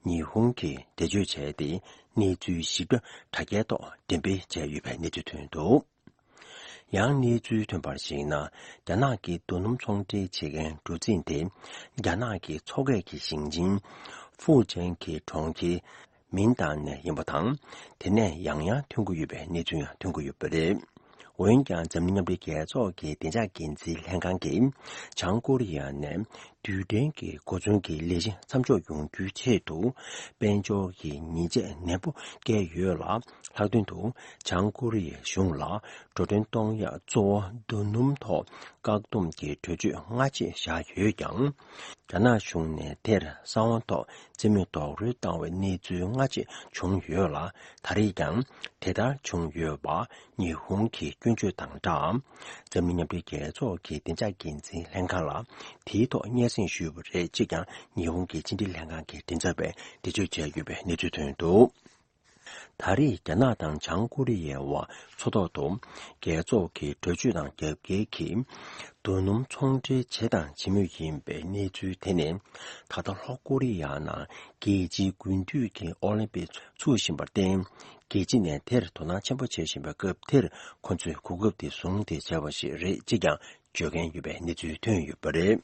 ཉི་ཧོང་གིས་འགྲེལ་བརྗོད་བྱས་ཏེ། གནས་ཚུལ་ཞིབ་ཕྲ་དྲ་རྒྱའི་ཐོག་འགྲེམས་སྤེལ་བྱས་ཡོད་པའི་གནས་ཚུལ་ཐོན་འདུག་ཡང་གནས་ཚུལ་ཐོན་པར་གཞིགས་ན། རྒྱ་ནག་གི་རྡོ་སྣུམ་ཚོང་འབྲེལ་བྱེད་མཁན་གྲུ་གཟིངས་དེ་རྒྱ་ནག་གི་མཚོ་ཁའི་གི་ཞིང་ཆེན་ཧྥུའུ་ཅན་གྱི་གྲོང་ཁྱེར་མིན་ཏང་ནས་ཡིན་པ་དང་། དེ་ནས་ཡང་ཡང་ཐོན་གྱི་ཡོད་པའི་གནས་ཚུལ་ཡང་ཐོན་གྱི་ཡོད་པ་རེད། འོན་ཀྱང་འཛམ་གླིང་མཉམ་འབྲེལ་རྒྱལ་ཚོགས་ཀྱི་བདེ་འཇགས་འགན་འཛིན་ལྷན་ཁང་གིས་བྱང་ཀོ་རི་ཡ་ནས་རྡུལ་ཕྲན་གྱི་གོ་མཚོན་གྱི་ལས་གཞི་མཚམས་འཇོག་ཡོང་རྒྱུའི་ཆེད་དུ་དཔལ་འབྱོར་གྱི་ཉེས་ཆད་ནན་པོ་བཀལ་ཡོད་ལ། ལྷག་དོན་དུ་བྱང་ཀོ་རི་ཡའི་གཞུང་ལ་འགྲོ་གྲོན་གཏོང་ཡག་གཙོ་བོ་རྡོ་སྣུམ་ཐོག་བཀག་སྡོམ་གྱི་གྲོས་ཆོད་སྔ་རྗེས་བཞག་ཡོད་ཀྱང་། རྒྱ་ནག་གཞུང་ནས་དེར་གསང་བ་ཐོག་རྩིས་མེད་རྡོག་རོལ་བཏང་བའི་གནས་ཚུལ་སྔ་རྗེས་བྱུང་ཡོད་ལ། ད་རེས་ཀྱང་དེ་ལྟར་བྱུང་ཡོད་པ་ཉི་ཧོང་གི་སྐྱོན་བརྗོད་དང་སྦྲགས། འཛམ་གླིང་མཉམ་འབྲེལ་རྒྱལ་ཚོགས་ཀྱི་བདེ་འཇགས་འགན་འཛིན་ལྷན་ཁང་ལ་དེའི་ཐོག་སྙན་སེང་ཞུས་པ་རེད་ཅེས་ཀྱང་ཉི་ཧོང་གི་ཕྱི་འབྲེལ་ལྷན་ཁང་གི་མགྲིན་ཚབ་པས་འགྲེལ་བརྗོད་བྱས་ཡོད་པའི་གནས་ཚུལ་ཐོན་འདུག་ད་རེས་རྒྱ་ནག་དང་བྱང་ཀོ་རི་ཡའི་དབར་མཚོ་ཐོག་ཏུ་རྒྱལ་ཚོགས་ཀྱི་གྲོས་ཆོད་དང་རྒྱབ་འགལ་གྱིས་རྡོ་སྣུམ་ཚོང་འབྲེལ་བྱེད་དང་བྱེད་མུས་ཡིན་པའི་གནས་ཚུལ་དེ་ནི། ད་ལྟ་ལྷོ་ཀོ་རི་ཡ་ནང་རྒྱལ་སྤྱིའི་དགུན་དུས་ཀྱི་ཨོ་ལིམ་པིག་ཚུགས་བཞིན་པར་བརྟེན། རྒྱལ་སྤྱི་ནས་དེར་དོ་སྣང་ཆེན་པོ་བྱེད་བཞིན་པའི་སྐབས་དེར། ཁོ་ཚོས་གོ་སྐབས་དེ་བཟུང་སྟེ་བྱས་པ་ཞིག་རེད་ཅེས་ཀྱང་བརྗོད་མཁན་ཡོད་པའི་གནས་ཚུལ་ཐོན་ཡོད་པ་རེད།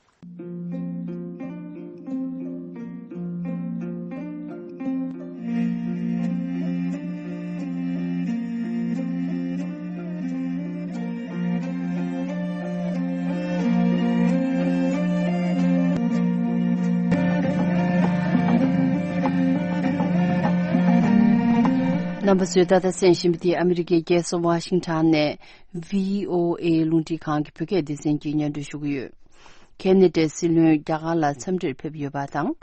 རྣམ་པ་ཚོས་ད་ལྟ་གསན་བཞིན་པ་དེ་ཨ་མི་རི་ཀའི་རྒྱལ་ས་ཝ་ཤིང་ཊོན་ནས་བྷི་ཨོ་ཨེ་རླུང་འཕྲིན་ཁང་གི་བོད་སྐད་སྡེ་ཚན་གྱིས་སྙན་སྒྲོན་ཞུ་གི་ཡོད། ཁེ་ན་ཌའི་སྲིད་བློན་རྒྱ་གར་ལ་འཚམས་འདྲིར་ཕེབས་ཡོད་པ་དང་།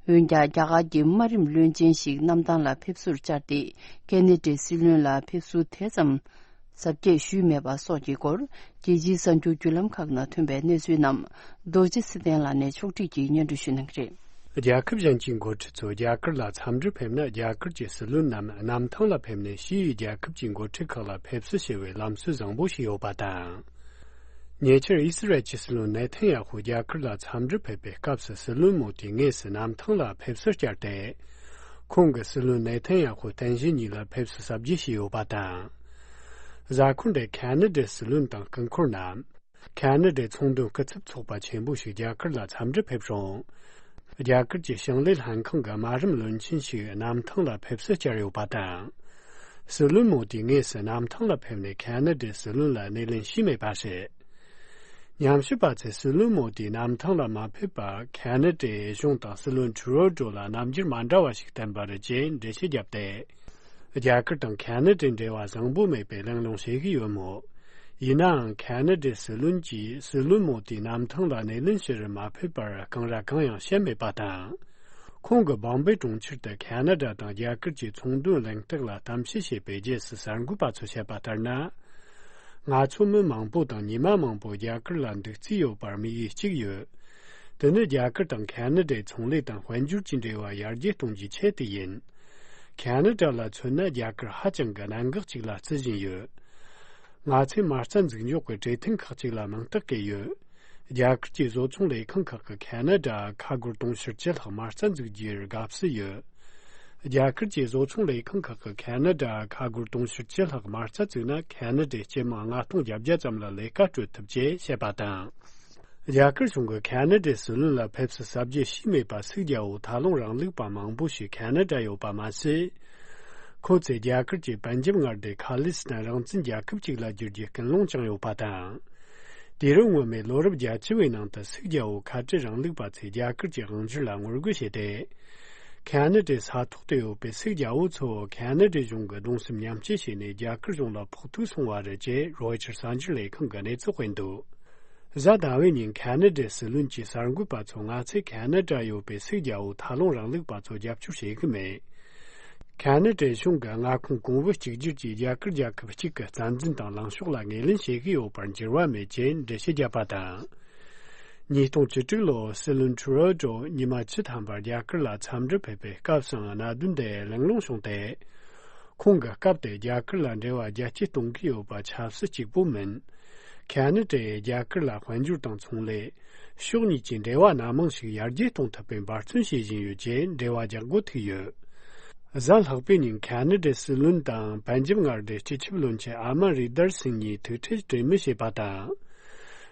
འོན་ཀྱང་རྒྱ་གར་གྱི་དམའ་རིམ་བློན་ཆེན་ཞིག་གནམ་ཐང་ལ་ཕེབས་བསུར་བཅར་ཏེ། ཁེ་ན་ཌའི་སྲིད་བློན་ལ་ཕེབས་བསུ་དེ་ཙམ་གཟབ་རྒྱས་ཞུས་མེད་པ་སོགས་ཀྱི་སྐོར། རྒྱལ་སྤྱིའི་གསར་འགྱུར་བརྒྱུད་ལམ་ཁག་ནང་ཐོན་པའི་གནས་ཚུལ་རྣམས། རྡོ་རྗེ་ཚེ་བརྟན་ལགས་ནས་ཕྱོགས་སྒྲིག་གིས་སྙན་སྒྲོན་ཞུ་གནང་གི་རེད། རྒྱལ་ཁབ་གཞན་གྱི་འགོ་ཁྲིད་ཚོ་རྒྱ་གར་ལ་འཚམས་འདྲིར་ཕེབས་ན། རྒྱ་གར་གྱི་སྲིད་བློན་རྣམས་གནམ་ཐང་ལ་ཕེབས་ནས་ཕྱིའི་རྒྱལ་ཁབ་ཀྱི་འགོ་ཁྲིད་ཁག་ལ་ཕེབས་བསུ་བྱེད་པའི་ལམ་སྲོལ་བཟང་པོ་ཞིག་ཡོད་པ་དང་། ཉེ་ཆར་ཨི་སི་རལ་གྱི་སྲིད་བློན་ནེ་ཐན་ཡ་ཧུ་རྒྱ་གར་ལ་འཚམས་འདྲིར་ཕེབས་པའི་སྐབས་སུ། སྲིད་བློན་མོ་དི་དངོས་སུ་གནམ་ཐང་ལ་ཕེབས་བསུར་བཅར་ཏེ། ཁོང་གིས་སྲིད་བློན་ནེ་ཐན་ཡ་ཧུ་རྟེན་གཞི་གཉིས་ལ་ཕེབས་བསུ་གཟབ་རྒྱས་བྱས་ཡོད་པ་དང་། གཟའ་འཁོར་འདིར་ཁེ་ན་ཌའི་སྲིད་བློན་དང་སྐུ་འཁོར་རྣམས། ཁེ་ན་ཌའི་ཚོང་དོན་སྐུ་ཚབ་ཚོགས་པ་ཆེན་པོ་ཞིག་རྒྱ་གར་ལ་འཚམས་འདྲིར་ཕེབས་རུང་། རྒྱ་གར་གྱི་ཞིང་ལས་ལྷན་ཁང་གི་དམའ་རིམ་བློན་ཆེན་ཞིག་གནམ་ཐང་ལ་ཕེབས་བསུར་བཅར་ཡོད་པ་དང་། སྲིད་བློན་མོ་དི་དངོས་སུ་གནམ་ཐང་ལ་ཕེབས་ནས་ཁེ་ན་ཌའི་སྲིད་བློན་ལ་སྣེ་ལེན་བྱས་མེད་པ་རེད། ཉམས་ཞིབ་པ་ཚོས་སྲིད་བློན་མོ་དི་གནམ་ཐང་ལ་མ་ཕེབས་པར་ཁེ་ན་ཌའི་གཞུང་དང་སྲིད་བློན་ཁྲུ་རོ་ཌོ་ལ་རྣམ་འགྱུར་མ་འདྲ་བ་ཞིག་བསྟན་པ་རེད་ཅེས་འགྲེལ་བཤད་བརྒྱབ་སྟེ། རྒྱ་གར་དང་ཁེ་ན་ཌའི་འབྲེལ་བ་བཟང་པོ་མེད་པའི་གླེང་སློང་བྱེད་ཀྱི་ཡོད་མོད། ཡིན་ནའང་ཁེ་ན་ཌའི་སྲིད་བློན་གྱིས་སྲིད་བློན་མོ་དི་གནམ་ཐང་ལ་སྣེ་ལེན་ཞུ་རུ་མ་ཕེབས་པར་གང་ར་གང་ཡང་བཤད་མེད་པ་དང་། ཁོང་གིས་བོམ་བེ་གྲོང་ཁྱེར་དུ་ཁེ་ན་ཌ་དང་རྒྱ་གར་གྱི་ཚོང་དོན་གླེང་སྟེགས་ལ་གཏམ་བཤད་བྱས་པའི་རྗེས་སུ་གསར་འགོད་པ་ཚོས་བཤད་པ་ལྟར་ན། ང་ཚོ་མི་མང་པོ་དང་ཉི་མ་མང་པོ་རྒྱ་གར་ལ་འདུག་རྩིས་ཡོད་པར་དམིགས་ཡུལ་གཅིག་ཡོད། དེ་ནི་རྒྱ་གར་དང་ཁེ་ན་ཌའི་ཚོང་ལས་དང་དཔལ་འབྱོར་གྱི་འབྲེལ་བ་ཡར་རྒྱས་གཏོང་རྒྱུའི་ཆེད་དུ་ཡིན། ཁེ་ན་ཌ་ལ་མཚོན་ན་རྒྱ་གར་ཧ་ཅང་གི་གནད་འགག་ཅིག་ལ་བརྩི་བཞིན་ཡོད། ང་ཚོས་མ་རྩ་འཛུགས་འཇོག་གི་གྲོས་མཐུན་ཁག་ཅིག་ལ་མིང་རྟགས་བཀོད་ཡོད། རྒྱ་གར་གྱི་བཟོ་ཚོང་ལས་ཁང་ཁག་གིས་ཁེ་ན་ཌ་ཁ་སྒོར་དུང་ཕྱུར་བཅུ་ལྷག་མ་རྩ་འཛུགས་རྒྱུར་དགའ་བསུ་ཡོད། རྒྱ་གར་གྱི་བཟོ་ཚོང་ལས་ཁང་ཁག་གིས་ཁ་ན་ཌ་ཁ་སྒོར་དུང་ཕྱུར་བཅུ་ལྷག་མ་རྩ་བཙུགས་ན། ཁ་ན་ཌའི་སྤྱི་དམངས་ལྔ་སྟོང་བརྒྱད་བརྒྱ་ཙམ་ལ་ལས་ཀ་སྤྲོད་ཐུབ་ཅེས་བཤད་པ་དང་། རྒྱ་གར་གཞུང་གིས་ཁ་ན་ཌའི་སྲིད་བློན་ལ་ཕེབས་བསུ་གཟབ་རྒྱས་བྱས་མེད་པར་སུད་རྒྱལ་པོ་ཐ་ལུང་རིང་ལུགས་པ་མང་པོ་ཞིག་ཁ་ན་ཌ་ཡོད་པ་མ་ཟད། ཁོ་ཚོས་རྒྱ་གར་གྱི་པན་ཇབ་མངའ་སྡེ་ཁ་ལི་སི་ཐན་རང་བཙན་རྒྱལ་ཁབ་ཅིག་ལ་བསྒྱུར་རྒྱུའི་ཀུན་སློང་བཅངས་ཡོད་པ་དང་། དུས་རབས་སྔོན་མའི་ལོ་རབས་བརྒྱད་ཅུ་བའི་ནང་དུ་སུད་རྒྱལ་པོ་ཁ་བྲལ་རིང་ལུགས་པ་ཚོས་རྒྱ་གར་གྱི་དབང་སྒྱུར་ལ་ངོ་རྒོལ་བྱས་ཏེ། ཁ་ན་ཌའི་ས་ཐོག་ཏུ་ཡོད་པའི་སུད་རྒྱལ་པོ་ཚོ་ཁ་ན་ཌའི་གཞུང་གིས་གདུང་སེམས་མཉམ་སྐྱེད་བྱས་ནས་རྒྱ་གར་གཞུང་ལ་ཕོག་ཐུག་སོང་བ་རེད་ཅེས་རོའི་ཊར་གསར་འགྱུར་ལས་ཁང་གིས་གནས་ཚུལ་སྤེལ་འདུག། གཟའ་ཟླ་བའི་ཉིན་ཁ་ན་ཌའི་སྲིད་བློན་གྱིས་གསར་འགོད་པ་ཚོར། ང་ཚོས་ཁ་ན་ཌ་ཡོད་པའི་སུད་རྒྱལ་པོ་ཐ་ལུང་རིང་ལུགས་པ་ཚོར་རྒྱབ་སྐྱོར་བྱེད་ཀྱི་མེད། ཁ་ན་ཌའི་གཞུང་གི་མངའ་ཁོངས་གོང་བུ་གཅིག་གྱུར་གྱིས་རྒྱ་གར་རྒྱལ་ཁབ་གཅིག་གི་རྩ་འཛིན་དང་ལངས་ཕྱོགས་ལ་ངོས་ལེན་བྱེད་ཀྱི་ཡོད་པར་འགྱུར་བ་མེད་ཅེས་འགྲེལ་བཤད་བརྒྱབ་པ་དང་། ཉིས་སྟོང་བཅུ་དྲུག་ལོར་སྲིད་བློན་ཁྲུ་རོ་ཌོ་ཉི་མ་བཅུ་ཐམ་པར་རྒྱ་གར་ལ་འཚམས་འདྲིར་ཕེབས་པའི་སྐབས་སུའང་གནད་དོན་དེ་གླེང་སློང་བྱུང་སྟེ། ཁོང་གིས་སྐབས་དེར་རྒྱ་གར་ལ་འབྲེལ་བ་རྒྱ་སྐྱེད་གཏོང་གི་ཡོད་པ་ཆབ་སྲིད་གཅིག་པུ་མིན། ཁ་ན་ཌས་རྒྱ་གར་ལ་དཔལ་འབྱོར་དང་ཚོང་ལས། ཕྱོགས་གཉིས་ཀྱི་འབྲེལ་བ་སྣ་མང་ཞིག་ཡར་རྒྱས་གཏོང་ཐུབ་པའི་འབད་བརྩོན་བྱེད་བཞིན་ཡོད་ཅེས་འབྲེལ་བ་རྒྱག་སྒོ་ཐུག་ཡོད། གཟའ་ལྷག་པའི་ཉིན་ཁ་ན་ཌའི་སྲིད་བློན་དང་པན་ཇབ་མངའ་སྡེའི་སྤྱི་ཁྱབ་བློན་ཆེན་ཨ་མ་རི་དར་སིང་གཉིས་ཐུག་འཕྲད་གྲོས་མོལ་བྱས་པ་དང་།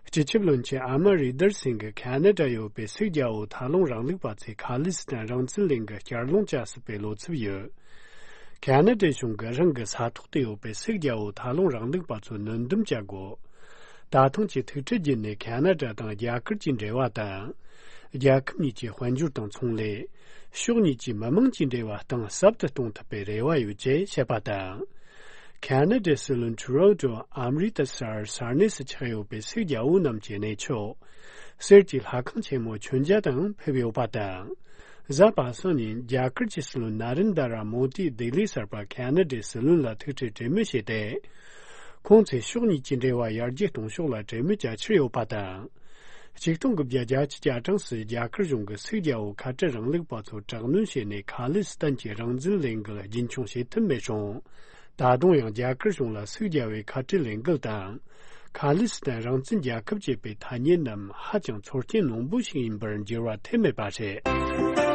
སྤྱི་ཁྱབ་བློན་ཆེན་ཨ་མ་རི་དར་སིང་གིས་ཁ་ན་ཌ་ཡོད་པའི་སུད་རྒྱལ་པོ་ཐ་ལུང་རིང་ལུགས་པ་ཚོས་ཁ་ལི་སི་ཐན་རང་བཙན་གླིང་གི་བསྐྱར་ལོངས་བྱ་སྲིད་པའི་བློ་འཚབ་ཡོད། ཁ་ན་ཌའི་གཞུང་གིས་རང་གི་ས་ཐོག་ཏུ་ཡོད་པའི་སུད་རྒྱལ་པོ་ཐ་ལུང་རིང་ལུགས་པ་ཚོར་སྣུན་འདུམ་བྱ་དགོས། ད་ཐེངས་ཀྱི་ཐུག་འཕྲད་བརྒྱུད་ནས་ཁ་ན་ཌ་དང་རྒྱ་གར་གྱི་འབྲེལ་བ་དང་། རྒྱལ་ཁབ་གཉིས་ཀྱི་དཔལ་འབྱོར་དང་ཚོང་ལས། ཕྱོགས་གཉིས་ཀྱི་མི་དམངས་ཀྱི་འབྲེལ་བ་གཏིང་ཟབ་ཏུ་གཏོང་ཐུབ་པའི་རེ་བ་ཡོད་ཅེས་བཤད་པ་དང་། ཁ་ན་ཌའི་སྲིད་བློན་ཁྲུ་རོ་ཌོ་ཨ་མ་རི་ཏ་སར་ས་གནས་སུ་ཆགས་ཡོད་པའི་སུད་རྒྱལ་པོ་རྣམས་ཀྱི་གནས་མཆོག་གསེར་གྱི་ལྷ་ཁང་ཆེན་མོ་མཆོད་མཇལ་དུའང་ཕེབས་ཡོད་པ་དང་། གཟའ་པ་སངས་ཉིན་རྒྱ་གར་གྱི་སྲིད་བློན་ན་རེན་དྲ་མོ་དིས་ལྡི་ལིར་གསར་པ་ཁ་ན་ཌའི་སྲིད་བློན་ལ་ཐུག་འཕྲད་གྲོས་མོལ་བྱས་ཏེ། ཁོང་ཚོས་ཕྱོགས་གཉིས་ཀྱི་འབྲེལ་བ་ཡར་རྒྱས་གཏོང་ཕྱོགས་ལ་གྲོས་མོལ་བྱ་འཆར་ཡོད་པ་དང་། ཆིག་སྟོང་དགུ་བརྒྱ་བརྒྱད་ཅུ་གྱ་གྲངས་སུ་རྒྱ་གར་གཞུང་གིས་སུད་རྒྱལ་པོ་ཁ་བྲལ་རིང་ལུགས་པ་ཚོར་དྲག་གནོན་བྱས་ནས་ཁ་ལི་སི་ཐན་གྱི་རང་བཙན་ལས་འགུལ་རྒྱུན་འཁྱོངས་བྱེད་ཐུབ་མེད་རུང་། ད་དུང་ཡང་རྒྱ་གར་གཞུང་ལ་སུད་རྒྱལ་པོའི་ཁ་བྲལ་ལས་འགུལ་དང་། ཁ་ལི་སི་ཐན་རང་བཙན་རྒྱལ་ཁབ་ཅེས་པའི་ཐ་སྙད་རྣམས་ཧ་ཅང་ཚོར་སྐྱེན་རྣོན་པོ་ཞིག་ཡིན་པར་འགྱུར་བ་ཐེབས་མེད་པ་རེད།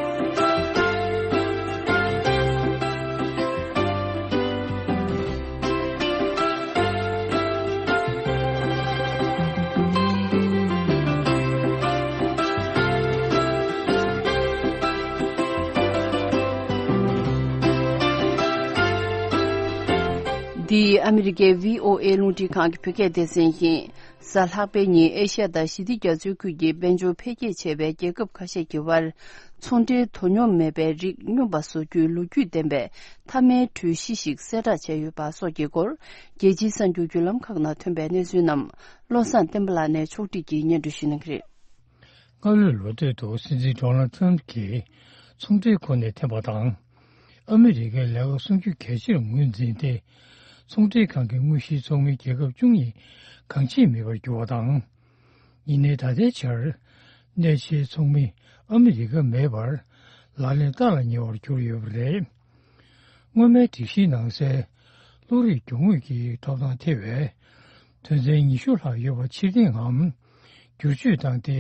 འདི་ཨ་མི་རི་ཀའི་བྷི་ཨོ་ཨེ་རླུང་འཕྲིན་ཁང་གི་བོད་སྐད་སྡེ་ཚན་ཡིན། གཟའ་ལྷག་པའི་ཉིན་ཨེ་ཤ་ཡ་དང་ཞི་བདེ་རྒྱ་མཚོའི་ཁུལ་གྱི་དཔལ་འབྱོར་འཕེལ་རྒྱས་ཆེ་བའི་རྒྱལ་ཁབ་ཁ་ཤས་ཀྱི་དབར་ཚོང་འབྲེལ་དོ་སྙོམས་མེད་པའི་རིགས་སྙོམས་པ་བཟོ་རྒྱུའི་ལོ་རྒྱུས་ལྡན་པའི་མཐའ་མའི་གྲོས་གཞི་ཞིག་གསལ་བསྒྲགས་བྱས་ཡོད་པ་སོགས་ཀྱི་སྐོར། རྒྱལ་སྤྱིའི་གསར་འགྱུར་བརྒྱུད་ལམ་ཁག་ནང་ཐོན་པའི་གནས་ཚུལ་རྣམས་བློ་བཟང་བསྟན་པ་ལགས་ནས་ཕྱོགས་སྒྲིག་གིས་སྙན་སྒྲོན་ཞུ་གནང་གི་རེད། སྔ་ལོའི་ལོ་སྟོད་དུ་སྲིད་འཛིན་ཌོ་ནལ་ཊམ་གྱིས་ཚོང་འབྲེལ་ཁོ་ནས་འཐེན་པ་དང་། ཨ་མི་རི་ཀའི་ལས་ཀ་སྲུང་སྐྱོབ་གལ་ཆེར་ངོས་འཛིན་ཏེ། ཚོང་འབྲེལ་ཁང་གི་དངོས་གཞིའི་ཚོགས་མི་རྒྱལ་ཁབ་བཅུ་གཉིས་གང་ཆད་མེད་པར་གྱུར་བ་དང་། ཡིན་ནའི་ད་ལྟའི་ཆར། གནད་ཆེའི་ཚོགས་མི་ཨ་མི་རི་ཀ་མེད་པར་ལག་ལེན་བསྟར་ལ་ཉེ་བར་གྱུར་ཡོད་པ་རེད། སྔོན་མའི་སྒྲིག་གཞིའི་ནང་གསལ། བློ་རིག་རྒྱུ་དངོས་ཀྱི་ཐོབ་ཐང་ཐེ་བའི་དོན་ཚན་ཉི་ཤུ་ལྷག་ཡོད་པ་ཕྱིར་འཐེན་ངམ་བསྒྱུར་བཅོས་བཏང་སྟེ།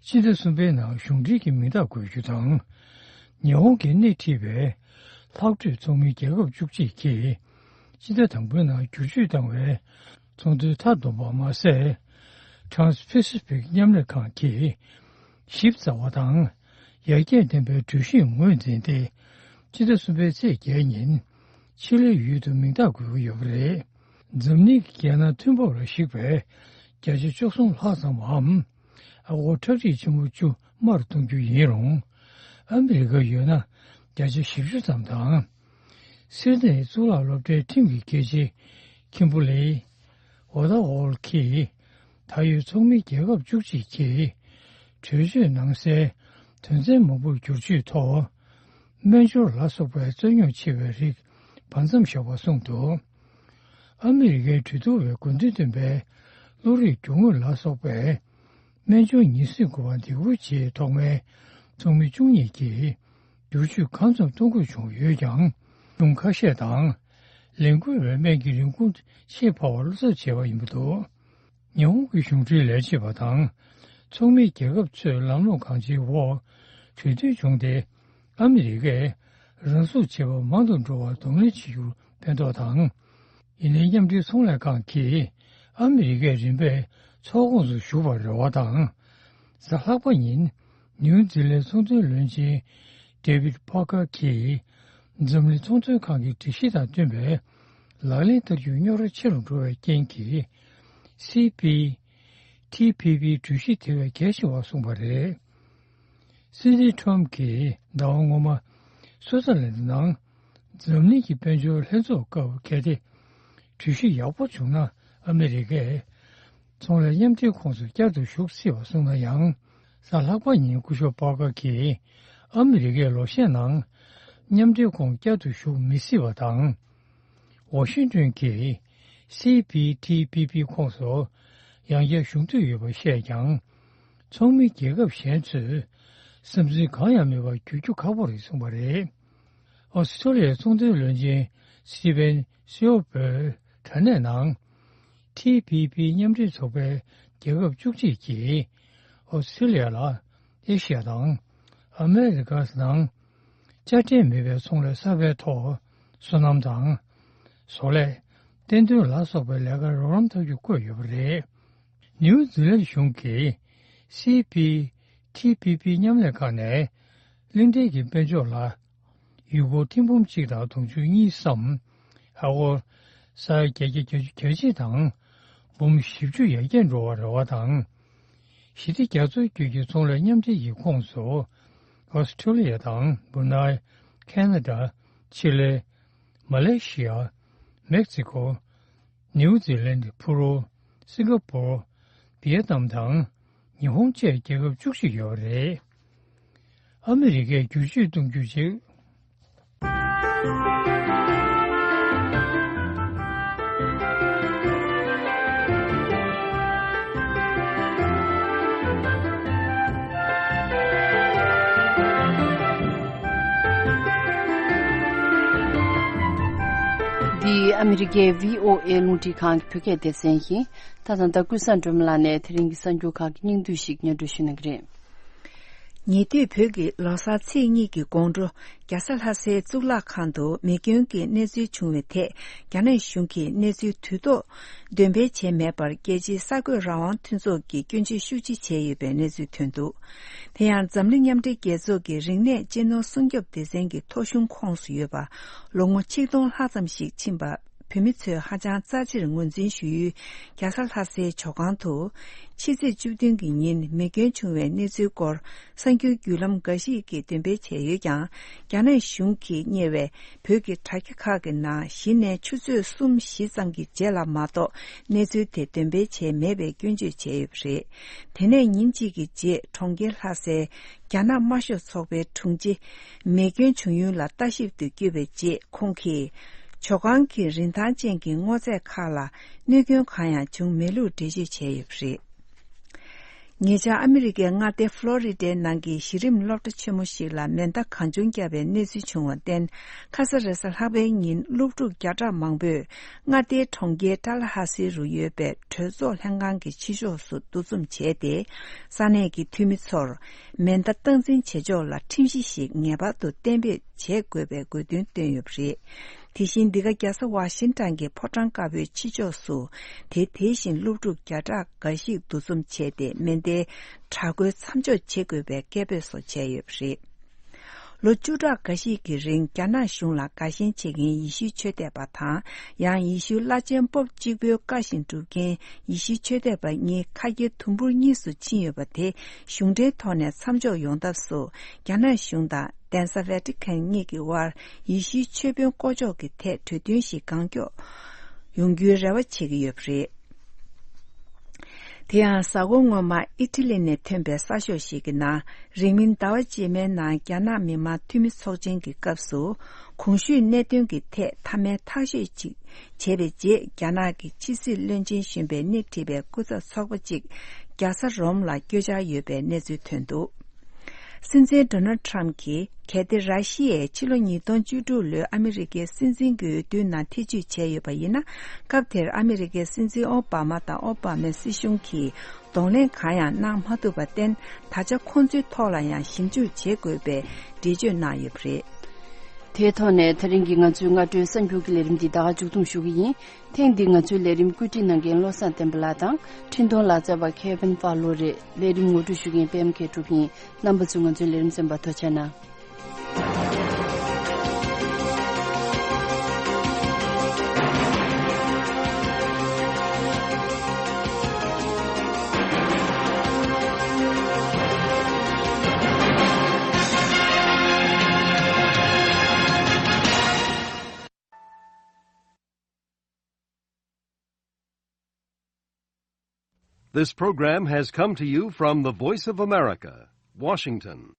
སྤྱི་ཟླ་གསུམ་པའི་ནང་གཞུང་འབྲེལ་གྱི་མིང་རྟགས་འགོད་རྒྱུ་དང་། ཉི་ཧོང་གིས་སྣེ་ཁྲིད་པའི་ལྷག་འཕྲོས་ཚོགས་མི་རྒྱལ་ཁབ་བཅུ་གཅིག་གིས་སྤྱི་ཟླ་དང་པོའི་ནང་བསྒྱུར་བཅོས་བཏང་བའི་ཚོང་དོན་མཐའ་བསྡོམས་པ་མ་ཟད། Trans-Pacific མཉམ་ལས་ཁང་གིས་ཞིབ་ཚགས་པ་དང་ཡར་རྒྱས་ལྡན་པའི་གྲོས་གཞིར་ངོས་འཛིན་ཏེ། སྤྱི་ཟླ་གསུམ་པའི་ཚེས་བརྒྱད་ཉིན་ཆི་ལི་ཡུལ་དུ་མིང་རྟགས་འགོད་ཀྱི་ཡོད་པ་རེད། འཛམ་གླིང་གི་རྒྱལ་ནང་ཐོན་འབབ་ལ་གཞིགས་པའི་བརྒྱ་ཆ་བཅུ་གསུམ་ལྷག་ཙམ་མམ། ཨ་སྒོར་ཁྲག་ཁྲིག་ཆེན་པོ་བཅུ་དམའ་རུ་གཏོང་རྒྱུ་ཡིན་རུང་། ཨ་མི་རི་ཀར་ཡོད་ན་བརྒྱ་ཆ་བཞི་བཅུ་ཙམ་དང་། སིད་ནེ་གཙུག་ལག་སློབ་གྲྭའི་ཁྲིམས་ཀྱི་དགེ་ཆེ་ཁིམ་བུ་ལེ། ཝ་ཏཱ་ཝོལ་གྱིས། ད་ཡོད་ཚོགས་མི་རྒྱལ་ཁབ་བཅུ་གཅིག་གིས། གྲོས་ཆོད་ནང་གསལ་དོན་ཚན་མང་པོར་བསྒྱུར་བཅོས་ཐོག་སྨན་སྦྱོར་ལ་སོགས་པའི་རྩ་རྙོག་ཆེ་བའི་རིགས་བར་མཚམས་བཞག་པ་གསུངས་འདུག། ཨ་མི་རི་ཀའི་གྲོས་བསྡུར་བའི་དགོས་འདུན་བཏོན་པའི་བློ་རིག་རྒྱུ་དངོས་ལ་སོགས་པའི་སྨན་སྦྱོར་ཉིན་སྲིབ་དགུ་པ་འདེགས་འབུལ་བྱས་ཐོག་མའི་ཚོགས་མི་བཅུ་གཉིས་ཀྱིས་བསྒྱུར་བཅོས་གང་འཚམ་གཏོང་དགོས་བྱུང་ཡོད་ཀྱང་། གཞུང་ཁ་ཤས་དང་། ལས་འགུལ་བའི་སྨན་གྱི་རིན་གོང་ཆེས་འཕར་བར་བློ་འཚབ་བྱས་པ་ཡིན་པ་འདུག། ཉི་ཧོང་གི་གཞུང་འབྲེལ་ལས་བྱེད་པ་དང་། ཚོགས་མི་རྒྱལ་ཁབ་ཚོས་ལམ་ལྷོང་གང་ཆེའི་འོག་གྲོས་མཐུན་བྱུང་སྟེ། ཨ་མི་རི་ཀས་ རང་སྲུང་བྱེད་པ་མང་དུ་འགྲོ་བར་གདོང་ལེན་བྱེད་རྒྱུར་ཕན་ཐོགས་དང་། ཡིན་ནའི་མཉམ་འབྲེལ་ཚོང་ལས་ཁང་གིས་ཨ་མི་རི་ཀས་རིམ་པས་ཚོགས་ཁོངས་སུ་ཞུགས་པར་རེ་བ་དང་། གཟའ་ལྷག་པ་ཉིན་ནིའུ་ཛི་ལན་ཚོང་དོན་བློན་ཆེན་ཌེ་བིད་པར་ཀར་གྱིས་འཛམ་གླིང་ཚོང་དོན་ཁང་གི་སྒྲིག་གཞི་དང་བསྟུན་པའི་ལག་ལེན་བསྟར་རྒྱུའི་རྙོག་དྲ་ཆེ་རུ་འགྲོ་བའི་རྐྱེན་གྱིས། སི་པི་ཐི་པི་པི་གྲོས་གཞི་དེ་བས་གལ་ཆེ་བར་གསུངས་པ་རེད། སྲིད་འཛིན་ཁྲོམ་གྱིས་ཟླ་བ་སྔོན་མ་སུའུ་ཙར་ལན་ནང་འཛམ་གླིང་གི་དཔལ་འབྱོར་ལྷན་ཚོགས་སྐབས་གལ་ཏེ་གྲོས་གཞི་ཡག་པོ་བྱུང་ན། ཨ་མི་རི་ཀས་ཚོང་ལས་མཉམ་འབྲེལ་ཁོངས་སུ་བསྐྱར་དུ་ཞུགས་སྲིད་པ་སོང་ན་ཡང་། གཟའ་ལྷག་པ་ཉིན་སྐུ་ཞབས་པར་ཀར་གྱིས་ཨ་མི་རི་ཀས་ལོ་ཤས་ནང་མཉམ་འབྲེལ་ཁོངས་བསྐྱར་དུ་ཞུགས་མི་སྲིད་པ་དང་། ཝ་ཤིང་ཏོན་གྱིས་སི་པི་ཐི་པི་པི་ཁོངས་སུ་ཡང་བསྐྱར་ཞུགས་འདོད་ཡོད་པ་བཤད་ཀྱང་། ཚོགས་མི་རྒྱལ་ཁབ་གཞན་ཚོས་བསམ་ཚུལ་གང་ཡང་མེད་པར་འགྱུར་རྒྱུ་ཁག་པོ་རེད་གསུངས་པ་རེད། ཨོ་སི་ཁྲུ་ལི་ཡའི་ཚོང་དོན་བློན་ཆེན་སི་ཏི་ཝན་སི་ཨོ་པོས་དྲ་གནས་ནང་། ཐི་པི་པི་མཉམ་འབྲེལ་ཚོགས་པའི་རྒྱལ་ཁབ་བཅུ་གཅིག་གིས་ཨོ་སི་ཁྲུ་ལི་ཡ་ལ་ཨེ་ཤི་ཡ་དང་ཨ་མེ་རི་ཀ་ནང་དཔྱ་ཁྲལ་མེད་པའི་ཚོང་ལས་གསར་པའི་ཐོག་སོ་ནམ་དང་། བཟོ་ལས། བསྟན་དོན་ལ་སོགས་པའི་ལས་ཀར་རོགས་རམ་ཐོབ་རྒྱུ་བཀོད་ཡོད་པ་རེད། ནིའུ་ཛི་ལན་གཞུང་གིས་སི་པི་ཐི་པི་པི་མཉམ་ལས་ཁང་ནས་གླིང་ཕྲན་གྱི་དཔལ་འབྱོར་ལ་ཡུལ་སྒོར་ཐེར་འབུམ་གཅིག་དང་དུང་ཕྱུར་གཉིས་སམ། ཨ་སྒོར་ས་ཡ་བརྒྱད་བརྒྱ་གྱ་གཅིག་དང་འབུམ་བཞི་བཅུ་ཡར་རྒྱས་འགྲོ་བར་རེ་བ་དང་། ཞི་བདེ་རྒྱ་མཚོའི་རྒྱུད་ཀྱི་ཚོང་ལས་མཉམ་འབྲེལ་གྱི་ཁོངས་སུ། ཨོ་སི་ཁྲུ་ལི་ཡ་དང་། སྦུ་ནའི། ཁེ་ན་ཌ། ཆི་ལི། མ་ལེ་ཤི་ཡ། མེག་སི་ཀོ། ནིའུ་ཛི་ལན། ཕུ་རུ། སིང་ག་པོར། ཝི་ཡེ་ནམ་དང་། ཉི་ཧོང་བཅས་རྒྱལ་ཁབ་བཅུ་གཅིག་ཡོད་པ་རེད། ཨ་མི་རི་ཀས་བསྒྱུར་བཅོས་གཏོང་རྒྱུ་བྱེད། འདི་ཨ་མི་རི་ཀའི་བྷི་ཨོ་ཨེ་རླུང་འཕྲིན་ཁང་གི་བོད་སྐད་སྡེ་ཚན་ཡིན། ད་ད་ལྟ་ཀུན་བཟང་སྒྲོལ་མ་ལགས་ནས་དེ་རིང་གི་གསར་འགྱུར་ཁག་གི་སྙིང་བསྡུས་ཤིག་སྙན་སྒྲོན་ཞུ་གནང་གི་རེད། ཉེ་དུས་བོད་ཀྱི་ལོ་གསར་ཚེས་གཉིས་ཀྱི་དགོང་དྲོ་རྒྱ་བཟའ་ལྷ་སའི་གཙུག་ལག་ཁང་དུ་མེ་སྐྱོན་གྱི་གནས་ཚུལ་བྱུང་བའི་ཐད། རྒྱ་ནག་གཞུང་གིས་གནས་ཚུལ་དུས་ཐོག་འདོན་སྤེལ་བྱས་མེད་པར། རྒྱལ་སྤྱིའི་གསར་འགོད་རང་དབང་མཐུན་ཚོགས་ཀྱིས་སྐྱོན་བརྗོད་ཤུགས་ཆེ་བྱས་ཡོད་པའི་གནས་ཚུལ་ཐོན་འདུག་དེ་ཡང་འཛམ་གླིང་མཉམ་འབྲེལ་རྒྱལ་ཚོགས་ཀྱི་རིག་གནས་གཅེས་ནོར་སྲུང་སྐྱོབ་སྡེ་ཚན་གྱི་ཐོ་གཞུང་ཁོངས་སུ་ཡོད་པ། ལོ་ངོ་ཆིག་སྟོང་ལྷག་ཙམ་ཞིག་ཕྱིན་པ། བོད་མི་ཚོས་ཧ་ཅང་རྩ་ཆེར་ངོས་འཛིན་ཞུ་ཡུལ་རྒྱ་བཟའ་ལྷ་སའི་ཇོ་ཁང་དུ། ཕྱི་ཚེས་བཅུ་བདུན་གྱི་ཉིན་མེ་སྐྱོན་བྱུང་བའི་གནས་ཚུལ་སྐོར་གསར་འགྱུར་བརྒྱུད་ལམ་འགའ་ཞིག་གིས་འདོན་སྤེལ་བྱས་ཡོད་ཀྱང་། རྒྱ་ནག་གཞུང་གིས་གཉེར་བའི་བོད་ཀྱི་དྲ་རྒྱ་ཁག་གི་ནང་གཞི་ནས་ཆུ་ཚོད་གསུམ་བཞི་ཙམ་གྱི་རྗེས་ལ་མ་གཏོགས་གནས་ཚུལ་དེ་འདོན་སྤེལ་བྱས་མེད་པའི་སྐྱོན་བརྗོད་བྱས་ཡོད་པ་རེད། དེ་ནས་ཉིན་གཅིག་གི་རྗེས་གྲོང་ཁྱེར་ལྷ་སའི་རྒྱ་ནག་དམར་ཤོག་ཚོགས་པའི་དྲུང་ཆེ། མེ་སྐྱོན་བྱུང་ཡུལ་ལ་ལྟ་ཞིབ་ཏུ་བསྐྱོད་པའི་རྗེས། ཁོང་གིས་ཇོ་ཁང་གི་རིན་ཐང་ཅན་གྱི་སྔོ་ཚལ་ཁག་ལ་གནོད་སྐྱོན་གང་ཡང་བྱུང་མེད་ལུགས་འགྲེལ་བརྗོད་བྱས་ཡོད་པ་རེད། ཉེ་ཆར་ཨ་མི་རི་ཀའི་མངའ་སྡེ་ཕློ་རི་ཌའི་ནང་གི་གཞི་རིམ་སློབ་གྲྭ་ཆེན་མོ་ཞིག་ལ་མེ་མདའ་གང་བྱུང་བརྒྱབ་པའི་གནས་ཚུལ་བྱུང་བར་བརྟེན། ཁ་ས་རེས་གཟའ་ལྷག་པའི་ཉིན་སློབ་ཕྲུག་བརྒྱ་ཕྲག་མང་པོས་མངའ་སྡེའི་གྲོང་ཁྱེར་ཏཱ་ལ་ཧ་སི་རུ་ཡོད་པའི་གྲོས་ཚོགས་ལྷན་ཁང་གི་ཕྱི་ཕྱོགས་སུ་འདུ་འཛོམས་བྱས་ཏེ། ས་གནས་ཀྱི་འཐུས་མི་ཚོར་མེ་མདའ་སྟངས་འཛིན་བྱེད་ཕྱོགས་ལ་ཁྲིམས་གཞི་ཞིག་ངེས་པར་དུ་གཏན་འབེབས་བྱེད་དགོས་པའི་དགོས་འདུན་བཏོན་ཡོད་པ་རེད། དེ་བཞིན་འདི་ག་རྒྱལ་ས་ཝ་ཤིང་ཊོན་གྱི་ཕོ་བྲང་དཀར་པོའི་ཕྱི་ཕྱོགས་སུ་དེ་དེ་བཞིན་སློབ་ཕྲུག་བརྒྱ་ཕྲག་འགའ་ཞིག་འདུ་འཛོམས་བྱས་ཏེ། མེ་མདའི་དྲག་རྒོལ་མཚམས་འཇོག་བྱེད་དགོས་པའི་སྐད་འབོད་སོགས་བྱས་ཡོད་པ་རེད། ལོ་བཅུ་ཕྲག་འགའ་ཞིག་གི་རིང་རྒྱ་ནག་གཞུང་ལ་དགའ་ཞེན་བྱེད་མཁན་ཡེ་ཤུའི་ཆོས་དད་པ་དང་། ཡང་ཡེ་ཤུའི་བླ་ཆེན་པོབ་གཅིག་པུའི་བཀའ་བཞིན་སྒྲུབ་མཁན་ཡེ་ཤུའི་ཆོས་དད་པ་གཉིས་ཁ་གྱེས་དུམ་བུར་གཉིས་སུ་ཕྱིན་ཡོད་པ་དེ་གཞུང་འབྲེལ་ཐོག་ནས་མཚམས་འཇོག་ཡོང་ཐབས་སུ། རྒྱ་ནག་གཞུང་དང་གདན་ས་ཝེ་ཏི་ཁན་གཉིས་ཀྱི་དབར་ཡེ་ཤུའི་ཆོས་དཔོན་བསྐོ་ཕྱོགས་ཀྱི་ཐད་གྲོས་མཐུན་ཞིག་གང་མགྱོགས་ཡོང་རྒྱུའི་རེ་བ་བྱེད་ཀྱི་ཡོད་པ་རེད། དེ་ཡང་། གཟའ་འཁོར་སྔོན་མ་ཨི་ཊ་ལི་ནས་ཐོན་པའི་གསར་ཤོག་ཞིག་གི་ནང་། རིང་མིན་ཟླ་བ་རྗེས་མའི་ནང་རྒྱ་ནག་མི་དམངས་འཐུས་མི་ཚོགས་ཆེན་གྱི་སྐབས་སུ། གོང་ཞུས་གནད་དོན་གྱི་ཐད་མཐའ་མའི་ཐག་གཅོད་ཅིག་བྱས་པའི་རྗེས། རྒྱ་ནག་གི་ཕྱི་སྲིད་བློན་ཆེན་གཞོན་པས་སྣེ་ཁྲིད་པའི་སྐུ་ཚབ་ཚོགས་པ་གཅིག་རྒྱལ་ས་རོམ་ལ་བསྐྱོད་འཆར་ཡོད་པའི་གནས་ཚུལ་ཐོན་འདུག་སྲིད་འཛིན་ཌོ་ནལ་ཊམ་གྱིས། གལ་ཏེ་ར་ཤི་ཡས་ཕྱི་ལོ་ཉིས་སྟོང་བཅུ་དྲུག་ལོའི་ཨ་མི་རི་ཀའི་སྲིད་འཛིན་གྱི་འོས་བསྡུའི་ནང་ཐེ་བྱུས་བྱས་ཡོད་པ་ཡིན་ན། སྐབས་དེར་ཨ་མི་རི་ཀའི་སྲིད་འཛིན་ཨོ་བྷ་མ་དང་ཨོ་བྷ་མའི་སྲིད་གཞུང་གིས་གདོང་ལེན་གང་ཡང་གནང་མ་ཐུབ་པར་བརྟེན། ད་ཆ་ཁོང་ཚོའི་ཐོག་ལ་ཡང་ཞིབ་འཇུག་བྱེད་དགོས་པའི་འགྲེལ་བརྗོད་གནང་ཡོད་པ་རེད། དེའི་ཐོག་ནས་དེ་རིང་གི་ང་ཚོའི་སྔ་དྲོའི་གསར་འགྱུར་གྱི་ལས་རིམ་འདི་ད་ག་མཇུག་བསྡོམས་ཞུ་གི་ཡིན། ཐེངས་འདིའི་ང་ཚོའི་ལས་རིམ་བཀོད་སྒྲིག་གནང་མཁན་བློ་བཟང་བསྟན་པ་ལགས་དང་འཕྲིན་གཏོང་ལག་རྩལ་བ་ཁེ་ཝིན་ཧྥ་ལོ་རེད། ལས་རིམ་ངོ་སྤྲོད་ཞུ་མཁན་པད་མ་མཁས་གྲུབ་ཡིན། རྣམ་པ་ཚོས་ང་ཚོའི་ལས་རིམ་གསན་པར་ཐུགས་རྗེ་གནང་། This program has come to you from the Voice of America, Washington.